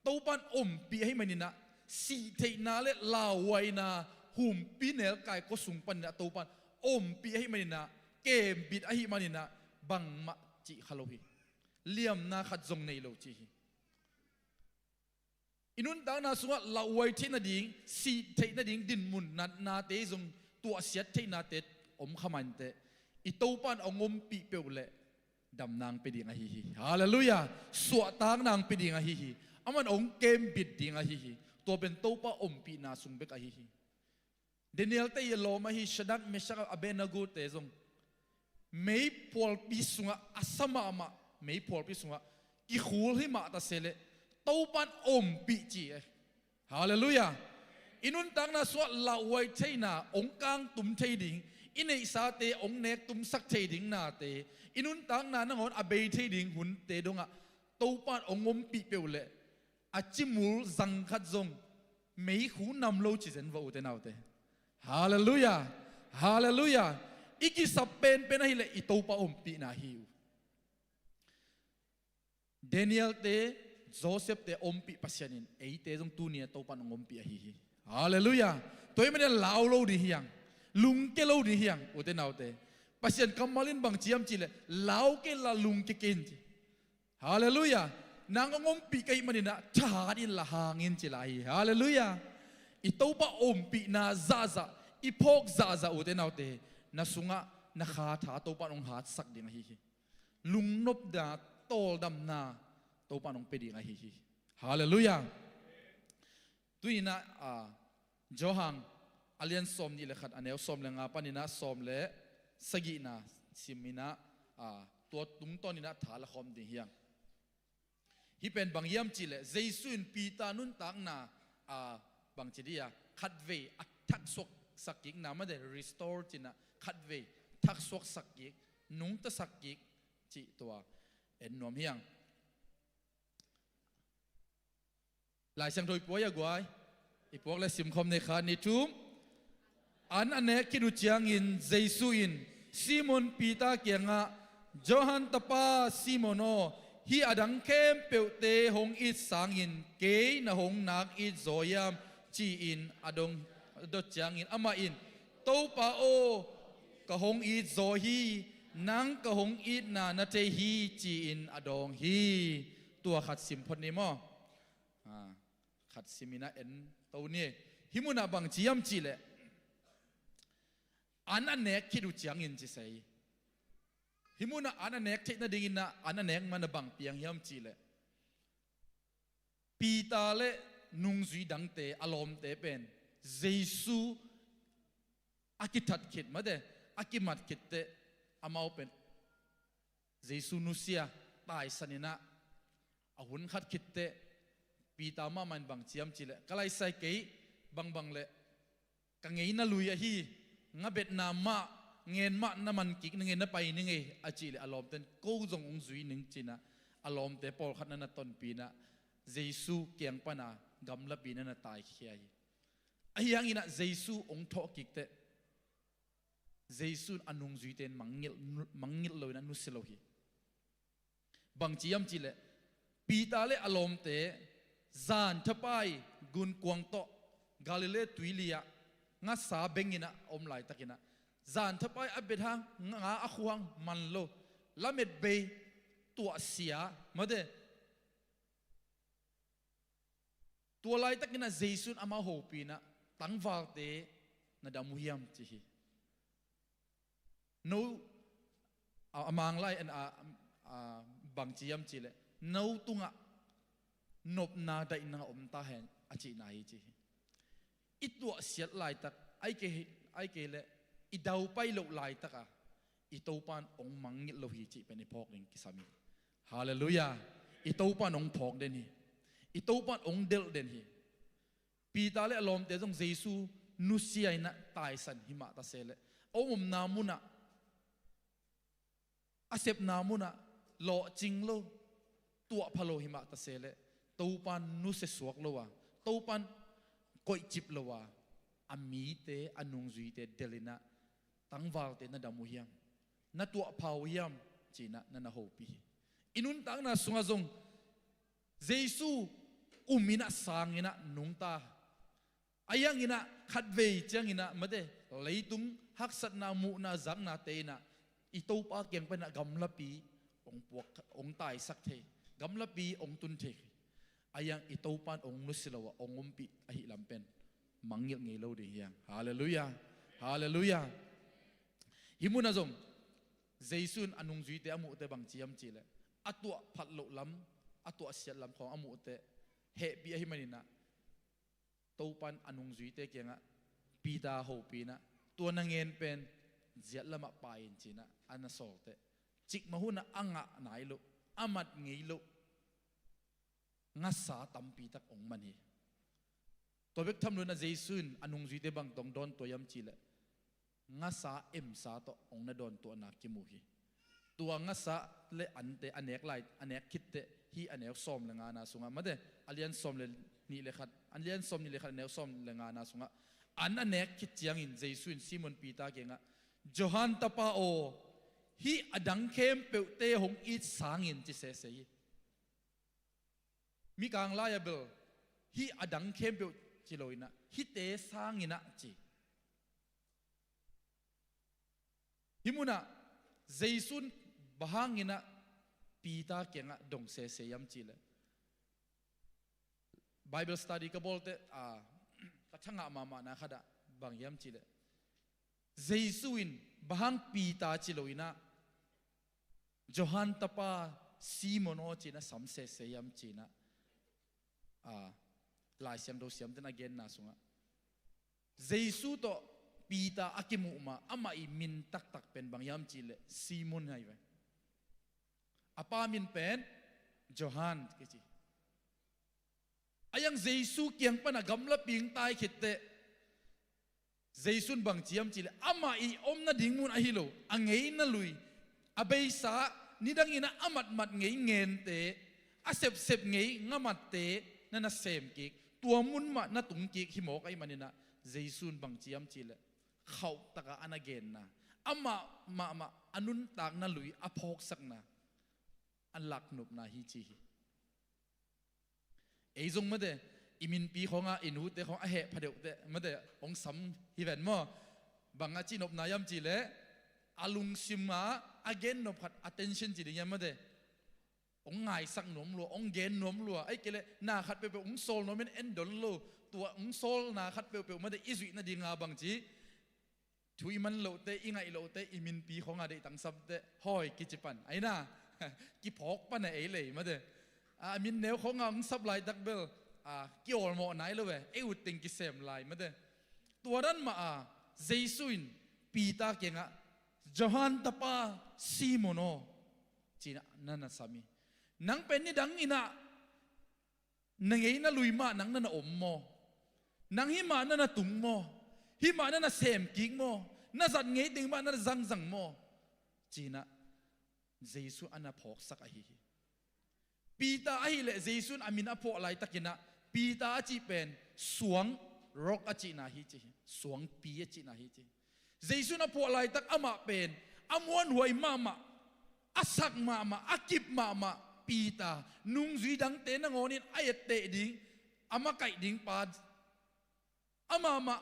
Topa in ompih ahih manin ah, sih theihna le lauhuaina, humpi nelkai kua sung panin ah Topa in ompih ahih manin ah, kembit ahih manin ah, bangmah cih kha lo hi. Liamna khat zong nei lo ci hi. I nuntakna sungah lauhuai theih nading, sih theih nading dinmun natnate zong, tuahsiat theihnate om kha mah inteh, i Topa in hong ompih peuh leh damna hong pia ding ahi hi. Halleluiah. Suahtakna hong pia ding ahi hi. Aman hong kembit ding ahi hi. Tua pen Topa ompihna sung bek ahi hi. Daniel-te i lawm ahi Shadrach, Meshach, Abednego-te zong meiphualpi sungah, a sa mahmah meiphualpi sungah kikhul hi mah ta se leh, Topa in ompih ci e. Halleluiah. I nuntakna sungah lauhuai theihna, hong kangtum thei ding, i neihsate hong nektumsak thei ding nate, i nuntakna nangawn a bei thei ding hunte dongah Topa in hong ompih peuh leh, a cimul zang khat zong meikhu nam lo ci zen va, ute naute. Halleluiah. Halleluiah. I kisap penpen ahih leh i Topa ompihna hi uh. Daniel-te, Joseph-te ompih Pasian in eite zong tuni a Topa in hong ompih ahi hi. Halleluiah. Tua ahih manin lau lo ding hi hang. Lungke lo ding hi hang, ute naute. Pasian kammal in bang ci hiam cih leh, lau kei inla lungke kei in ci. Halleluiah. Nang hong ompih ka hih manin ah thahat inla hang in ci lai hi. Halleluiah. I Topa ompihna zahzah, i phawk zahzah, ute naute, na sungah na kha tha Topa in hong hatsak ding ahi hi. Lungnopna, tawldamna Topa in hong pia ding ahi hi. Halleluiah. Tuni-in ah, a, Johan a lian sawm nih le khat, a neu sawm le nga panin ah sawm le sagihna simin ah, a, tua tungtawnin ah tha la khawm ding hi hang. Hih pen bang hiam cih leh, Jesu in Peter nuntakna, a, bang ci dih a, khatvei a thaksuaksak kikna, mate, restore ci-in ah, khatvei thaksuaksak kik, nungtasak kik cih tua en nuam hi hang. Lai Siangtho i puak a, guai. I puak le simkhawm ni, khat, nih, thum. An a nek khit uh ciangin Jesu in Simon Peter kiangah, Johan tapa Simon aw, hih a dang khempeuhte hong it sangin kei na hong nak it zaw hiam? Ci-in a dong, a dot ciangin amah in, Topa aw, ka hong it zaw hi, nang ka hong itna na thei hi, ci-in a dawng hi. Tua khat sim phot ni maw? A, khat simin ah en to ni. Hih munah bang ci hiam cih leh, an a nek khit uh ciangin ci se hi. Hih munah an a nek theih nadingin ah, an a nek man a bang piang hiam cih leh, Peter le nungzui dangte, a lawmte pen Jesu a kithat khit mate, a kimat khit teh, amau pen Jesu nusia, taisan in ah, a hun khat khit teh, Peter mahmah in bang ci hiam cih leh, ka laisai kei bangbang leh ka ngeina lui ahi, nga betna mah, ngen mah na man kik ning ei, na pai ning ei, a cih leh a lawmte in ko zong hong zui ning ci-in ah, a lawmte pawlkhat na na tonpih in ah, Jesu kiang pan a gamlapi na na taikhia hi. Ahi hangin ah Jesu hong thawh kik teh, Jesu in a nungzuite in mangngilh, mangngilh lo in ah nusia lo hi. Bang ci hiam cih leh, Peter le a lawmte zan thapai gunkuang tawh Galilee tuili ah ngasa beng in ah om laitakin ah, zan thapai a bet hang, nga a khu hang man lo, lamet bei, tuahsia mate, tua laitakin ah Jesu in amau hopih in ah, tangvalte na dam uh hiam ci hi. No, a, a Manglai in a, a, bang ci hiam cih leh, no tungah nopna daihna om ta hen a cihna hi ci hi. I tuahsiat laitak, ahih kei, ahih kei leh i daupai loh laitak a, i Topa in hong mangngilh lo hi cih pen i phawk ding kisam hi. Halleluiah. I Topa in hong phawk den hi. I Topa in hong delh den hi. Peter le a lawmte zong Jesu nusia in ah taisan hi mah ta se leh, a omna mun ah, a sepna mun ah lawhcing lo, tuahpha lo hi mah ta se leh, Topa in nusia suak lo a, Topa in koihcip lo a, a mite, a nungzuite delh in ah, tangvalte na dam uh hiam, na tuahpha uh hiam ci-in ah na na hopih hi. I nuntakna sungah zong Jesu um in ah, sang in ah nungta. Ahi hangin ah khatvei ciangin ah mate, leitung haksatna, muhna, zaknate in ah i Topa kiang pan ah gamlapi hong puak, hong taisak thei, gamlapi hong tun thei. Ahi hang i Topa in hong nusia lo a hong ompih ahih lam pen mangngilh ngei lo ding hi hang. Halleluiah. Halleluiah. Hih mun ah zong Jesu in a nungzuite a muh teh bang ci hiam cih leh, a tuahphat loh lam, a tuahsiat lam khawng a muh teh hehpih ahih manin ah, Topa in a nungzuite kiangah Peter hopih in ah, tua na ngen pen ziat lamah pai in ci-in ah a na sawl teh, cikmah hun ah a ngah nai loh, a mat ngei loh ngasa tampi tak hong man hi. Tua bek tham lo in ah Jesu in a nungzuite bang tawh hong dawntuah hiam cih leh, ngasa emsa tawh hong na dawntuahna kimu hi. Tua ngasa le ante a nek lai, a nek khit teh, hih a neu sawm le ngana sungah mate, a lian sawm le nih le khat, a lian sawm nih le khat, a neu sawm le ngana sungah an a nek khit ciangin Jesu in Simon Peter kiangah, Johan tapa aw, hih a dang khempeuhte hong it sangin ci sese hi. Mikang lai-ah bel hih a dang khempeuh ci lo in ah, hihte sangin ah ci. Hih mun ah Jesu in bang hangin ah Peter kiangah dong sese hiam cih leh, Bible study ka bawl teh, a, ka thangah mahmahna khat ah bang hiam cih leh, Jesu in bang hang Peter ci lo in ah, Johan tapa Simon aw ci-in a sam sese hiam ci-in ah, a, Lai Siangtho siamte in a genna sungah, Jesu tawh Peter a kimuh ma, amah i min taktak pen bang hiam cih leh Simon hi ve. A pa min pen Johan kici. Ahi hang Jesu kiang pan a gamlapi hong tai khit teh, Jesu in bang ci hiam cih leh, amah i om nading mun ahi lo, a ngeina lui, a beisa, nidangin ah a matmat ngei ngente, a sepsep ngei ngamatte na na sem kik, tua mun mah na tung kik hi mawk ahih manin ah, Jesu in bang ci hiam cih leh, khauhtak a a na genna, amah mahmah a nuntakna lui a phawksakna, a laknopna hi ci hi. Ei zong mate, i minpi khawngah i nute khawng a heh phadeuh teh mate, hong sam hi ven maw? Bang a cihnopna hiam cih leh, a lungsim ah a gennop khat, attention ci ding hiam mate, hong ngaisak nuam lua, hong gen nuam lua, ahih kei leh na khat peuhpeuh hong sawl nuam in en don lo, tua hong sawlna khat peuhpeuh mate i zuih nadinga bang ci, thu i man loh teh, i ngaih loh teh, i minpi khawngah deih tangsam teh, hawi kici pan, ahi na, kiphawk pan a ei lei mate. A min neu khawng a hong sap laitak bel a kiawlmawh nai lo e, ei ut teng kisem lai mate. Tua dan mah a Jesu in Peter kiangah, "Johan tapa Simon aw," ci-in ah na na sam hi. "Nang pen nidang in ah na ngei na lui mah nang na na om maw? Nang hih mah na na tung maw? Hih mah na na sem kik maw? Na zat ngei teng mah na na zangzang maw?" ci-in ah Jesu a na phawksak ahi hi. Peter ahih leh Jesu in a min a phuah laitakin ah Peter a cih pen suang, rock a cihna hi ci hi. Suangpi a cihna hi ci hi. Jesu in a phuah laitak amah pen a muanhuai mahmah, a sak mahmah, a kip mahmah Peter, nungzui dangte nangawn in a etteh ding, a makaih ding pa, amah mah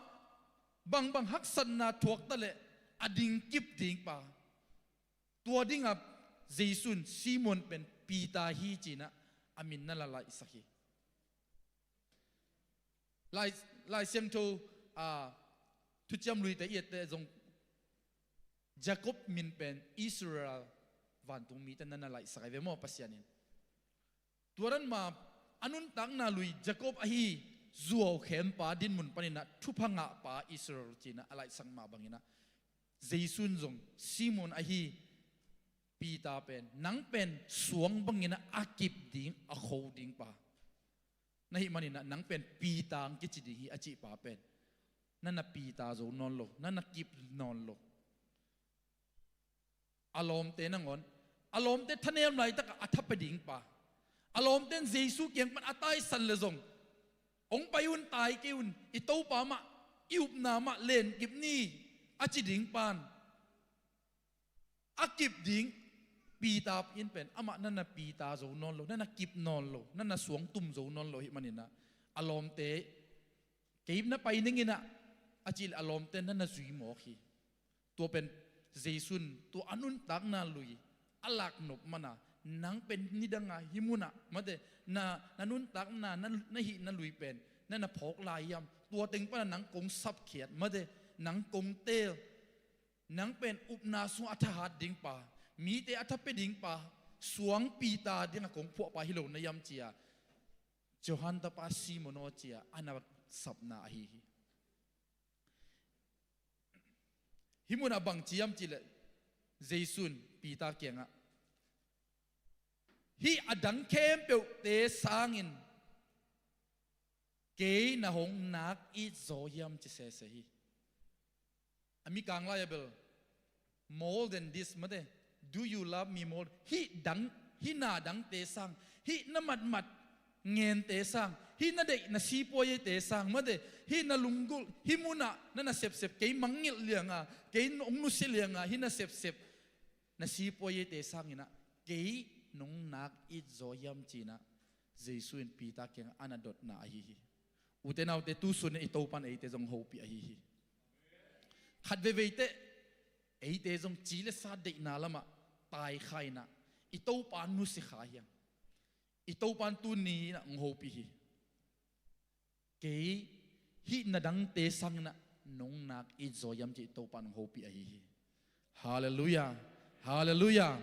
bangbang haksatna thuak ta leh a ding kip ding pa. Tua dingah Jesu in Simon pen Peter hi ci-in ah a min na la laihsak hi. Lai, Lai Siangtho, a, Thuciam Luite i etteh zong Jacob min pen Israel, vantung mite na na laihsak ahi ve maw, Pasian in. Tua dan mah a nuntakna lui Jacob ahi zuau khempa dinmun panin ah thupha ngahpa Israel ci-in ah a laihsak mah bangin ah Jesu in zong Simon ahi Peter pen, "Nang pen suang bangin ah a kip ding, a kho ding pa na hih manin ah nang pen Peter hong kici ding hi," a cihpa pen na na Peter zo nawn lo, na na kip nawn lo. A lawmte nangawn, a lawmte thanem laitakah a thapia ding pa, a lawmte in Jesu kiang pan a taisan leh zong, "Hong pai un, tai kei un, i Topa mah, i upna mah lenkip ni," a ci ding pan a kip ding Peter in pen amah na na Peter zo nawn lo, na na kip nawn lo, na na suangtum zo nawn lo hih manin ah a lawmte, "Kei na pai ning in ah," a cih leh a lawmte na na zui mawk hi. Tua pen Jesu in tua a nuntakna lui a laknop man a, "Nang pen nidang a hih mun ah mate, na, na nuntakna, na, na hihna lui pen na na phawk lai hiam? Tua teng pan ah nang kong sapkhiat mate, nang kong teel, nang pen upna sungah a thahat ding pa, mite a thapia ding pa, suang Peter dingah kong phuahpa hi lo na hiam?" ci-a, "Johan tapa Simon aw," ci-a a na sapna ahi hi. Hih munah bang ci hiam cih leh Jesu in Peter kiangah, "Hih a dang khempeuhte sangin kei na hong nak it zaw hiam?" ci sese hi. A Mikang lai-ah bel, "More than this," mate, "Do you love me more?" Hih dang, hih na dangte sang, hih na matmat ngente sang, hih na deih na sipuaite sang, mate, hih na lunggulh, hih munah na na sepsep, kei mangngilh lianga, kei hong nusia lianga hih na sepsep na sipuaite sangin ah kei nong nak it zaw hiam, ci-in ah Jesu in Peter kiangah a na dotna ahi hi. Ute naute, tu sun in i Topa in eite zong hopih ahi hi. Khat veivei teh eite zong ci le sa deihna lamah taikhia in ah i Topa nusia kha hi hang. I Topa in tuni in ah hong hopih hi. Kei hih na dangte sangin ah nong nak it zaw hiam, ci-in i Topa in hong hopih ahi hi. Halleluiah. Halleluiah.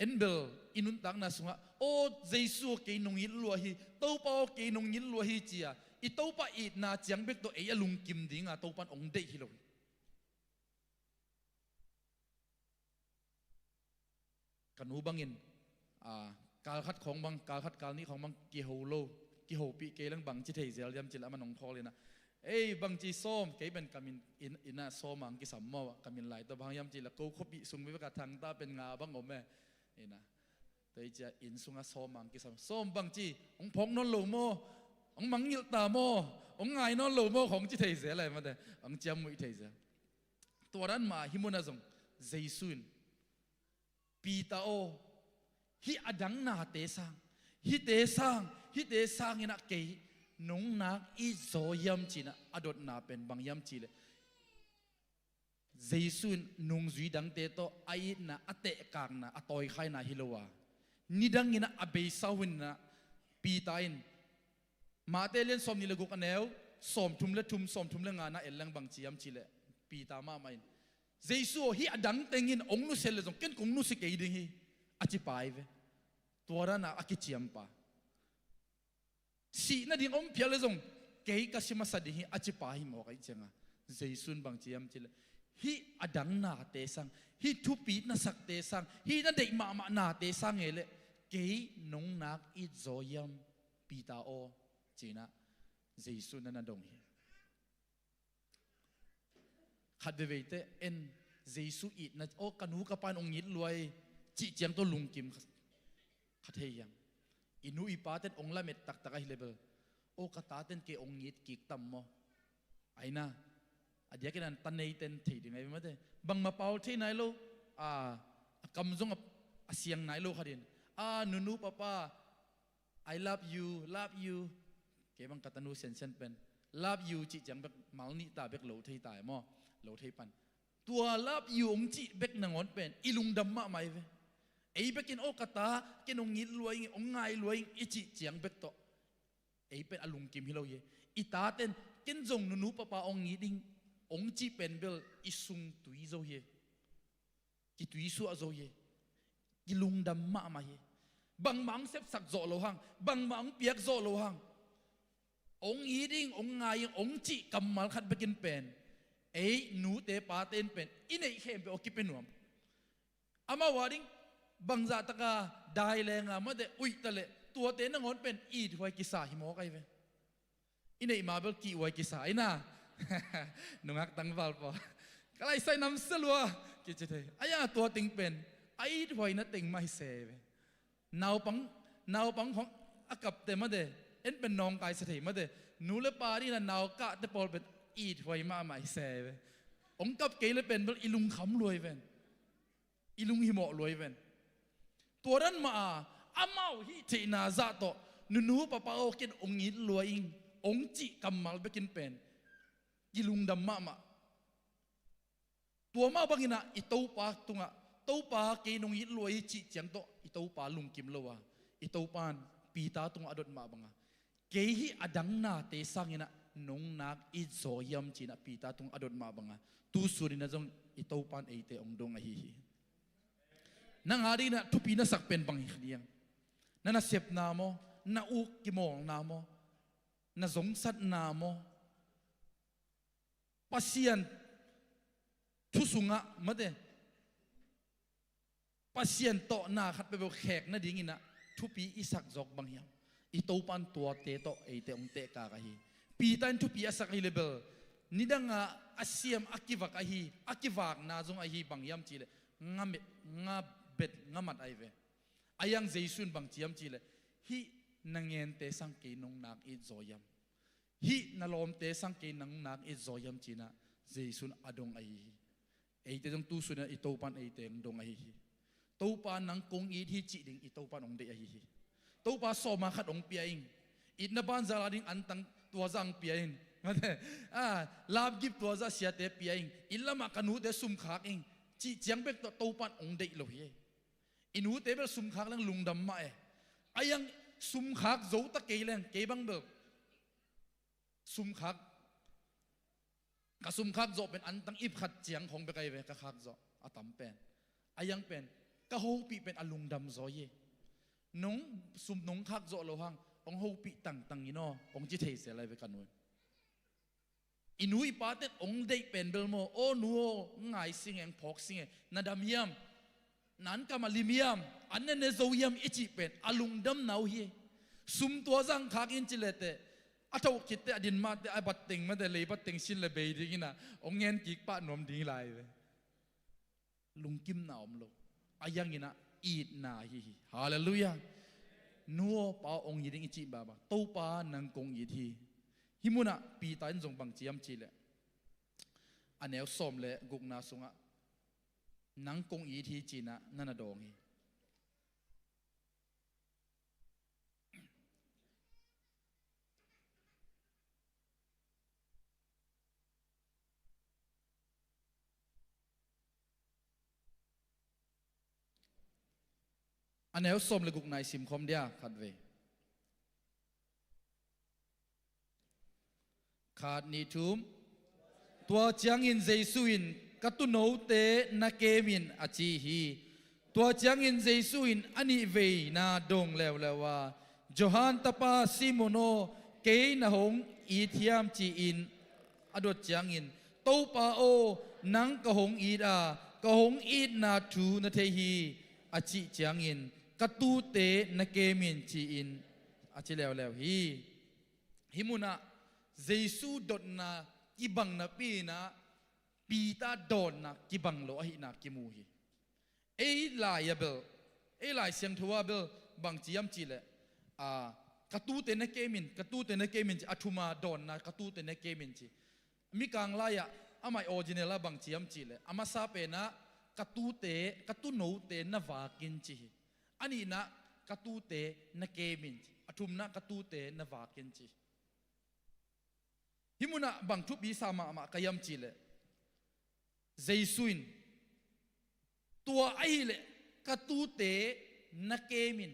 En bel i nuntakna sungah, "Aw Jesu aw, kei nong it lua hi, Topa aw, kei nong it lua hi," ci-a i Topa itna ciang bek tawh ei a lungkim dinga Topa in hong deih hi lo hi. Ka nu bangin, a, kal khat khawng bang, kal khat kal nih khawng bang kiho lo, kihopih kei leng bang ci thei zel hiam cih leh, aman hong call in ah, "Ei, bang ci sawm, kei pen ka min in, in ah sawm ang kisam maw, ka min lai tawh bang hiam cih leh, ko khuapih sung veve ka thangta pen nga bang om e," in ah. Tua hi ciah inn sungah sawm ang kisam. "Sawm, bang ci, hong phawk nawn lo maw? Hong mangngilh ta maw? Hong ngai nawn lo maw?" khawng ci thei zel e, mate, hong ciamnuih thei zel. Tua dan mah hih munah zong Jesu in, "Peter aw, hih a dang nate sang, hihte sang, hihte sangin ah kei nong nak it zaw hiam?" ci-in ah a dotna pen bang hiam cih leh, Jesu in nungzui dangte tawh a itna, a tehkakna, a tawikhaina hi lo a, nidangin ah a beisa hun in ah Peter in, Mate lian sawmnih le guk a neu sawmthum le thum, sawmthum le nga na en leng bang ci hiam cih leh, Peter mahmah in, "Jesu aw, hih a dang tengin hong nusia leh zong ken kong nusia kei ding hi," a ci pai ve. Tua dan a a kiciampa, sih nading om phial le zong, kei ka si masa ding hi a cipa hi mawk ahih cianga, Jesu in bang ci hiam cih leh, hih a dang nate sang, hih thupi na sakte sang, hih na deih mahmah nate sang e leh, kei nong nak it zaw hiam, Peter aw, ci-in ah Jesu in na na dong hi. Khat veivei teh en, Jesu itna, aw ka nu ka pa in hong it lua hi, cih ciang tawh lungkim kha, kha thei hiam? I nu i pate in hong lamet taktak ahih leh bel, aw ka tate in kei hong it kik tam maw? Ahi na, a diakin an ta neite in thei ding ahi ve mate. Bangmah pau thei nai lo, a, a kam zong a, a siang nai lo khat in, a, nunu papa, I love you, love you. Kei bang ka tanu siansian pen love you cih ciang bek mal nih ta bek lo thei ta e maw? Lo thei pan. Tua love you hong cih bek nangawn pen i lungdam mahmah hi ve. Ei bekin aw ka ta, ken hong it lua ing, hong ngai lua ing i cih ciang bek tawh ei pen a lungkim hi lo hi. I taten ken zong nunu papa hong it ing hong cih pen bel i sung tui zo hi. Kituisuah zo hi. Kilungdam mahmah hi. Bangmah hong sepsak zawh lo hang, bangmah hong piak zawh lo hang, hong it ing, hong ngai ing, hong cih kammal khat bekin pen ei nute pate in pen i neih khempeuh a kipia nuam. Amau a ding bangzah taka dai lenga mate uih ta leh tuate nangawn pen ithuai kisa hi mawk ahi ve. I neih ma bel kihhuai kisa ahi na. Nungak tangval paw ka laisai namsia lua kici thei. Ahi a tua teng pen a ithuaina teng mah hi se ve. Naupang, naupang khong a kapte mate, en pen nawngkaisa thei mate, nu le pa dingin a nau kahte pawl pen ithuai mahmah hi se ve. Hong kap kei le pen bel i lungkham lua hi ven. I lunghimawh lua hi ven. Tua dan mah a amau hih theihna zah tawh nunu papa aw ken hong it lua ing hong cih kammal bekin pen kilungdam mahmah. Tua mah banginah i Topa tungah, Topa kei nong it lua hi cih ciang tawh i Topa lungkim lo a, i Topa in Peter tungah a dot mah banga, kei hih a dang nate sanginah nong nak it zaw hiam cinah Peter tungah a dot mah banga, tu suninah zong i Topa in eite hong dong ahi hi. Nang a dinginah thupi na sak pen bang hi kha diam? Na nasepna maw? Na uk kimawlna maw? Na zongsatna maw? Pasian thu sungah mate, Pasian tawh na khat peuhpeuh khek nadinginah thupi i sak zawk bang hiam? I Topa in tuate tawh eite hong tehkak ahi. Peter in thupi a sak ahi le bel, nidangah a siam a kivak ahi, a kivakna zong ahi bang hiam cihleh, nga met, nga bet, nga mat ahi ve. A yang Jesu in bang ci hiam cihleh, hih na ngente sang kei nong nak it zaw hiam? Hih na lawmte sang kei nong nak it zaw hiam cinah Jesu in a dong ahi hi. Eite zong tu suninah i Topa in eite hong dong ahi hi. Topa nang kong it hi cih ding i Topa in hong deih ahi hi. Topa sawma khat hong pia ing. Itna banzala ding antang tua zah hong pia in. Mate, a, lapgip tua zah siate pia ing. Inn lamah ka nute sumkhak ing cih ciang bek tawh Topa in hong deih lo hi. I nute bel sumkhak leng lungdam mah e. A yang sumkhak zo ta kei leng, kei bang bel sumkhak, ka sumkhak zawh pen antang ip khat ciang khong bek ahi ve ka khak zawh a tam pen. A yang pen ka hopih pen a lungdam zaw hi. Nong sum nong khak zawh lo hang hong hopih tangtang in aw, hong ci thei sel ahi ve ka nu in. I nu i pate in hong deih pen bel maw, aw nu aw, hong ngai sing e, hong phawk sing e, na dam hiam? Na an kam a lim hiam? An na ne zo hiam i cih pen a lungdamna uh hi. Sum tua zah hong khak in ci le teh, a thoh khit teh a din mah teh a bat teng mah teh, lei bat teng sin le bei dinginah hong ngen kik pah nuam ding hi lai ve. Lungkimna om lo. A yanginah itna ahi hi. Halleluiah. Nu aw pa aw hong it ing i cih baba, Topa nang kong it hi. Hih munah Peter in zong bang ci hiam cihleh, a neu sawm le gukna sungah nang kong it hi cinah na na dawng hi. A neu sawm le gukna i simkhawm dia khatvei. Khat, nih, thum. Tua ciangin Jesu in, ka tuunote na kem in, a ci hi. Tua ciangin Jesu in a nihveina dong leuleu a, "Johan tapa Simon aw, kei na hong it hiam?" ci-in a dot ciangin, "Topa aw, nang ka hong it a, ka hong itna thu na thei hi," a cih ciangin, "Ka tuute na kem in," ci-in a ci leuleu hi. Hih munah Jesu dotna kibang napi-in ah Peter dawnna kibang lo ahihna kimu hi. Ei lai-ah bel, ei Lai Siangtho ah bel bang ci hiam cihleh, a, "Ka tuute na kem in, ka tuute na kem in," ci, a thum a dawnna, "Ka tuute na kem in," ci. Mikang lai-ah amah original ah bang ci hiam cihleh, a masa penah, "Ka tuute, ka tuunote na vak in," ci hi. A nihna, "Ka tuute na kem in," ci. A thumna, "Ka tuute na vak in," ci. Hih munah bang thupi sa mahmah ka hiam cihleh, Jesu in, "Tua ahileh ka tuute na kem in."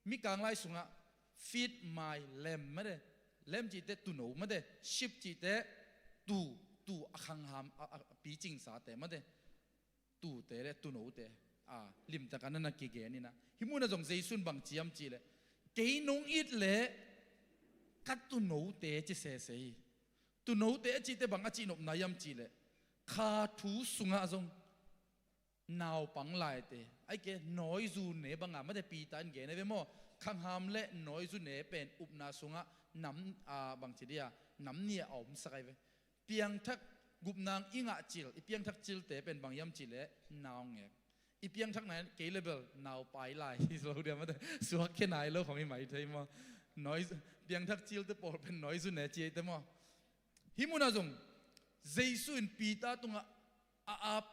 Mikang lai sungah, "Feed my lamb," mate. Lamb cihte tuuno mate. Sheep cihte tuu, tuu, a khangham, a, a, a picingsate mate. Tuute le tuunote, a, limtakin na na kigen in ah. Hih munah zong Jesu in bang ci hiam cihleh, "Kei nong it leh ka tuunote," ci sese hi. Tuunote a cihte bang a cihnopna hiam cihleh, kha thu sungah zong naupang laite, ahih kei leh nawi zu ne banga mate, Peter in gen ahi ve maw. Khangham le nawi zu ne pen upna sungah nam, a, bang ci dia, nam nih a omsak ahi ve. Piangthak gupna i ngah cil, i piangthak cilte pen bang hiam cihleh naungek. I piangthak nai kei le bel naupai lai hi lo dia mate, suakkhia nai lo khong hi mai thei maw. Nawi, piangthak cilte pawl pen nawi zu ne ci ahihte maw. Hih munah zong Jesu in Peter tungah a ap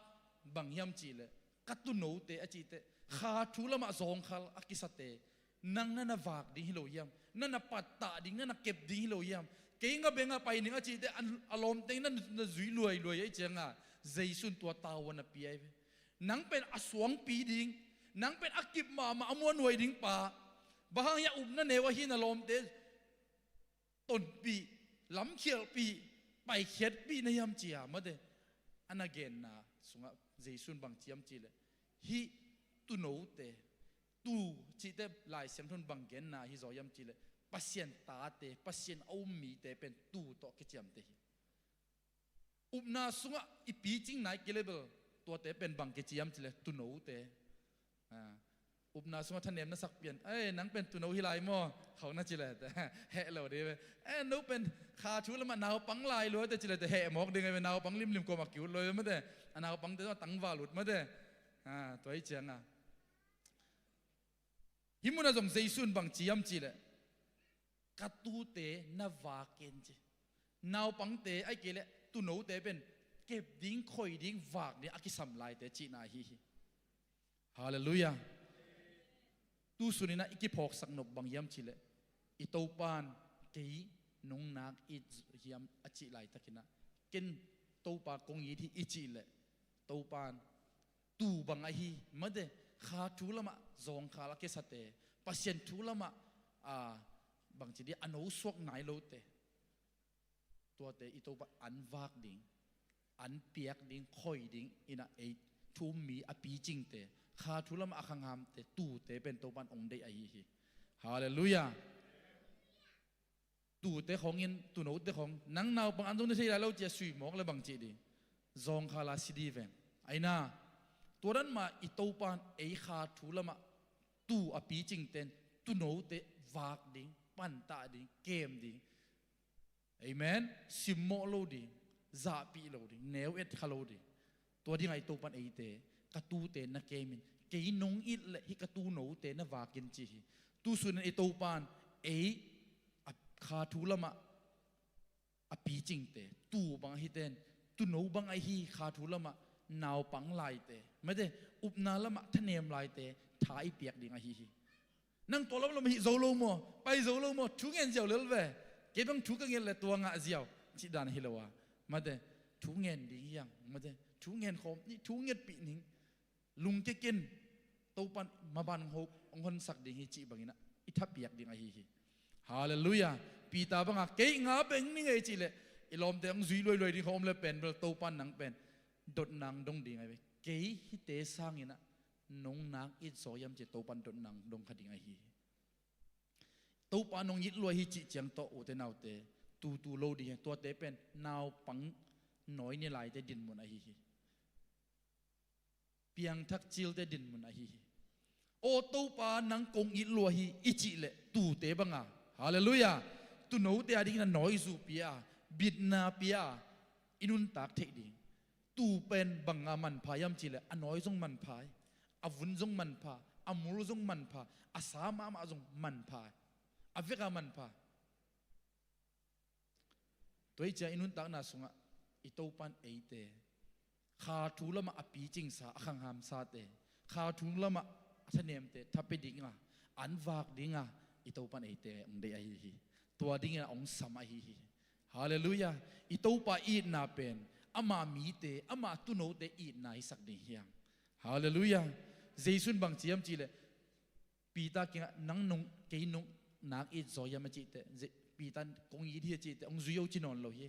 bang hiam cihleh, "Ka tuunote," a cihte, kha thu lamah zawngkhal a kisate, nang na na vak ding hi lo hiam? Na na pattah ding, na na kep ding hi lo hiam? "Kei nga bengah pai ning," a cihte, a, a lawmte in na, na zui luailuai ahih ciangah, Jesu in tua tavuan a pia ahi ve. "Nang pen a suangpi ding, nang pen a kip mahmah a muanhuai ding pa, bang hang hiam upna neu ahi na lawmte tonpih, lamkhialhpih, paikhiatpih na hiam?" ci-a mate. A na genna sungah Jesu in bang ci hiam cihleh, hih tuunote, tuu cihte Lai Siangtho in bang genna hi zaw hiam cihleh, Pasian tate, Pasian a um mite pen tuu tawh kiciamteh hi. Upna sungah i picing nai kei le bel, tuate pen bang kici hiam cihleh, tuunote. A, upna sungah thanem na sak pian, "Ei, nang pen tuuno hi lai maw?" khong na ci leh teh, heh lo ding ve. "Ei, no pen kha thu lamah naupang lai lua teh," ci leh teh, heh mawk ding ve. Naupang limlim kuamah kiut lo ve mate. A naupangte tangval ut mate. A, tua ahih ciangah, hih munah zong Jesu in bang ci hiam cihleh, "Ka tuute na vak in," ci. Naupangte, ahih kei leh tuunote pen kep ding, khoi ding, vak ding a kisam laite cihna ahi hi. Halleluiah. Tu suninah i kiphawksak nop bang hiam cihleh, i Topa in, "Kei nong nak it hiam?" a cih laitakinah, "Ken Topa kong it hi," i cihleh, Topa in tuu bang ahi mate, kha thu lamah zawngkhal a kisate, Pasian thu lamah, a, bang ci dih, a nosuak nai lote, tuate i Topa in an vak ding, an piak ding, khoi ding inah ei thu um mi a picingte, kha thu lamah a khanghamte, tuute pen Topa in ong deih ahi hi. Halleluiah. Tuute khong in, tuunote khong, "Nang naupang an zong na thei lai lo," ci-a sui mawk le bang cih ding? Zawngkhal a si dih veng. Aina, tua dan mah i Topa in ei kha thu lamah tuu a picingte in tuunote vak ding, pantah ding, kem ding. Amen. Simmawh lo ding, zahpih lo ding, neu et kha lo ding. Tua dingah i Topa in eite, "Ka tuute na kem in, kei nong it leh hih ka tuunote na vak in," ci hi. Tu sunin i Topa in ei a kha thu lamah a picingte, tuu bang ahite in, tuuno bang ahi kha thu lamah naupang laite, mate, upna lamah thanem laite tha i piak ding ahi hi. "Nang tua lamlam hih zo lo maw? Pai zo lo maw? Thu ngen ziau lel ve. Kei bang thu ka nget leh tua ngah ziau," cih dan hi lo a, mate, thu ngen ding hi hang, mate, thu ngen khawm ni, thu ngetpih ning. Lungkia ken, Topa in maban hong honsak ding hi cih banginah i thapiak ding ahi hi. Halleluiah. Peter bangah, "Kei nga beng ning ei," cih leh i lawmte hong zui luailuai ding khawm le pen bel, Topa in nang pen dotna hong dong ding ahi ve. Kei hihte sanginah Nong nak it zaw hiam ci Topan dotna dong kha ding ahi hi. Topa nong it lua hi cih ciang tawh ute naute, tutu lo ding hi. Tuate pen naupang nawi ni laite dinmun ahi hi. Piangthak cilte dinmun ahi hi. Aw Topa nang kong it lua hi i cih leh tute banga, halleluiah, tunote a dingin a nawi zu pia a, bitna pia a, i nuntak theih ding. Tu pen banga manpha hiam cih leh a nawi zong manpha hi, a vun zong manpha, a mul zong manpha, a sa mahmah zong manpha hi, a veka manpha. Tua hi ciang i nuntakna sungah i Topan eite kha thu lamah a picingsa, a khanghamsate, kha thu lamah a thanemte thapia dinga, an vak dinga i Topan eite hong deih ahi hi. Tua dingin a hong sam ahi hi. Halleluiah. I Topa itna pen ama mite, ama tunote itna hisak ding hiam? Halleluiah. Jesu in bang ci hiam cih leh Peter kiangah nang nong, kei nong nak it zaw hiam a cih teh, Je- Peter in kong it hi a cih teh hong zui o ci nawn lo hi.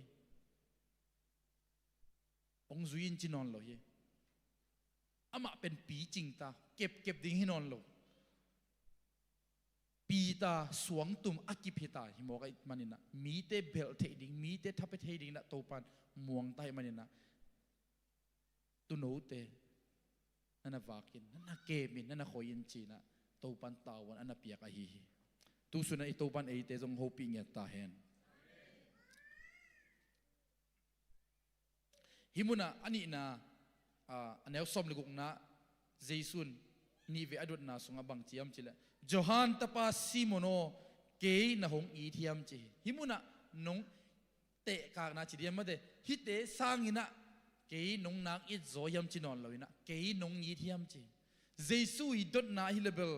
Hong zui in ci nawn lo hi. Amah pen picing ta, kepkep ding hi nawn lo. Peter suangtum a kip hi ta hi mawk ahih maninah, mite belh theih ding, mite thapia thei dinginah Topan muang ta ahih maninah, tunote na na vakin, na na kemin, na na khoihin cinah Topan tavuan a na piak ahi hi. Tusunah i Topan eite zong hopih ngiat ta hen. Hih munah a nihna, a, a neu sawm le gukna, Jesu in nihvei a dotna sungah bang ci hiam cih leh, Johan tapa Simon aw, kei na hong it hiam ci hi. Hih munah nong tehkakna ci diam mate, hihte sanginah kei nong nak it zaw hiam ci nawn loinah, kei nong it hiam ci. Jesu i dotna hi le bel,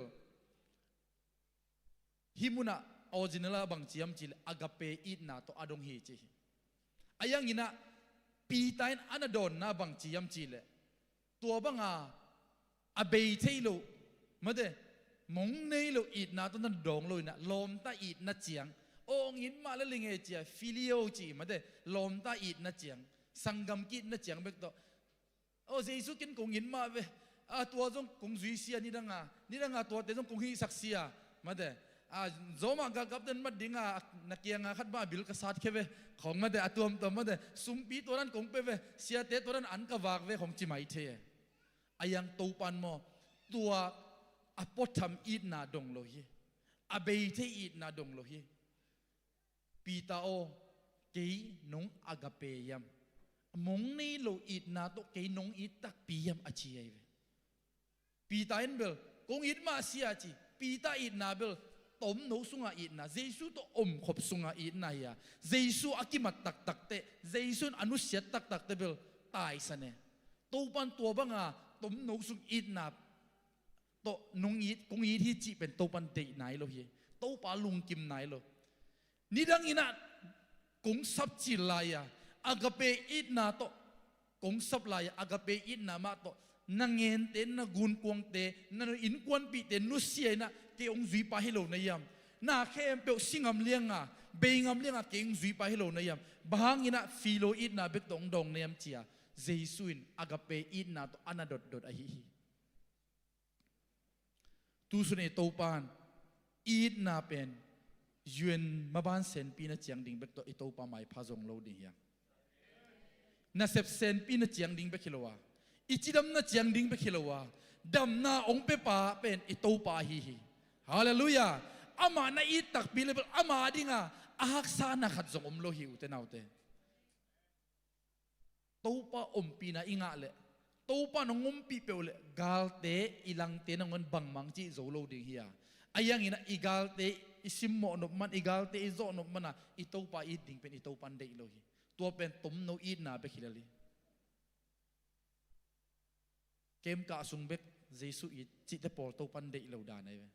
hih munah original ah bang ci hiam cih leh agape itna tawh a dong hi ci hi. A yanginah Peter in a na dawnna bang ci hiam cih leh, tua banga a bei thei lo, mate, mong nei lo itna tawh na dawng loinah lawmta itna ciang, aw hong it mah le lingei cia, filio ci, mate, lawmta itna ciang, sanggam ki itna ciang bek tawh, aw Jesu ken kong it mah ve, a tua zong kong zui sia, nidanga, nidanga tuate zong kong hihsak sia, mate, a zawmah galkapten mat dinga na kianga khat bang a bil ka satkhia ve, khong mate, a tuamtuam mate, sumpi tua dan kong pia ve, siate tua dan an ka vak ve, khong ci mai thei e. A yang Topan maw, tua a puatham itna dong lo hi. A bei thei itna dong lo hi. Peter aw, kei nong agape hiam? Mong nei lo itna tawh kei nong it takpi hiam a ci ahi ve. Peter in bel kong it mah sia ci. Peter itna bel tomno sunga itna, Jesu tawh omkhop sunga itna hi a, Jesu a kimat taktak teh, Jesu in a nusiat taktak teh bel taisan e. Topan tua banga tomno sung itna tawh nong it, kong it hi cih pen Topan deih nai lo hi. Topa lungkim nai lo. Nidanginah kong sap cil lai-a, agape itna tawh kong sap lai-a, agape itna mah tawh na ngente, na gunkuangte, na innkuanpihte nusia inah kei hong zuipa hi lo na hiam? Na khempeuh si ngam lianga, bei ngam lianga kei hong zuipa hi lo na hiam? Bang hanginah philo itna bek tawh hong dawng na hiam cia Jesu in agape itna tawh a na dotdot ahi hi. Tusun i Topan itna pen U N maban senpi na ciang ding bek tawh i Topa maipha zong lo ding hiam? Nasep senpi na ciang ding bek hi lo a, i cidam na ciang ding bek hi lo a, damna hong piapa pen i Topa ahi hi. Halleluiah. Amah na it takpi le bel ama dinga a haksa na khat zong om lo hi, ute naute. Topa ompihna i ngah leh, Topa nong ompih peuh leh galte, i langte nangawn bangmang cih zo lo ding hi a, a yanginah i galte i simmawh nop man, i galte i zawh nop mana i Topa it ding pen i Topan deih lo hi. Tua pen tomno itna bek hi lel hi. Kemkah sung bek Jesu it cihte pawl Topan deih lo dan ahi ve.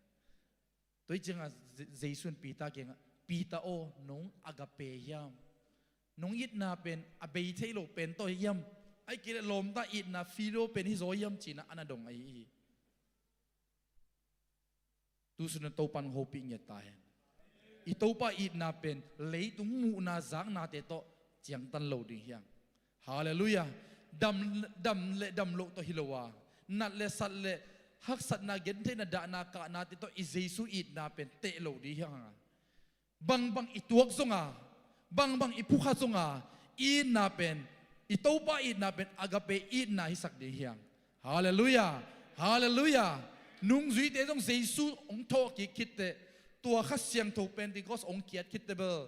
Tua hi cianga Je- Jesu in Peter kiangah, Peter aw, nong agape hiam? Nong itna pen a bei thei lo pen tawh hiam? Ahih kei leh lawmta itna philo pen hi zaw hiam cinah a na dong ahi hi. Tusun in Topan hopih ngiat ta hen. I Topa itna pen leitung muhna zaknate tawh ciangtan lo ding hiam? Halleluiah. Dam, dam le dam loh tawh hi lo a, nat le sat le haksatna, gentheihna, dahna, kahnate tawh i Jesu itna pen teh lo ding hi hang a, bangbang i tuak zonga, bangbang i phukha zonga, i itna pen, i Topa itna pen agape itna hisak ding hi hang. Halleluiah. Halleluiah. Nungzuite zong Jesu hong thawhkik khitteh, tua Kha Siangtho Pentecost hong kiat khitteh bel,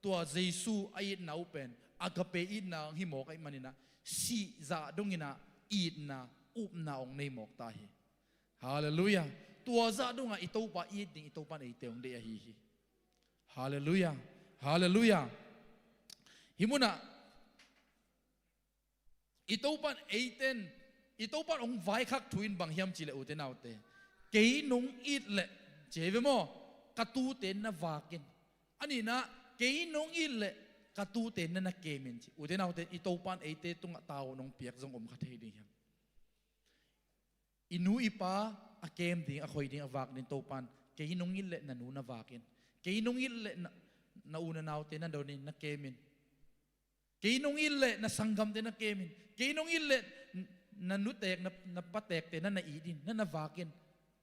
tua Jesu a itna uh pen agape itna hong hi mawk ahih maninah, sihzah donginah itna, upna hong nei mawk ta hi. Halleluiah. Tua zah dongah i Topa it ding, i Topan eite hong deih ahi hi. Halleluiah. Halleluiah. Hih munah i Topan eiten, i Topan hong vaikhak thu in bang hiam cihleh, ute naute, kei nong it leh, ci hi ve maw, ka tute na vak in. A nihna, kei nong it leh ka tute na na kem in, ci. Ute naute, i Topan eite tungah tau nong piak zong om kha thei ding hiam? I nu i pa a kem ding, a khoi ding, a vak ding Topan, kei nong it leh na nu na vak in. Kei nong it leh na, na u na naute na don in, na kem in. Kei nong it leh na sanggamte na kem in. Kei nong it leh na nutek, na, na patekte na na it in, na na vak in,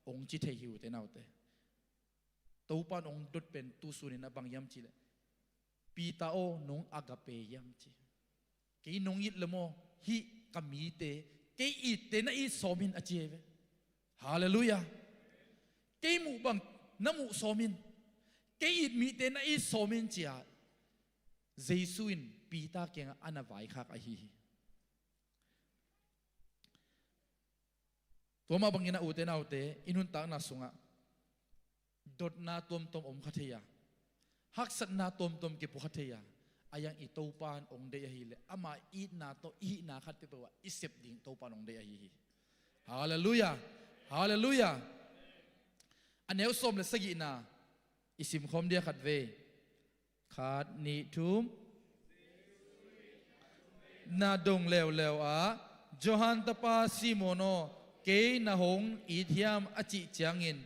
hong ci thei hi, ute naute. Topan hong dot pen tu sunin a bang hiam cihleh, Peter aw, nong agape hiam, ci. Kei nong it leh maw, hih ka mite, kei itte na it sawm in, a ci hi ve. Halleluiah. Kei muh bang na muh sawm in, kei it mite na it sawm in, ci-a Jesu in Peter kiangah a na vaikhak ahi hi. Tua mah bangin a, ute naute, i nuntakna sungah dotna tuamtuam om kha thei a, haksatna tuamtuam kipua kha thei a, a yang i Topan hong deih ahileh, ama itna tawh i hihna khat peuhpeuh ah i sep ding Topan hong deih ahi hi. Halleluiah. Halleluiah. A neu sawm le sagihna i simkhawm dia khat vei. Khat, nih, thum. Na dong leuleu ah, Johan tapa Simon aw, kei na hong it hiam, a cih ciangin,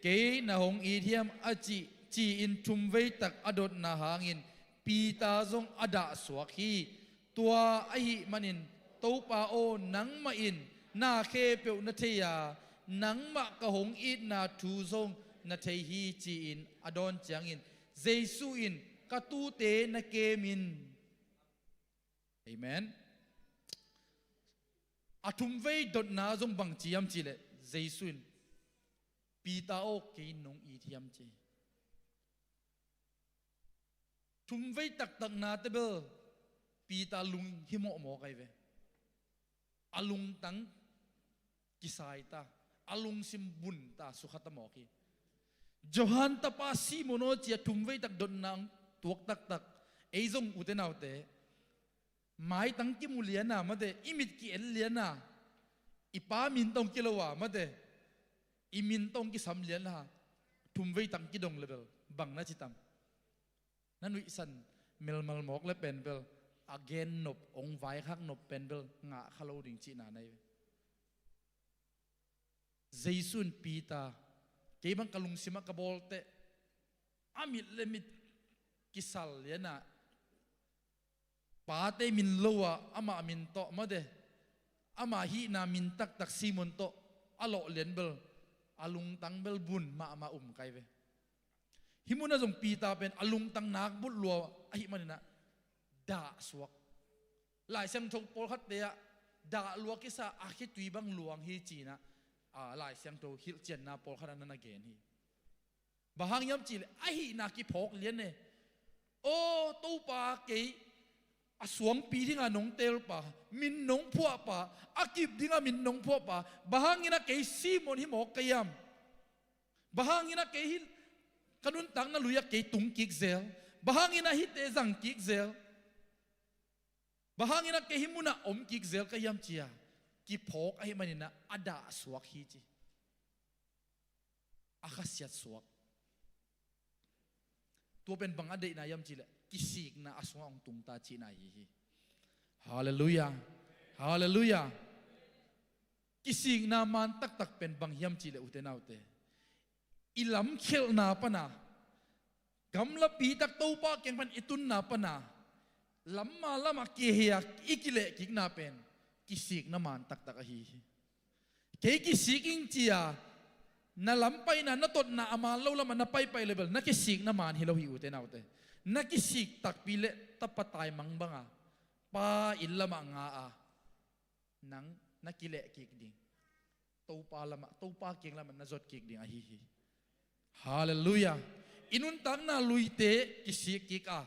kei na hong it hiam, a cih, ci-in thumvei tak a dotna hangin Peter zong a dahsuak hi. Tua ahih manin, Topa aw, nangmah in na khempeuh na thei a, nangmah ka hong itna thu zong na thei hi, ci-in a dawn ciangin, Jesu in, ka tute na kem in. Amen. A thumvei dotna zong bang ci hiam cihleh, Jesu in, Peter aw, kei nong it hiam, ci. Thumvei taktakna te bel Peter lung hi mawhmawh kai ve. A lungtang kisai ta, a lungsim bun ta, sukha ta mawk hi. Johan tapa Simon aw, ci-a thumvei tak dotna hong tuak taktak, ei zong, ute naute, maitang kimu liana mate, i mit ki-en liana, i pa min tawh hong kilo a mate, i min tawh hong kisam liana, thumvei tak kidong le bel bang na ci tam? Na nuihsan melmal mawk le pen bel, a gen nop, hong vaikhak nop pen bel ngah kha lo ding cihna na hi ve. Jesu in Peter, kei bang ka lungsim ah ka bawl teh, a mit le mit kisal liana, pate min lo a, amah min tawh mate, ama hihna min taktak Simon tawh a lawh lian bel, a lungtang bel bun mahmah um kai ve. Hih munah zong Peter pen a lungtang nakbut lua ahih maninah dahsuak. Lai Siangtho pawlkhatte ah dah lua kisa a, khitui bang luang hi, ci-inah, a, Lai Siangtho hilhcianna pawlkhat ah na na gen hi. Bang hang hiam cihleh, a hihna kiphawk lian e. Aw Topa, kei a suangpi dinga nong teelpa, min nong phuahpa, a kip dinga min nong phuahpa, bang hanginah kei Simon hi mawk ka hiam? Bang hanginah kei hih ka nuntakna lui-ah kei tung kik zel? Bang hanginah hihte zang kik zel? Bang hanginah kei hih munah om kik zel ka hiam, ci-a kiphawk ahih maninah a dahsuak hi, ci. A khasiat suak. Tua pen bang a deihna hiam cihleh, kisikna a sungah hong tungta cihna ahi hi. Halleluiah. Halleluiah. Kisikna man taktak pen bang hiam cihleh, ute naute, i lamkhialhna pana, gamlapi tak Topa kiang pan i tunna pana, lamma lamah kihei a i kilehkikna pen kisikna man taktak ahi hi. Kei kisik ing ci-a na lam paina, na totna a man lo lamah na paipai le bel na kisik na man hi lo hi, ute naute. Na kisik takpi le tapa taimang banga Pa inn lamah nga a, nang na kileh kik ding. Topa lamah, Topa kiang lamah na zot kik ding ahi hi. Halleluiah. I nuntakna luite kisik kik a,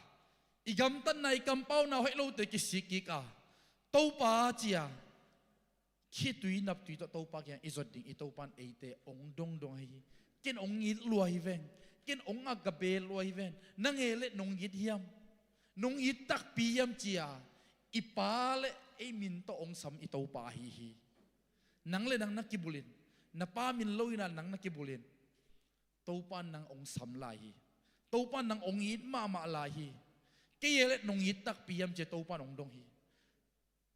i gamtatna, i kampauna hoih lote kisik kik a, Topa ci-a khitui naptui tawh Topa kiang i zot ding, i Topan eite ong dongdong ahi hi. Ken ong it lua hi ven. Ken ong agape lua hi ven. Nang e le nong it hiam? Nong it takpi hiam ci-a i Pa le ei min tawh ong sam i Topa ahi hi. Nang le nang na kibulhin, na pa min lo-in ah nang na kibulhin, Topan nang ong sam lai hi. Topan nang ong it mahmah lai hi. Kei e le nong it takpi hiam ci-a Topan ong dong hi.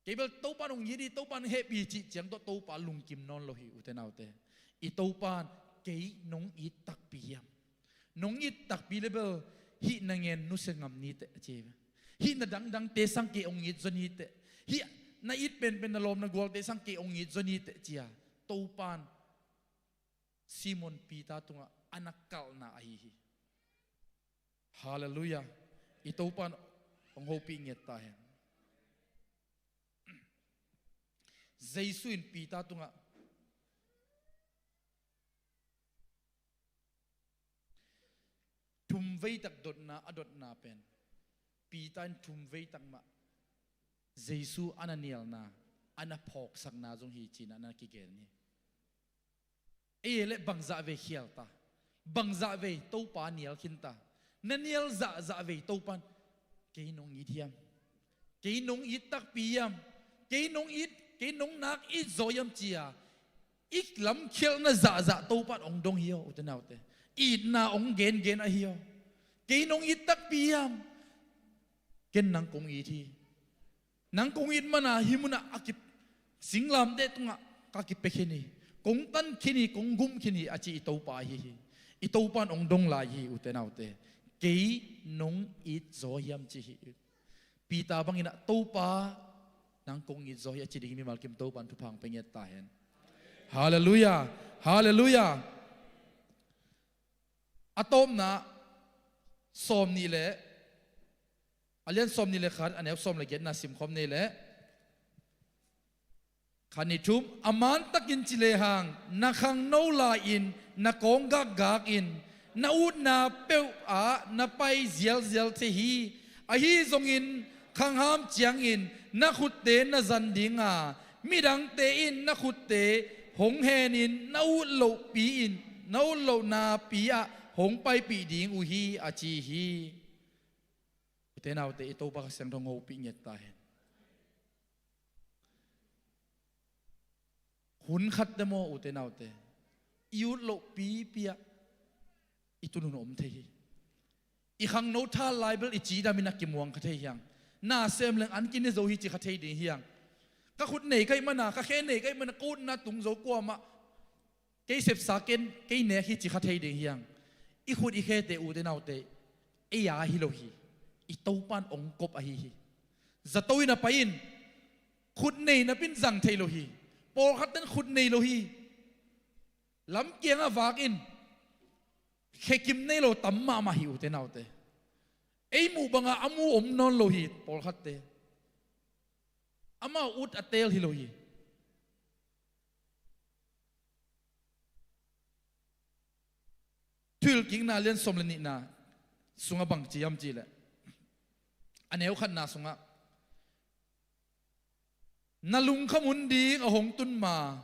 Kei bel Topan ong it hi, Topan hehpih cih ciang tawh Topa lungkim nawn lo hi, ute naute. I Topan kei nong it takpi hiam? Nong it takpi le bel hih na ngen nusia ngam ni teh a ci hi. Hih na dangdangte sang kei ong it zaw ni teh. Hih na it penpen na lawm na gualte sang kei ong it zaw ni teh ci-a Topan Simon Peter tungah a na kalhna ahi hi. Halleluiah. I Topan ong hopih ngiat ta hen. Jesu in Peter tungah thumveitak dotna a dotna pen, Peter in thumveitak mah Jesu a na nialna, a na phawksakna zong hi ci-in ah na kigen hi. Ei e le bangzah vei khial ta, bangzah vei Topa nial khin ta, na nial zahzah vei Topan kei nong it hiam? Kei nong it takpi hiam? Kei nong it, kei nong nak it zaw hiam ci-a i lamkhialhna zahzah Topan ong dong hi aw, ute naute. Itna ong gengen ahi aw. Kei nong it takpi hiam? Ken nang kong it hi. Nang kong it mana hih munah a ki, singlamteh tungah ka kipia khin hi. Kong tan khin hi, kong gum khin hi a ci i Topa ahi hi. I Topan ong dong lai hi, ute naute. Kei nong it zaw hiam ci hi. Peter bangin ah Topa nang kong it zaw hi a ci ding mimal kim Topan thupha ong pia ngiat ta hen. Halleluiah. Halleluiah. A tawpna sawm nih le, a lian sawm nih le khat, a neu sawm le giatna simkhawm ni le. Khat nih thum, a mantakin ci lehang na khangno lai-in, na kawng gakgak in, na utna peuh ah na pai zialzial thei hi. Ahi zongin khangham ciangin na khutte na zan dinga, midangte in na khutte hong henin na ut lohpi in, na ut lohnapi ah hong paipih ding uh hi, a ci hi. Ute naute, i Topa Kha Siangtho hopih ngiat ta hen. Hun khat te maw, ute naute, i ut loh pipi ah i tun hun om thei hi. I khangno thal lai bel i cidam in a kimuang kha thei hiang. Na sem leng an kine zo hi ci kha thei ding hiang. Ka khut nei ka hih mana, ka khe nei ka hih mana, ka utna tung zo kuamah kei sepsa ken, kei nek hi ci kha thei ding hiang. I khut i khete, ute naute, ei a hi lo hi. I Topan ong kop ahi hi. Zato in a pai in, khut nei napin zang thei lo hi. Pawlkhat ten khut nei lo hi. Lamkiang a vak in khekim nei lo tam mahmah hi, ute naute. Ei muh banga a mu om nawn lo hi pawlkhatte. Amau ut a teel hi lo hi. Thuhilhkikna lian sawm le nihna sungah bang ci hiam cih leh, a neu khatna sungah, na lungkham hun ding a hong tun ma,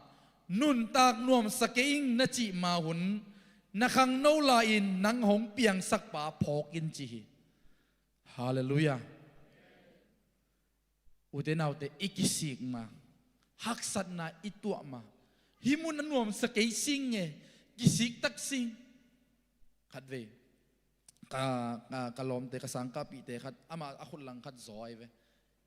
nuntak nuamsa kei ing na cih ma hun, na khangno lai-in nang hong piangsak pa phawk in ci hi. Halleluiah. Ute naute, i kisik ma, haksatna i tuah ma, hih mun a nuamsa kei sing e, kisik tak sing. Khatvei ka, ka, ka lawmte, ka sangkahpihte khat, amah a khut lang khat zaw ahi ve.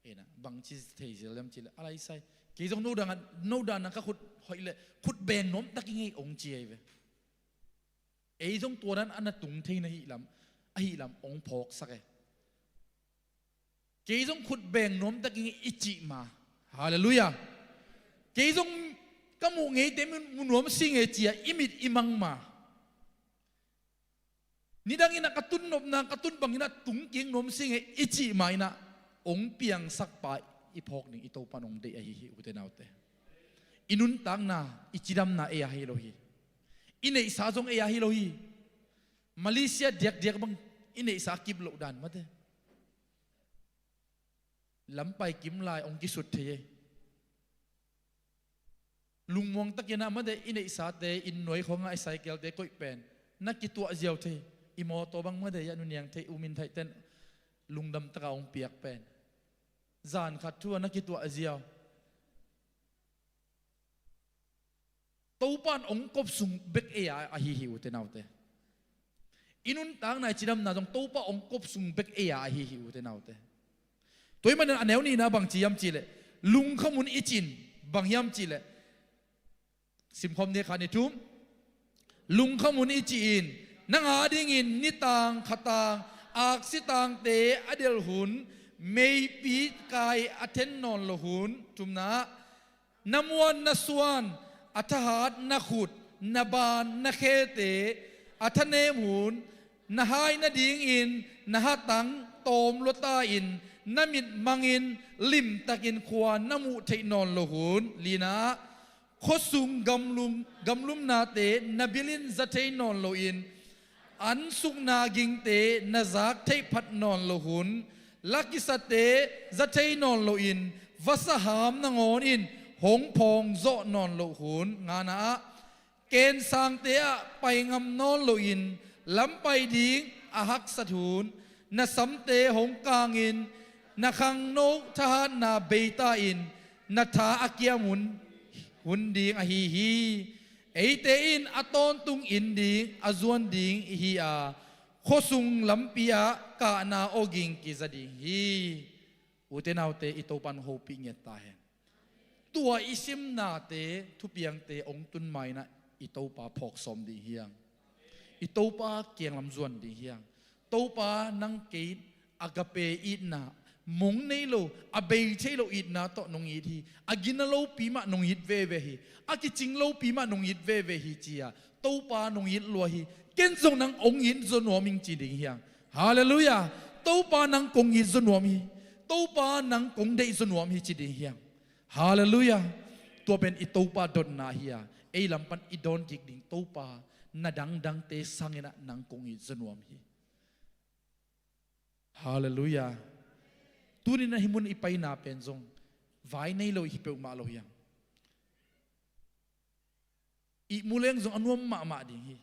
Ena, bangci thei zel hiam cih leh, a lai sai, kei zong no dan, no dan a ka khut hoih leh khut beng nuam tak ing ei, ong ci ahi ve. Ei zong tua dan a na tung thei na hih lam, ahih lam ong phawksak e. Kei zong khut beng nuam tak ing i cih ma. Halleluiah. Kei zong Ka muh ngeite mu nuam si nge ci-a i mit i mang ma. Nidang in ah ka tun nopna ka tun bangin ah tung kik nuam si nge i cih ma in ah hong piangsak pa i phawk ding i Topa in hong deih ahi hi, ute naute. I nuntakna, i cidamna ei a hi lo hi. I neihsa zong ei a hi lo hi. Malaysia diakdiak bang i neihsa kip loh dan mate. Lampai kim lai hong kisut thei ei. Lungmuang takin ah mate i neihsate inn nuai khawngah i cycle-te koih pen na kituah ziau thei. I mawtaw bang mate i a nuniang thei, u Min Thaih ten lungdam taka hong piak pen zan khat thu a na kituah ziau. Topa in hong kop sung bek ei a ahi hi, ute naute. I nuntakna, i cidamna zong Topa hong kop sung bek ei a ahi hi, ute naute. Tua ahih manin a neu nihna bang ci hiam cihleh, lungkham un i cih in bang hiam cihleh, simkhawm ni, khat, nih, thum. Lungkham un i cih in, nang a dingin nitang khatang aksi tangte a delh hun, meipi kai a then nawn loh hun, thumna, na muan na suan, a thahat na khut, na ban na khete a thanem hun, na hai nadingin na hatang tawm luata-in, na mit mangin limtakin khua na muh theih nawn loh hun, lina, khuasung gamlum, gamlumnate na bilin za thei nawn loin, an sukna gingte na zak theih phat nawn loh hun, lakisate za thei nawn loin, vasaham nangawn in hong phawng zawh nawn loh hun, ngana, kensangte ah pai ngam nawn loin, lampai ding a haksat hun, na samte hong kangin, na khangno thahatna beita-in, na tha a kiam hun, hun ding ahi hi. Eite in a tawntung in ding a zuan ding ihi a, khuasung lampi ah kahna awging kiza ding hi. Ute naute, i Topa in hopih ngiat ta hen. Tua i simnate, thupiangte hong tun ma in ah i Topa phawk sawm ding hi hang. I Topa kianglam zuan ding hi hang. Topa, nang kei agape itna, mong nei lo, a bei thei lo itna tawh nong it hi. A gina lopi mah nong it veve hi. A kicing lopi mah nong it veve hi, ci-a Topa nong it lua hi. Ken zong nang hong it zaw nuam ing, ci ding hi hang. Halleluiah. Topa, nang kong it zaw nuam hi. Topa, nang kong deih zaw nuam hi, ci ding hi hang. Halleluiah. Tua pen i Topa dotna hi a, ei lam pan i dawn kik ding Topa, na dangdangte sangin ah nang kong it zaw nuam hi. Halleluiah. Tuni-in ah hih mun i paina pen zong vai nei lo hi peuhmah lo hi hang. Ihmu leng zong a nuam mahmah ding hi.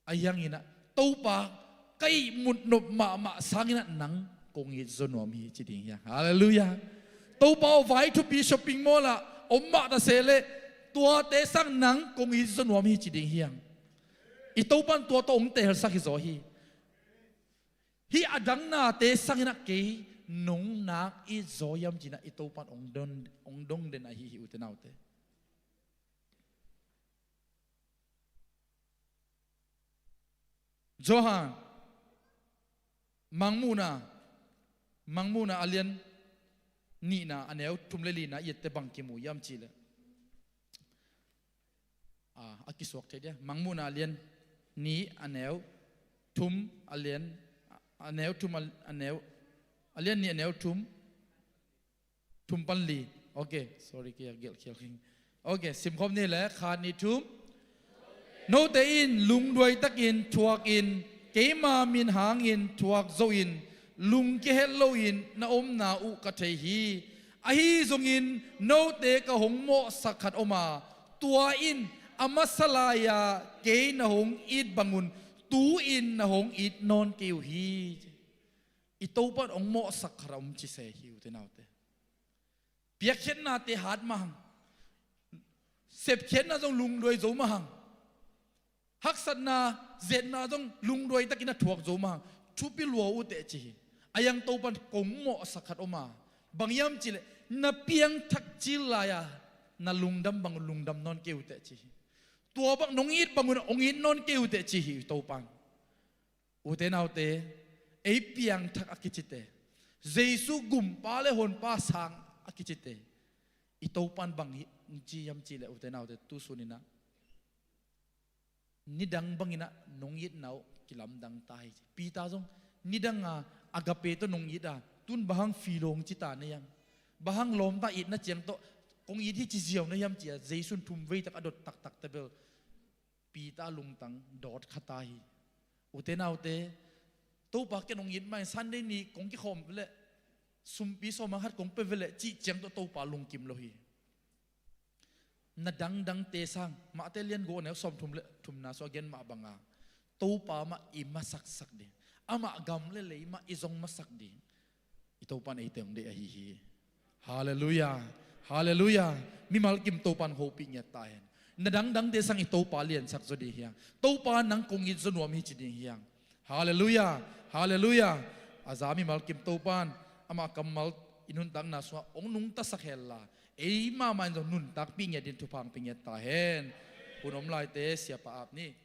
Ahi hangin ah, Topa, ka ihmut nop mahmah sangin ah nang kong it zaw nuam hi, ci ding hi hang. Halleluiah. Topa aw, vai thupi shopping mall ah om mah ta se leh, tuate sang nang kong it zaw nuam hi, ci ding hi hang. I Topa in tua tawh hong teelsak hi zaw hi. Hih a dang nate sangin ah kei nong nak it zaw hiam, ci-in ah i Topa in hong dong, hong dong den ahi hi, ute naute. Johan, Mangmuhna, Mangmuhna a lian nihna a neu thum le lina i ette bang kimu hiam cihleh, a, a kisuak thei dia. Mangmuhna a lian nih a neu thum a lian, a neu thum a, a neu, a lian nih a neu thum. Thum pan li. Ok, sorry, kia gelh khial khing. Ok, simkhawm ni le, khat, nih, thum. Note in lungduai takin thuakin, keima min hangin thuak zo-in, lungkia het loin na omna uh ka thei hi. Ahi zongin note ka hong mawhsak khat om a, tua in a masa lai-a kei na hong it bangun tu-in na hong it nawn kei uh hi. I Topa in hong mawhsak khat a om ci se hi, ute naute. Piakkhiatnate hat mah hang. Sepkhiatna zong lungduai zo mah hang. Haksatna, zetna zong lungduai takin a thuak zo mah hang. Thupi lua uh teh ci hi. A hiang Topa in kong mawhsak khat om a. Bang hiam cihleh, na piangthak cil lai-a na lungdam bangun lungdam nawn kei uh teh ci hi. Tua bang nong it bangun hong it nawn kei uh teh ci hi Topa in. Ute naute, ei piangthak a kicite, Jesu gumpa le honpa sang a kicite, i Topan bang hi ci hiam cih leh, ute naute, tu suninah nidang banginah nong itna uh kilamdang ta hi. Peter zong nidang a agape tawh nong it a, tun bang hang philo hong ci ta na hiam, bang hang lawmta itna ciang tawh kong it hi ci ziau na hiam ci-a Jesu'n thum veitak a dot taktakte bel Peter lungtang dawt kha ta hi. Ute naute, Topa, ken hong it mah in, Sunday ni kong kikhawm veleh, sumpi sawmah khat kong pia veleh cih ciang tawh Topa lungkim lo hi. Na dangdangte sang, Mate lian guk a neu sawmthum le thumna sung a gen mah banga, Topa mah i masaksak ding, amah gam le lei mah i zong masak ding, i Topan eite hong deih ahi hi. Halleluiah. Halleluiah. Mimal kim Topan hopih ngiat ta hen. Na dangdangte sang i Topa liansak zaw ding hiang. Topa, nang kong it zaw nuam hi ci ding hiang. Halleluiah. Halleluiah. A za mimal kim Topan ama kammal i nuntakna sungah hong nungtasak henla, ei mahmah in zong nuntakpih ngiat dingin thupha hong pia ngiat ta hen. Hun om laite siapa ap ni.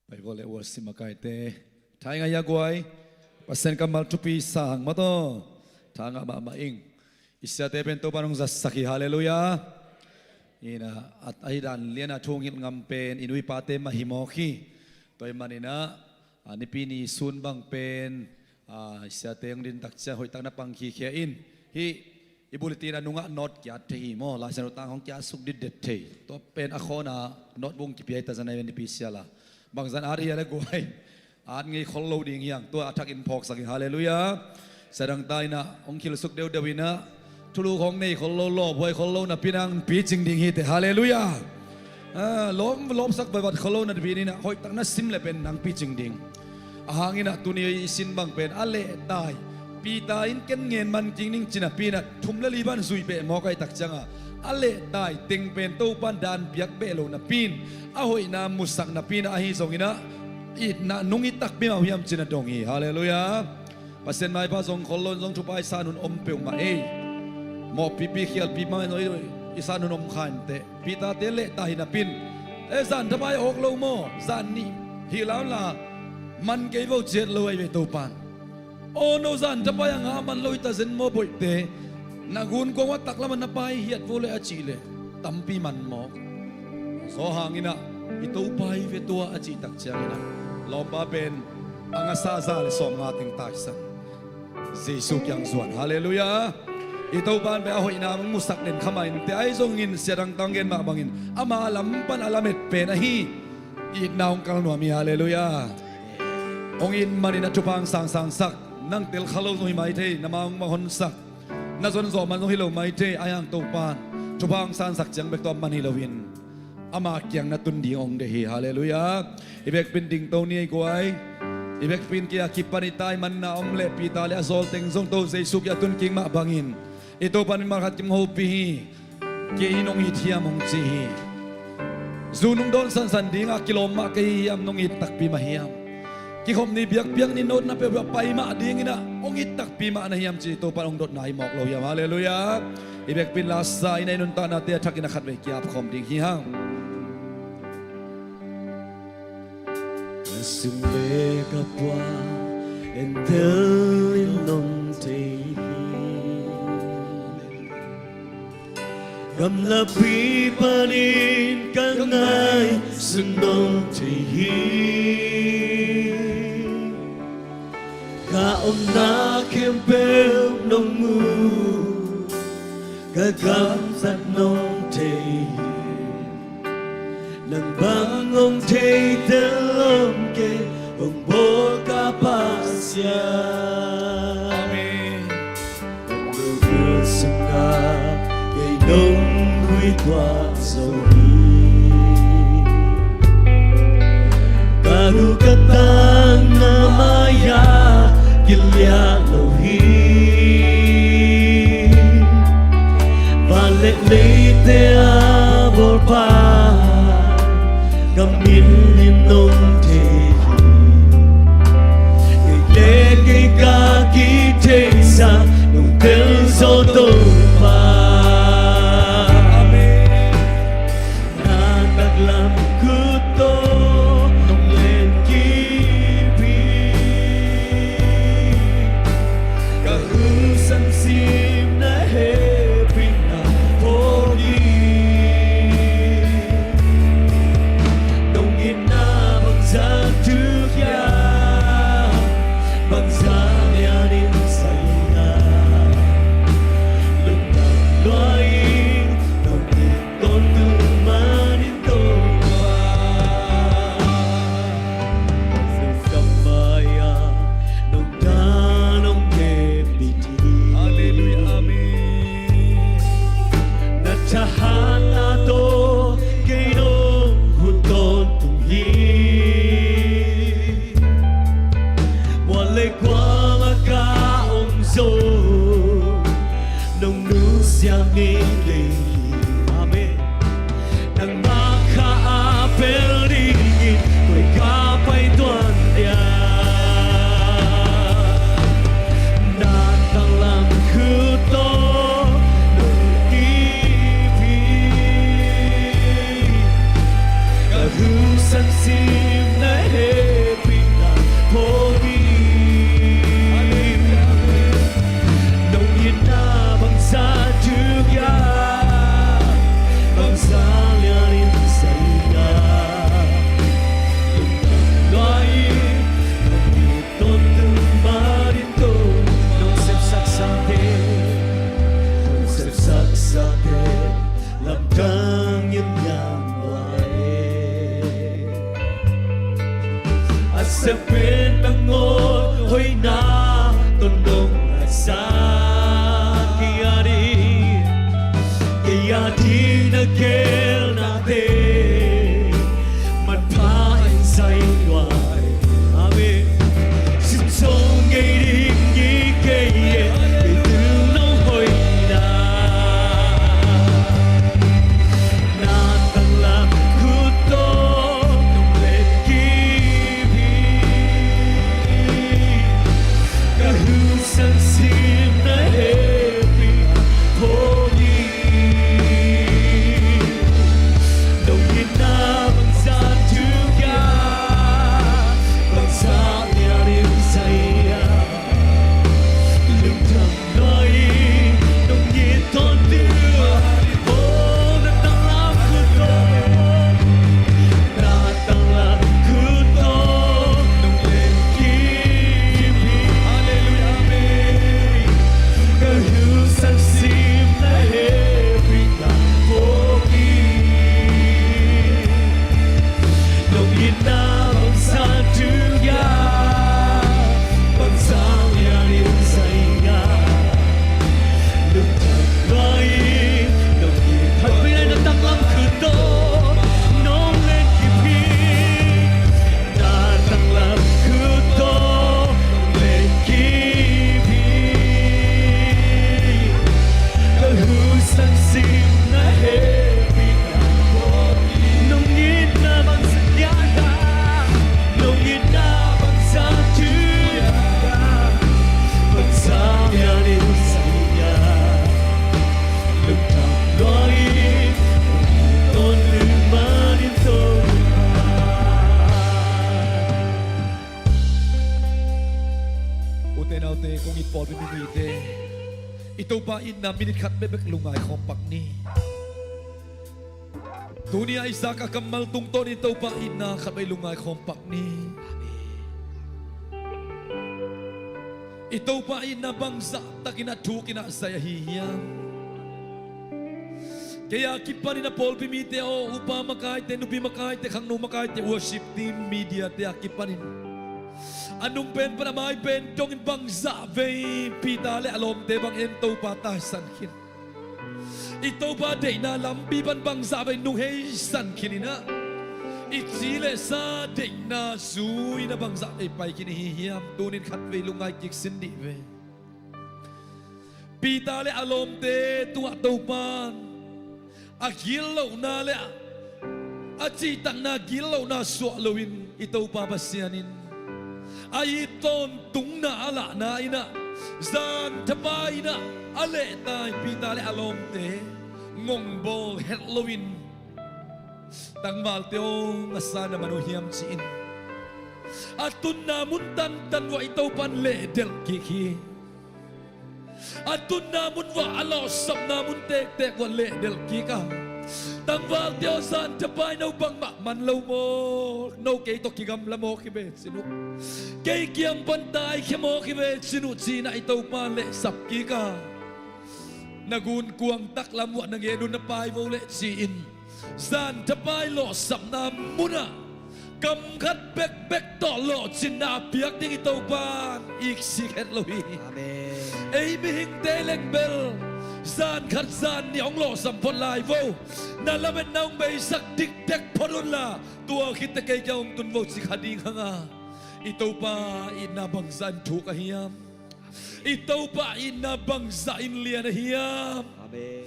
Pai vawh le worship makaite. Tha i ngah hia guai? Pasian kammal thupi sang mah tawh tha ngah mahmah ing. I siate pen Topan hong zatsak hi, halleluiah. Ina, a, ahi dan liana thu hong hilh ngam pen i nu i pate mah hi mawk hi. Tua ahih maninah, a, Nipi ni sun bang pen, a, i siate hong din tak ciang hoihtak na pang khikhia in. Hih i bulletin a nungah note ki-at thei hi maw, Laisiangtho tang hong ki-at suk ditdet thei. Tua pen a khawna notebook kipia hi ta zan a, Nipi siala. Bang zan at hia le guai? At ngei khol lo ding hiang, tua a thakin phawksak hi, halleluiah. Sia dangta inah hong khilsuk deuhdeuh inah, thulu khawng nei khol lo, lawphuai khol lo napi-in hong picing ding hi teh, halleluiah. A, lawp, lawpsak vaivat khol lo napi-in inah hoihtak na sim le pen nang picing ding. Ahang inah tuni i sin bang pen a lehtai, Peter in ken ngen man kik ning ci napi-in ah thum le li ban zui beh mawk ahih tak ciangah, a lehtai teng pen Topan dan piak beh lo napi-in, a hoihna musak napi-in ah, ahi zongin ah itna nong it takpi mah uh hiam ci-in a dong hi. Halleluiah. Pasian maipha zong khol lo in zong thupha i san hun om peuhmah ei. Mawhpipi khialpi mah in zong i san hun om kha inteh. Peter-te lehtai hi napi-in, e, zan thapai a awk lo maw? Zan nih hi lamla man kei vo, ciat lo ahi ve Topan. Aw, no zan thapai a nga man lo hi ta zen maw, boihte? Na gunkuang uah taklam ah na pai hiat vo leh a cih leh tampi man mawk. Zaw hang inah i Topa hi ve tua a cih tak ciang inah lawmpa pen a ngasa za le sawmnga teng taisan Jesu kiang zuan. Halleluiah. I Topa in pen a hoihna hong musak den kha mah inteh, ahi zongin sia dangta hong gen mah bangin ama lam pan a lamet pen ahi itna hong kal nuam hi. Halleluiah. Hong it manin a thupha hong sangsangsak, nang tel kha lo zong hi mai thei, na ma hong honsak, na zon zawh man zong hi lo mai thei, ahi hang Topan thupha hong sangsak ciang bek tawh man hi loin ama kiang na tun ding hong deih hi. Halleluiah. I vekpi-in dingto ni ei guai. I vekpi-in kei a kipan i tai manna om leh Peter le a zawl teng zong To Jesu kiang a tun kik mah bangin i Topan mimal khat kim hopih hi. Kei hi nong it hiam hong ci hi. Zu nong dawn sansan dingah kilawm mah kei hi hiam, nong it takpi mah hiam? Kikhop ni biakpiak ni notna peuhpeuh ah pai mah dinginah hong it takpi mah na hiam ci Topan hong dotna hi mawk lo hiam? Halleluiah. I vekpi-in lasa inah i nuntaknate a thakin a khatvei ki-ap khawm ding hi hang. Ka sum le ka puan entel in nong thei hi. Gamlapi panin ka ngaihsun nong thei hi. Ka omna khempeuh nong mu, ka gamtat nong thei hi. Nang bang hong thei tel om kei, hong bawl ka Pasian. Amen. Nang lo bil sungah kei nong khuituah zo hi. Ka nu ka tang na mai-ah kiliah lo hi. Van le leite a bawlpa ka min in nong thei hi. Kei le kei ka kitheihsa nong tel zaw Topa. Amen. Na taklam khut tawh Sim na hehpihna phawk hi. Nong itna bangzah thuk hiam? Bangzah lianin sa hiam? Lungdam lua in, nong it tawntung manin tawh, nong sepsaksakte, nong sepsaksakte lamdang ngiamngiam lua e. A sepin nangawn hoihna tawh nong ngahsak kei a ding, kei a ding na geelnate manpha in zai lua e. Amen. Simsong ngei ding hi kei e, kei tung nong hoihna. Na tanglam khut tawh nong lenkip hi. Ka hun sang sim na hehpihna phawk hi. Nong itna bangzah thuk hiam? Bangzah lianin sa hiam? Lungdam lua in, nong it tawntung manin tawh, na tanglam khut tawh, na tanglam khut tawh nong lenkip hi. Halleluiah, amen. Ka hun sang sim na hehpihna phawk hi. Nong itna bangzah thuk hiam? Bangzah lianin sa hiam? Lungdam lua in, nong it, hehpihna in na tanglam khut tawh nong lenkip hi. Na tanglam khut tawh nong lenkip hi. Ka hun sang sim na hehpihna phawk hi. Nong itna bangzah lianin, nong itna bangzah thuk hiam? Bangzah lianin sa hiam? Lungdam lua in, nong it tawntung manin tawh. Ute naute, kong it pawlpi mite, i Topa itna minit khat bekbek lungngai khawm pak ni. Tuni-a Isaac a kammal tungtawnin i Topa itna khatvei lungngai khawm pak ni. I Topa itna bangzah takin a thukin a zai ahi hiam? Kei a kipanin a pawlpi mite aw, upa makaite, nupi makaite, khangno makaite, worship team, mediate a kipanin a nung pen pan a mai pen dongin bangzah vei Peter le a lawmte bang en Topa taisan khin. I Topa deihna lampi pan bangzah vei nung heisan khin in ah, i ci le sa deihna zui-in a bangzah vei pai khin i hi hiam? Tunin khatvei lungngai kik sin dih ve. Peter le a lawmte tungah Topa'n a gitlohna le a cihtakna gitlohna suah loin i Topa Pasian in a it tawntungna a lahna in ah, zan thapai in ah a lehtai Peter le a lawmte ngongbawl het loin, tangvalte aw, ngasa na man uh hiam ci-in a tunna mun tantan uah i Topa'n lehdelh kik hi. A tunna mun uah, a lawhsapna mun tektek uah lehdelh kik a, tangvalte aw, zan thapai no bangmah man lo maw, no kei tawh kigamla mawk hi ve cin uh, kei kiang pan taikhia mawk hi ve cin uh ci-in ah i Topa lehsap kik a, na gunkuang taklam uah na ngen un na pai vo leh ci-in, zan thapai lawhsapna munah kam khat bekbek tawh lawhcinna a piak ding i Topa'n iksik het lo hi. Amen. Ei mihingte leng bel zan khat zan nih hong lawhsam phot lai vo. Na lametna hong beisak diktek phot unla, tua khitteh kei kiang hong tun vo ci kha ding hang a, i Topa itna bangzah in thuk a hiam? I Topa itna bangzah in lian a hiam? Amen.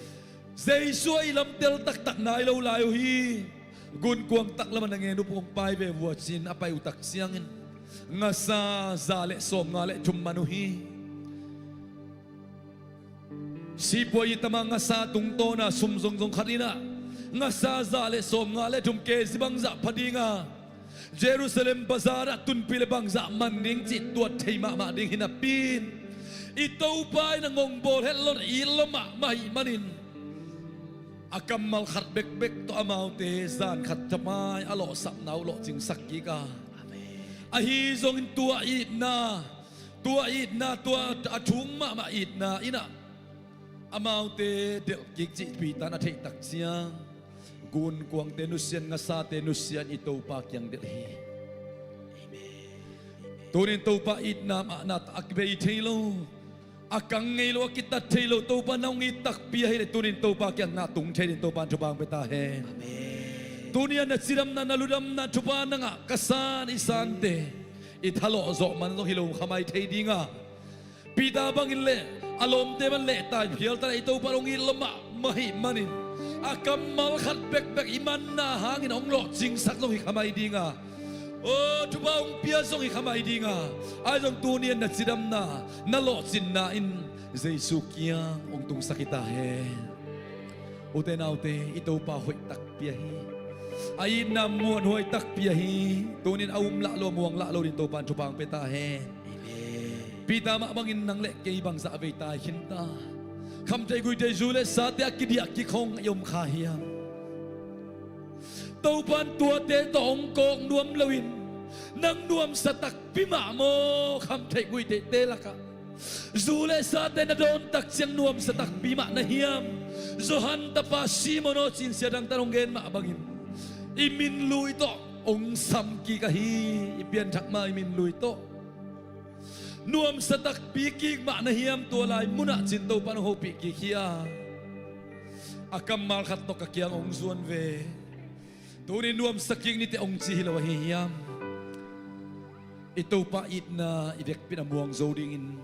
Jesu a i lamtel taktak nai lo lai uh hi. Gunkuang taklam a na ngen uh pung hong pai ve vua ci-in a pai uh tak ciangin ngasa za le sawmnga le thum man uh hi. Sipuai i tama ngasa tungtawna sum zongzong khat in ah ngasa za le sawmnga le thum kezi bangzah pha ding a, Jerusalem bazar ah tunpih le bangzah man ding cih tuat thei mahmah ding hi napi in, i Topa in a ngongbawl het lo, na it lo mahmah ahih manin, a kammal khat bekbek tawh amaute zan khat thapai a lawhsapna uh lawhcingsak kik a. Ahi zongin tua itna, tua itna, tua a thuk mahmah itna in ah amaute delh kik cih Peter in a theih tak ciang, gunkuangte nusia in, ngasate nusia in i Topa kiang delh hi. Tunin Topa itna mahna a kibei thei lo, a kang ngei lo, a kitat thei lo Topa na hong it takpi ahih leh tunin Topa kiang na tung thei dingin Topa in thupha hong pia ta hen. Tuni a na cidamna, na ludamna thupha na ngah ka san, i sante i thalawh zawh man zong hi lo, khamai thei ding a, Peter bangin le a lawmte bang lehtai phial ta leh i Topa in hong it lo mahmah ahih manin, a kammal khat bekbek i manna hangin hong lawhcingsak zong hi khamai ding a, aw, thupha hong pia zong hi khamai ding a, ahi zong tuni a na cidamna, na lawhcinna in Jesu kiang hong tungsak hi ta hen. Ute naute, i Topa hoih takpi ahi. A itna muanhuai takpi ahi. Tunin a um lah lo, muang lah lo dingin Topa in thupha hong pia ta hen. Peter mah bangin nang le kei bangzah a vei tai khin ta. Khamtheih guihtheih, zu le sate a kidiah kikhong i om kha hiam? Topa in tuate tawh hong kawk nuam loin, nang nuamsa takpi mah maw, khamtheih guihtheihte lakah? Zu le sate na dawn tak ciang nuamsa takpi mah na hiam? Johan tapa Simon aw, ci-in sia dangte in hong gen mah bangin, i min lui tawh hong sam kik ahi. I pianthak ma i min lui tawh nuamsa takpi kik mah na hiam? Tua lai munah ci-in Topa in hong hopih kik hi a, a kammal khat tawh ka kiang hong zuan ve. Tuni nuamsa kik ni teh hong ci hi lo ahi hiam? I Topa itna i vekpi in a muang zo dingin,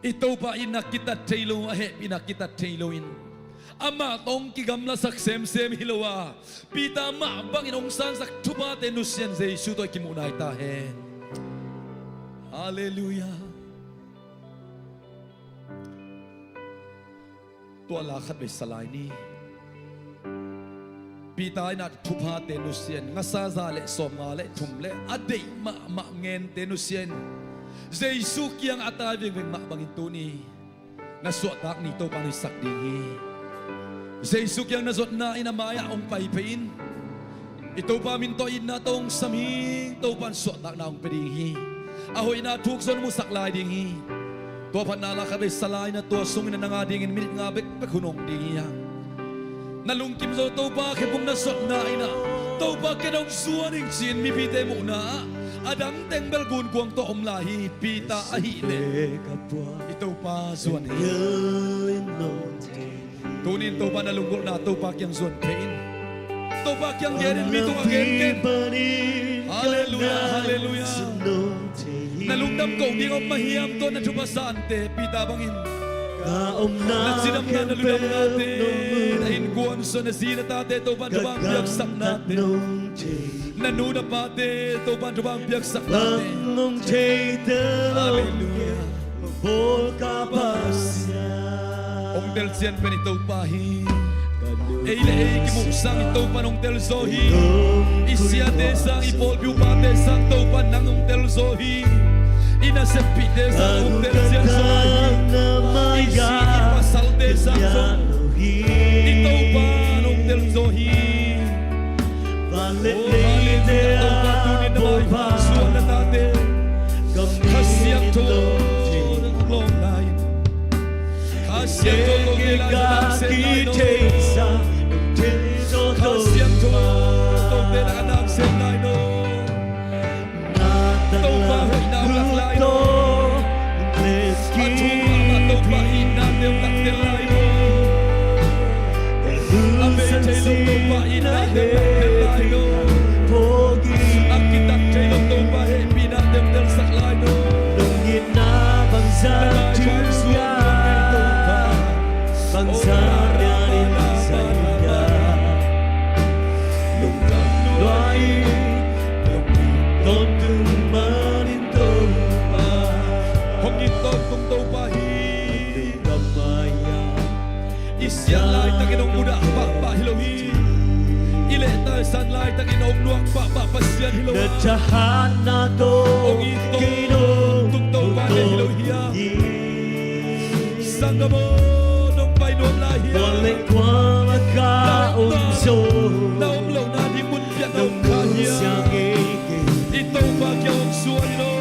i Topa itna kitat thei lo, a hehpihna kitat thei loin, amah tawh hong kigamlasak semsem hi lo a, Peter mah bangin hong sansak thuphate nusia in Jesu tawh i kimuhna hi ta hen. Halleluiah. Tua la khat vei sa lai ni. Peter in a thuphate nusia in, ngasa za le sawmnga le thum le a deih mahmah ngente nusia in, Jesu kiang a tai vengveng mah bangin tuni na suahtak ni Topa in hoihsak ding hi. Jesu kiang na zotna in a mai-ah hong pai phei in. I Topa min tawh itna tawh hong sam hi. Topa in suahtakna hong pia ding hi. A hoihna thuk zong musak lai ding hi. Tua phatna la khat vei sa lai in a, tua sungin a nang a dingin minit nga bekbek hun hong ding hi a, na lungkim zo Topa khepung na zotna in a, Topa ken hong zuan ing ci-in mipite muhna ah a dang teng bel gunkuang tawh om lai hi. Peter ahih leh i Topa zuan hi. Tunin Topa na lunggulhna Topa kiang zuan phei in. Topa kiang gen in, mi tungah gen ken. Halleluiah, halleluiah. Na lungdam koh ding om mah hiam tua na thupha sante Peter bangin? Na cidamna, na ludamnate, na innkuan sung, na zi na tate Topa in thupha hong piaksaknate, na nu na pate Topa in thupha hong piaksaknate. Halleluiah. Hong tel cian pen i Topa hi. Ei le ei kimuh sang i Topa in hong tel zaw hi. I siate sang, i pawlpi upate sang Topa in nang hong tel zaw hi. I naseppihte sang hong tel cian zaw hi. I si i pasalte sang zong i Topa in hong tel zaw hi. Van le leite a Topa, tunin na maipha suan na tate Kha Siangtho lawng lai in, Kha Siangtho kote lai, na sem lai lo. Kha Siangtho kote lai, na sem lai lo. Topa hoihna hong lak lai lo. A thuk mahmah Topa itnate hong lak tel lai lo. A bei thei lo Topa itnate hong lak tel lai lo. A kitat thei lo Topa hehpihnate hong telsak lai lo. Na lai vai suak Topa. Hong it tawntung Topa hi. I siat laitakin hong mudah pahpah hi lo hi. I lehtai san lai Laitakin a om nuam pahpah Pasian hi lo a, na thahatna tawh kei nong tungto pa hi lo hi a, sanggam aw, nong pai nuam lai hi a, na om lohna ding mun piak na om kha hi a, i Topa kiang hong suan in aw.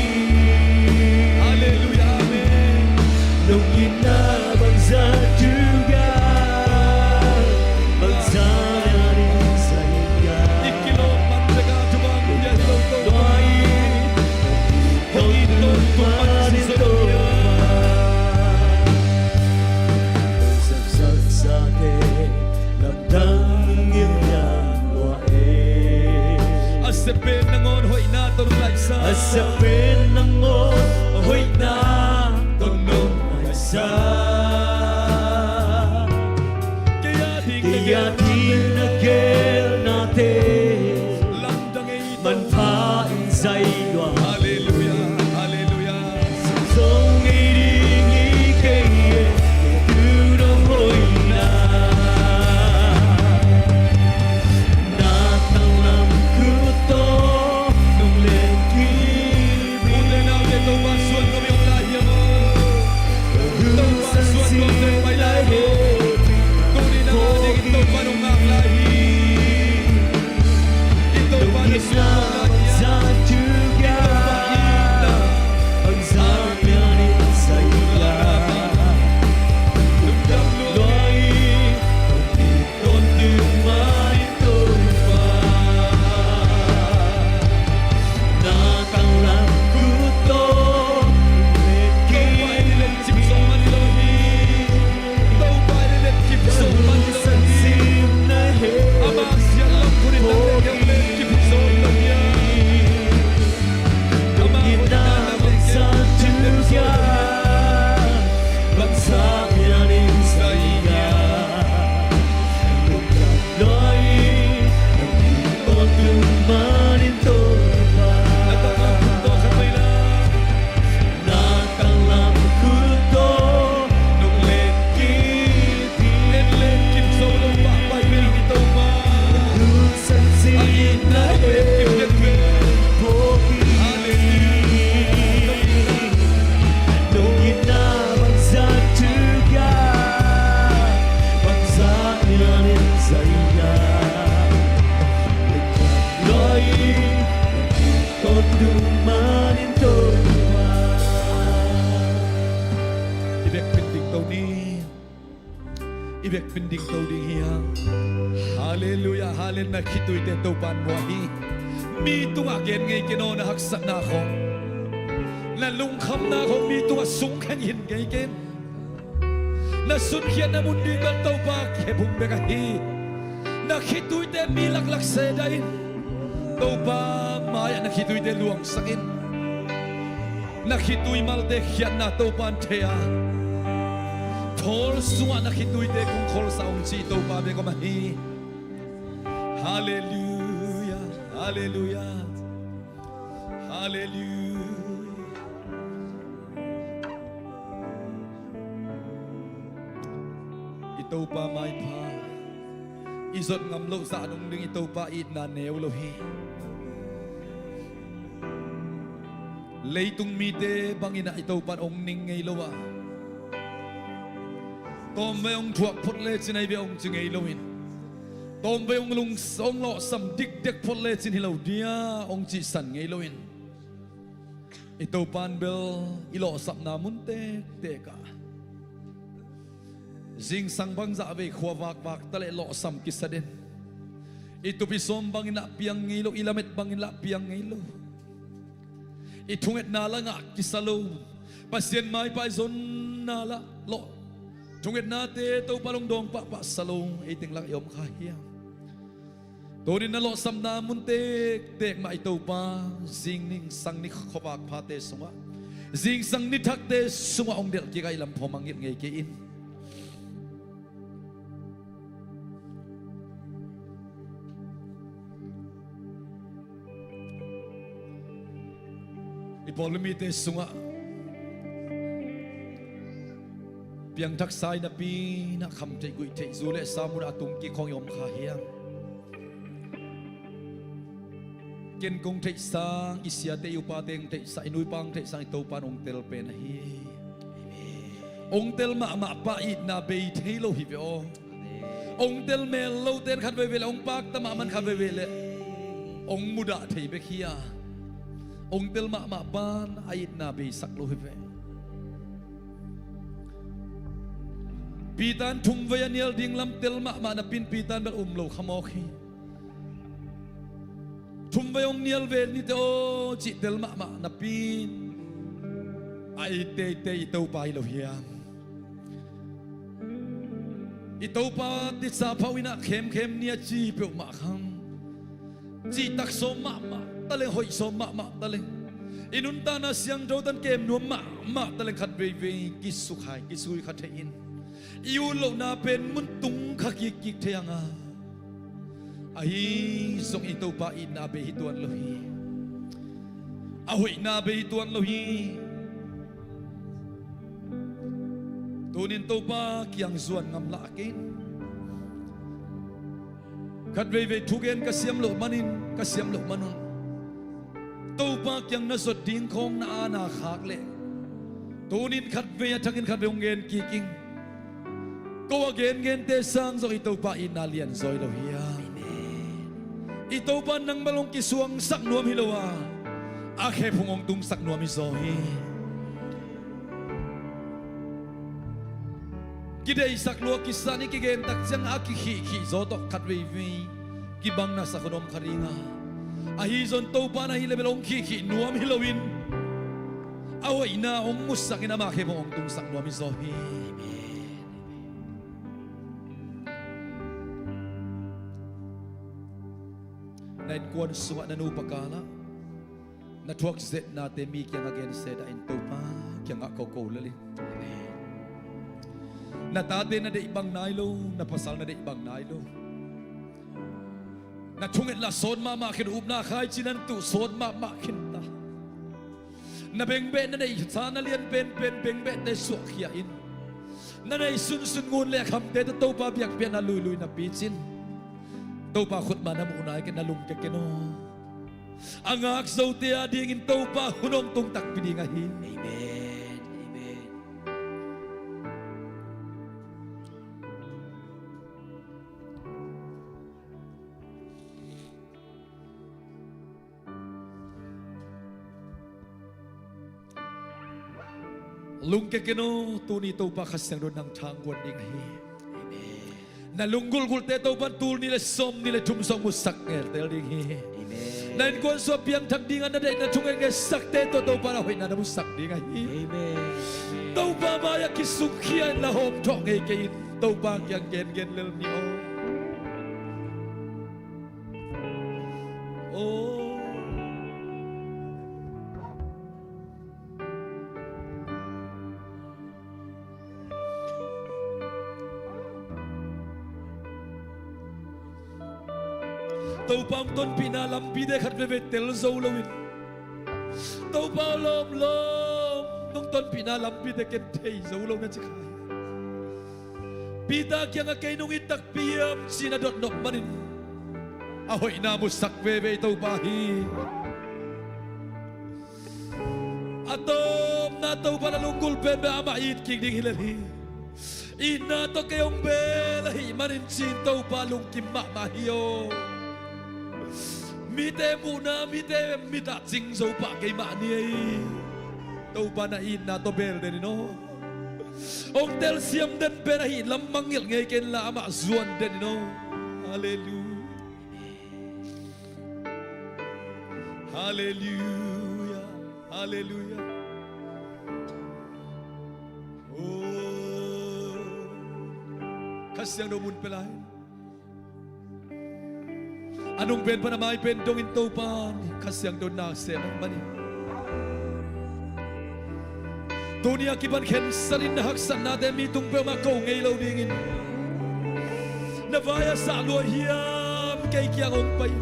Halleluia. Halleluia, amen. Nong itna bangzah thuhia, bangzah na ding zahia. I kilawm man teka thubang hia hi lo Topa. Hong it tawntung man Jesu hia. Zakzakzate lamdang ngimna lua e. A sia pen nangawn hoihna tawh nong laihsa. A sia pen nangawn hoihna tawh nong laihsa. Kei a ding, kei a ding na geelnate lamdang ei manpha in zai lua. Halleluia, halleluia. Zong ei ding hi kei e, tu nong hoihna. Na tanglam khut tawh nong letkip hi. U te nau te, Topa suan nuam i om lai hiam aw? Topa suan nuam teng pai lai hi. Tuni na ngah dingin Topa nong ngak lai hi. I Topa na suan nuam lai hiam? I Topa itna. Lungdam lua. I vekpi-in dingto ni. I vekpi-in dingto ding hi hang. Halleluia, halleluia. Na khituite Topa'n muang hi. Mi tungah gen ngei ken aw, na haksatna khawng, na lungkhamna khawng mi tungah sungkheng hin ngei ken. Na sunkhiatna mun ding bel Topa khephung bek ahi. Na khituite mi laklak se dah in. Topa mai-ah na khituite luangsak in. Na khitui malte khiatna Topa'n thei a, thawl sungah na khituite kong kholsa ung ci Topa bek om ahi. Halleluia, halleluia, halleluia. I Topa maipha, i zot ngam loh zah dong ding i Topa itna neu lo hi. Leitung mite bangin ah i Topa'n ong ning ngei lo a, tawmvei ong thuak phot lecin ahi ve ong ci ngei loin, tawmvei ong lung, ong lawhsam dikdek phot lecin hi lo dia ong cihsan ngei loin, i Topa'n bel i lawhsapna mun tektek ah zingsang bangzah vei khua vakvak taleh lawhsam kisa den. I tup i sawm bangin ah piang ngei lo, i lamet bangin lah piang ngei lo. I thungetna lah ngah kisa lo. Pasian maipha i zonna lah lawh, thungetnate Topa lungdawng pahpah sa lo, ei teng lah i om kha hiam? Tunin na lawhsapna mun tektek mah i Topa, zing ning sang ni khuavak phate sungah Zingsang nithakte sungah hong delh kik a, i lam phawng mangngilh ngei kei in. I Paul mite sungah piangthak sa i napi in ah kham theih guih theih, zu le sa mun ah a tung kik khawng i om kha hiam? Ken kong theih sang, i siate i upate hong theih sang, i nu i pa hong theih sang, i Topa in hong tel pen ahi. Hong tel mahmah pa itna bei thei lo hi ve aw. Hong tel mel lote in khat veivei le hong pakta mahmah in khat veivei le hong mudah thei bek hi a, hong tel mahmah pa in a itna beisak lo hi ve. Peter in thumvei a nial ding lam tel mahmah napi in Peter in bel um lo kha mawk hi. Thumvei hong nial ve ni teh aw cih tel mahmah napi in a i teitei i Topa hi lo hiam? I Topa tisa phauh in ah khemkhem ni a ci peuhmah khang, cihtak sawm mahmah taleng, hoih sawm mahmah taleng, i nuntakna siangtho tan kem nuam mahmah taleng khat veivei kisukha, kisui kha thei in, i ut lohna pen mun tung kha kikkik thei hang a, ahi zong i Topa itna bei hi tuan lo hi. A hoihna bei hi tuan lo hi. Tunin Topa kiang zuan ngam lah kei in. Khat veivei thugen ka siam loh manin, ka siam loh manun Topa kiang na zot ding khawng na aana khak leh, tunin khat vei a thakin khat vei hong gen kik ing. Ko a gengente sang zong i Topa itna lianzaw hi lo hiam? I Topa nang bel hong kisuangsak nuam hi lo a, a khephung hong tungsak nuam hi zaw hi. Kideihsak lua kisa ni, kigentak ciang a kikhihkhih zaw tawh khat veivei kibang nasak hun om kha ding a, ahi zong Topa na hih leh bel hong khihkhih nuam hi loin, a hoihna hong musak in ama khephung hong tungsak nuam hi zaw hi. Na innkuan sungah na nupa kalah na thuak zetnate mi kiangah gense dah in, Topa kiangah koko lel in. Na tate na deih bang nai lo, na pasal na deih bang nai lo. Na thungetna sawt mahmah khin, upna khaici na tuh sawt mahmah khin ta. Na bengbeh na neihsa na lian penpen bengbehte suahkhia in. Na neih sunsun ngun le a khamte tawh Topa biakpiakna luilui na picin, Topa khutma na muhna i ken na lungke ken aw. A ngak zote a dingin Topa hun hong tung takpi ding ahi. Amen. Amen. Lungke ken aw, tuni Topa Kha Siangtho in nang thangkuan ding ahi. Amen. Na lunggulhgulhte Topa in tul nih le sawm nih le thum sawng musak ngeltel ding hi. Amen. Na innkuan sungah piangthak dingah na deih na thungetnget sakte tawh Topa in a hoihna na musak ding ahi. Amen. Topa mai-ah kisungkhia in la hawm thawh ngei kei in, Topa kiang gengen lel ni aw. Oh. Topa hong tonpihna lampite khat veivei tel zo loin, Topa aw, lawmlawm nong tonpihna lampite ken thei zo lo na ci kha hi. Peter kiangah kei nong it takpi hiam ci-in a dotnop manin a hoihna musak veve i Topa hi. A tawpna Topa na lunggulh penpen amah it kik ding hi lel hi. Itna tawh kei hong bel ahih manin ci-in Topa lungkim mahmah hi aw. Mite muhna, mite mit ah cing zo pah kei mah ni ei. Topa na itna tawh bel den in aw. Hong telsiam den pen ahih lam mangngilh ngei kei inla amah zuan den in aw. Halleluia. Halleluia. Halleluia. Oh. Kha Siangtho mun pia lai. A nung pen pan a mai pen dongin Topa in Kha Siangtho na sem ahih manin Tuni a kipan khensat in na haksatnate mi tung peuhmah ko ngei lo dingin, na vai a sah lua hiam, kei kiang hong pai in.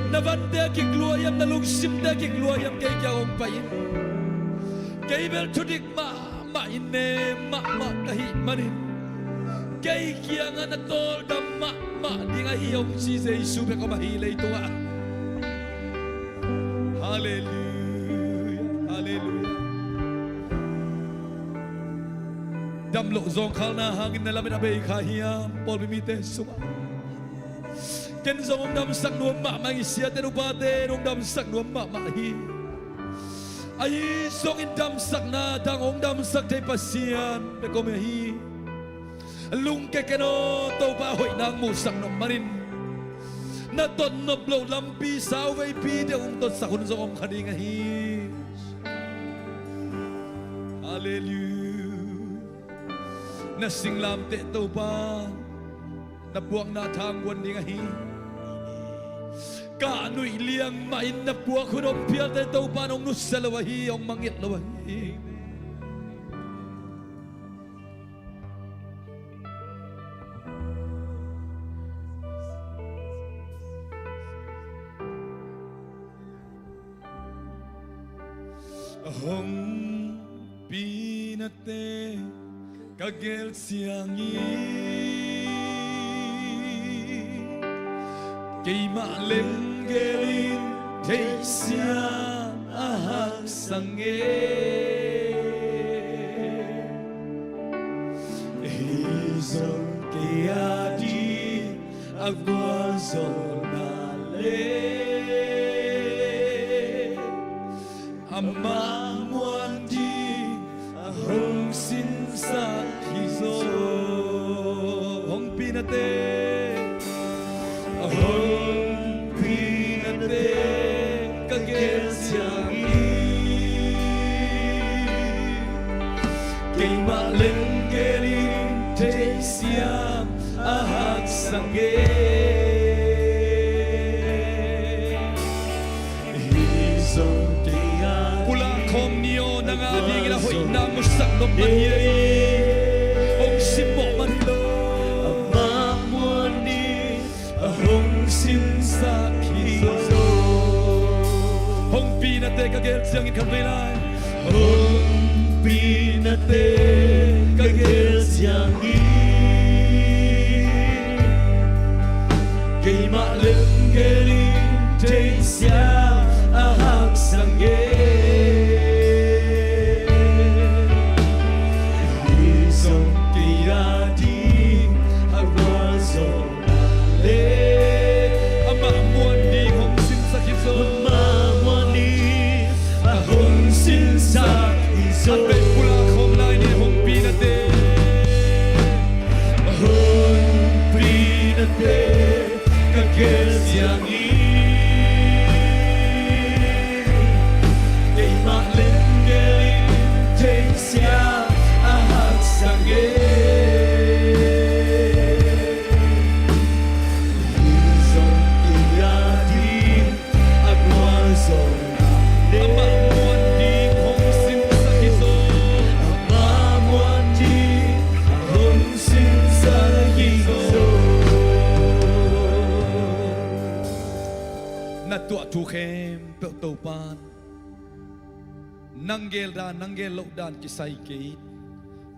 Na vante a kik lua hiam, na lungsimte a kik lua hiam, kei kiang hong pai in. Kei bel thudik mahmah in, nem mahmah ka hih manin, kei kiangah na tawldam mahmah ding ahi hong ci Jesu bek om ahi leitungah. Halleluiah, halleluiah. Damloh zawngkhalna hangin na lamet a bei kha hiam, pawlpi mite sungah? Ken zong hong damsak nuam mahmah hi, siate upate hong damsak nuam mahmah hi. Ahi zongin damsakna dang hong damsak thei Pasian bek om ahi. Lungke ken aw, Topa hoihna hong muhsak nop manin, na totnop loh lampi sauveipi deuh hong totsak hun zong om kha ding ahi. Halleluiah. Na singlamteh Topa na puakna tha hong guan ding ahi. Kah nuih liang mahin na puak hun hong phialte Topa in hong nusia lo ahi, hong mangngilh lo ahi. Hong pinate ka gel ciangin, keimah leng gelin theihsiam a haksa nge. Hi zong kei a ding a gualzawhna le amah muan ding a hong sinsak hi zaw. Hong pinate, hong pinate ka gel ciangin, keimah leng gelin theihsiam a haksa nge. Hi zong kei a pulak khawm ni aw, nang a dingin a hoihna musak nop man hi ei. Hong simmawh man hi lo. Amah muan ni a hong sinsak hi zaw. Hong pinate ka gel ciangin khan vei lai. Hong pinate ka gel ciangin, keimah leng gelin theihsiam a haksa nge. Hi zong kei a ding a gualzawh le amah muan ding hong sinsak hi zaw. Amah muan ding a hong sinsak hi zaw. An bei pulak khawm lai ni, hong pinate, hong pinate ka gel ciangin, keimah leng gelin theihsiam a haksa nge. Hi zong kei a ding a gualzawhna le amah muan ding hong sinsak hi zaw. Amah muan ding hong sinsak hi zaw. Na tuah thu khempeuh Topa'n nang gel dan, nang gel loh dan kisai kei in.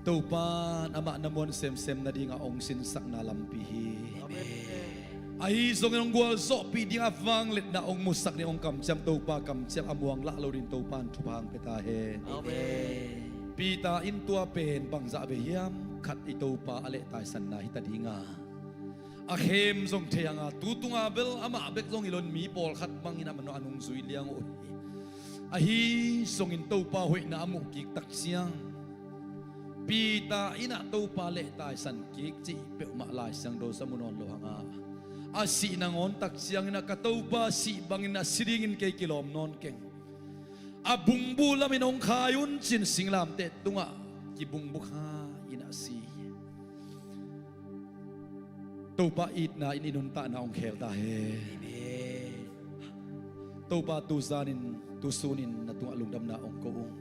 Topa'n amah na muan semsem nadingah hong sinsakna lampi hi. Amen. Ahi zongin hong gualzawhpih dingah vangliatna hong musak ding hong kamciam Topa kamciam a muang lah lo ding Topa'n thupha hong pia ta hen. Amen. Peter in tua pen bangzah vei hiam, khat i Topa a leh taisanna hi ta ding a, a khem zong thei hang a, tu tunga bel amah bek zong hi lo in mi pawlkhat bangin a man a nungzui liang uh hi. Ahi zongin Topa hoihna a muh kik tak ciang, Peter in ah Topa leh taisan kik cih peuhmah Lai Siangtho sung ah mu nawn lo hang a, a sih nangawn tak ciangin ah ka Topa sih bangin a si dingin kei kilawm nawn keng. A bungbu lamin hong khai un ci-in singlamteh tungah kibungbu kha in a si. Topa itna in i nuntakna hong khel ta hen. Amen. Topa tu zanin, tu sunin na tungah lungdamna hong ko ung.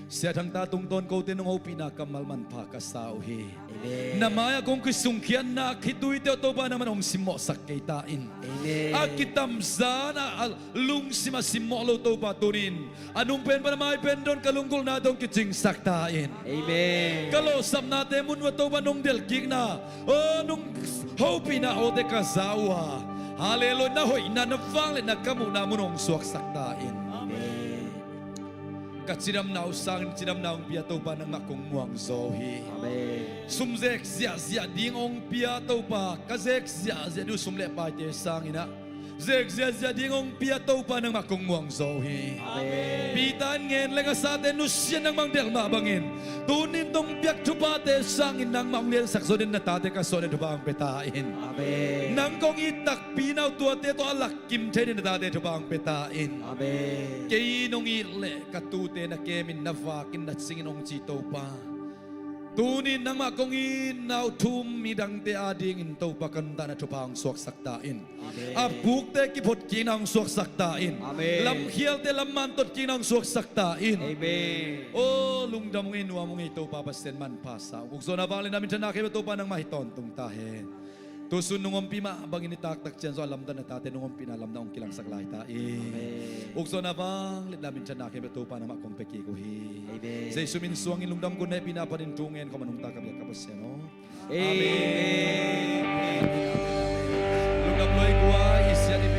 Sia Thang ta tungtawn kote nong hopihna kammal manpha ka sa uh hi. Amen. Na mai-ah kong kisungkhiatna khituite uh Topa nangman hong simmawhsak kei ta in. Amen. A kitamzan a, a lungsim a simmawh lo Topa tunin a nung pen pan a mai pen dong ka lunggulhna dong kicingsak ta in. Amen. Ka lawhsapnate mun uh ah Topa nong delhkikna, o nong hopihna awte ka za uh a, halleluiah, na hoihna na vangliatna ka muhna mun hong suaksak ta in. Amen. Ka cidamna uh sangin cidamna hong pia Topa nangmah kong muang zaw hi. Amen. Sum zek ziahziah ding hong pia Topa, ka zek ziahziah ding uh sum le paite sangin ah zek ziahziah ding hong pia Topa nangmah kong muang zaw hi. Amen. Peter in ngen leng a sate nusia nangmah hong delh mah bangin tunin tong piak thuphate sangin nangmah hong liansak zaw den na tate ka suah den thupha hong pia ta in. Amen. Nang kong it takpi na uh tuate tawh a lak kim thei den na tate thupha hong pia ta in. Amen. Kei nong it leh ka tute na kemin na vakin na cingin hong ci Topa, tunin nangmah kong itna uh thu-um midangte adingin Topa ka nuntakna thupha hong suaksak ta in. Amen. A pukte kiphot kikna hong suaksak ta in. Amen. Lamkhialte lamman tot kikna hong suaksak ta in. Amen. O lungdam ung ei, nuam ung ei Topa Pasian manpha sa ung. Ukzawn a vangliatna minthanna khempeuh Topa nangmah hi tawntung ta hen. Tusun nong ompih mah bangin i taktak ciang zong a lamdang na tate nong ompihna lamdang hong kilangsak lai ta in. Amen. Ukzawn a vangliatna minthanna khempeuh Topa nangmah kong pia kik uh hi. Amen. Jesu min suangin lungdam gun hehpihna panin thu ngen khawm a nungta ka biak ka Pasian aw. Amen. Amen. Lungdam lua i gua i siat i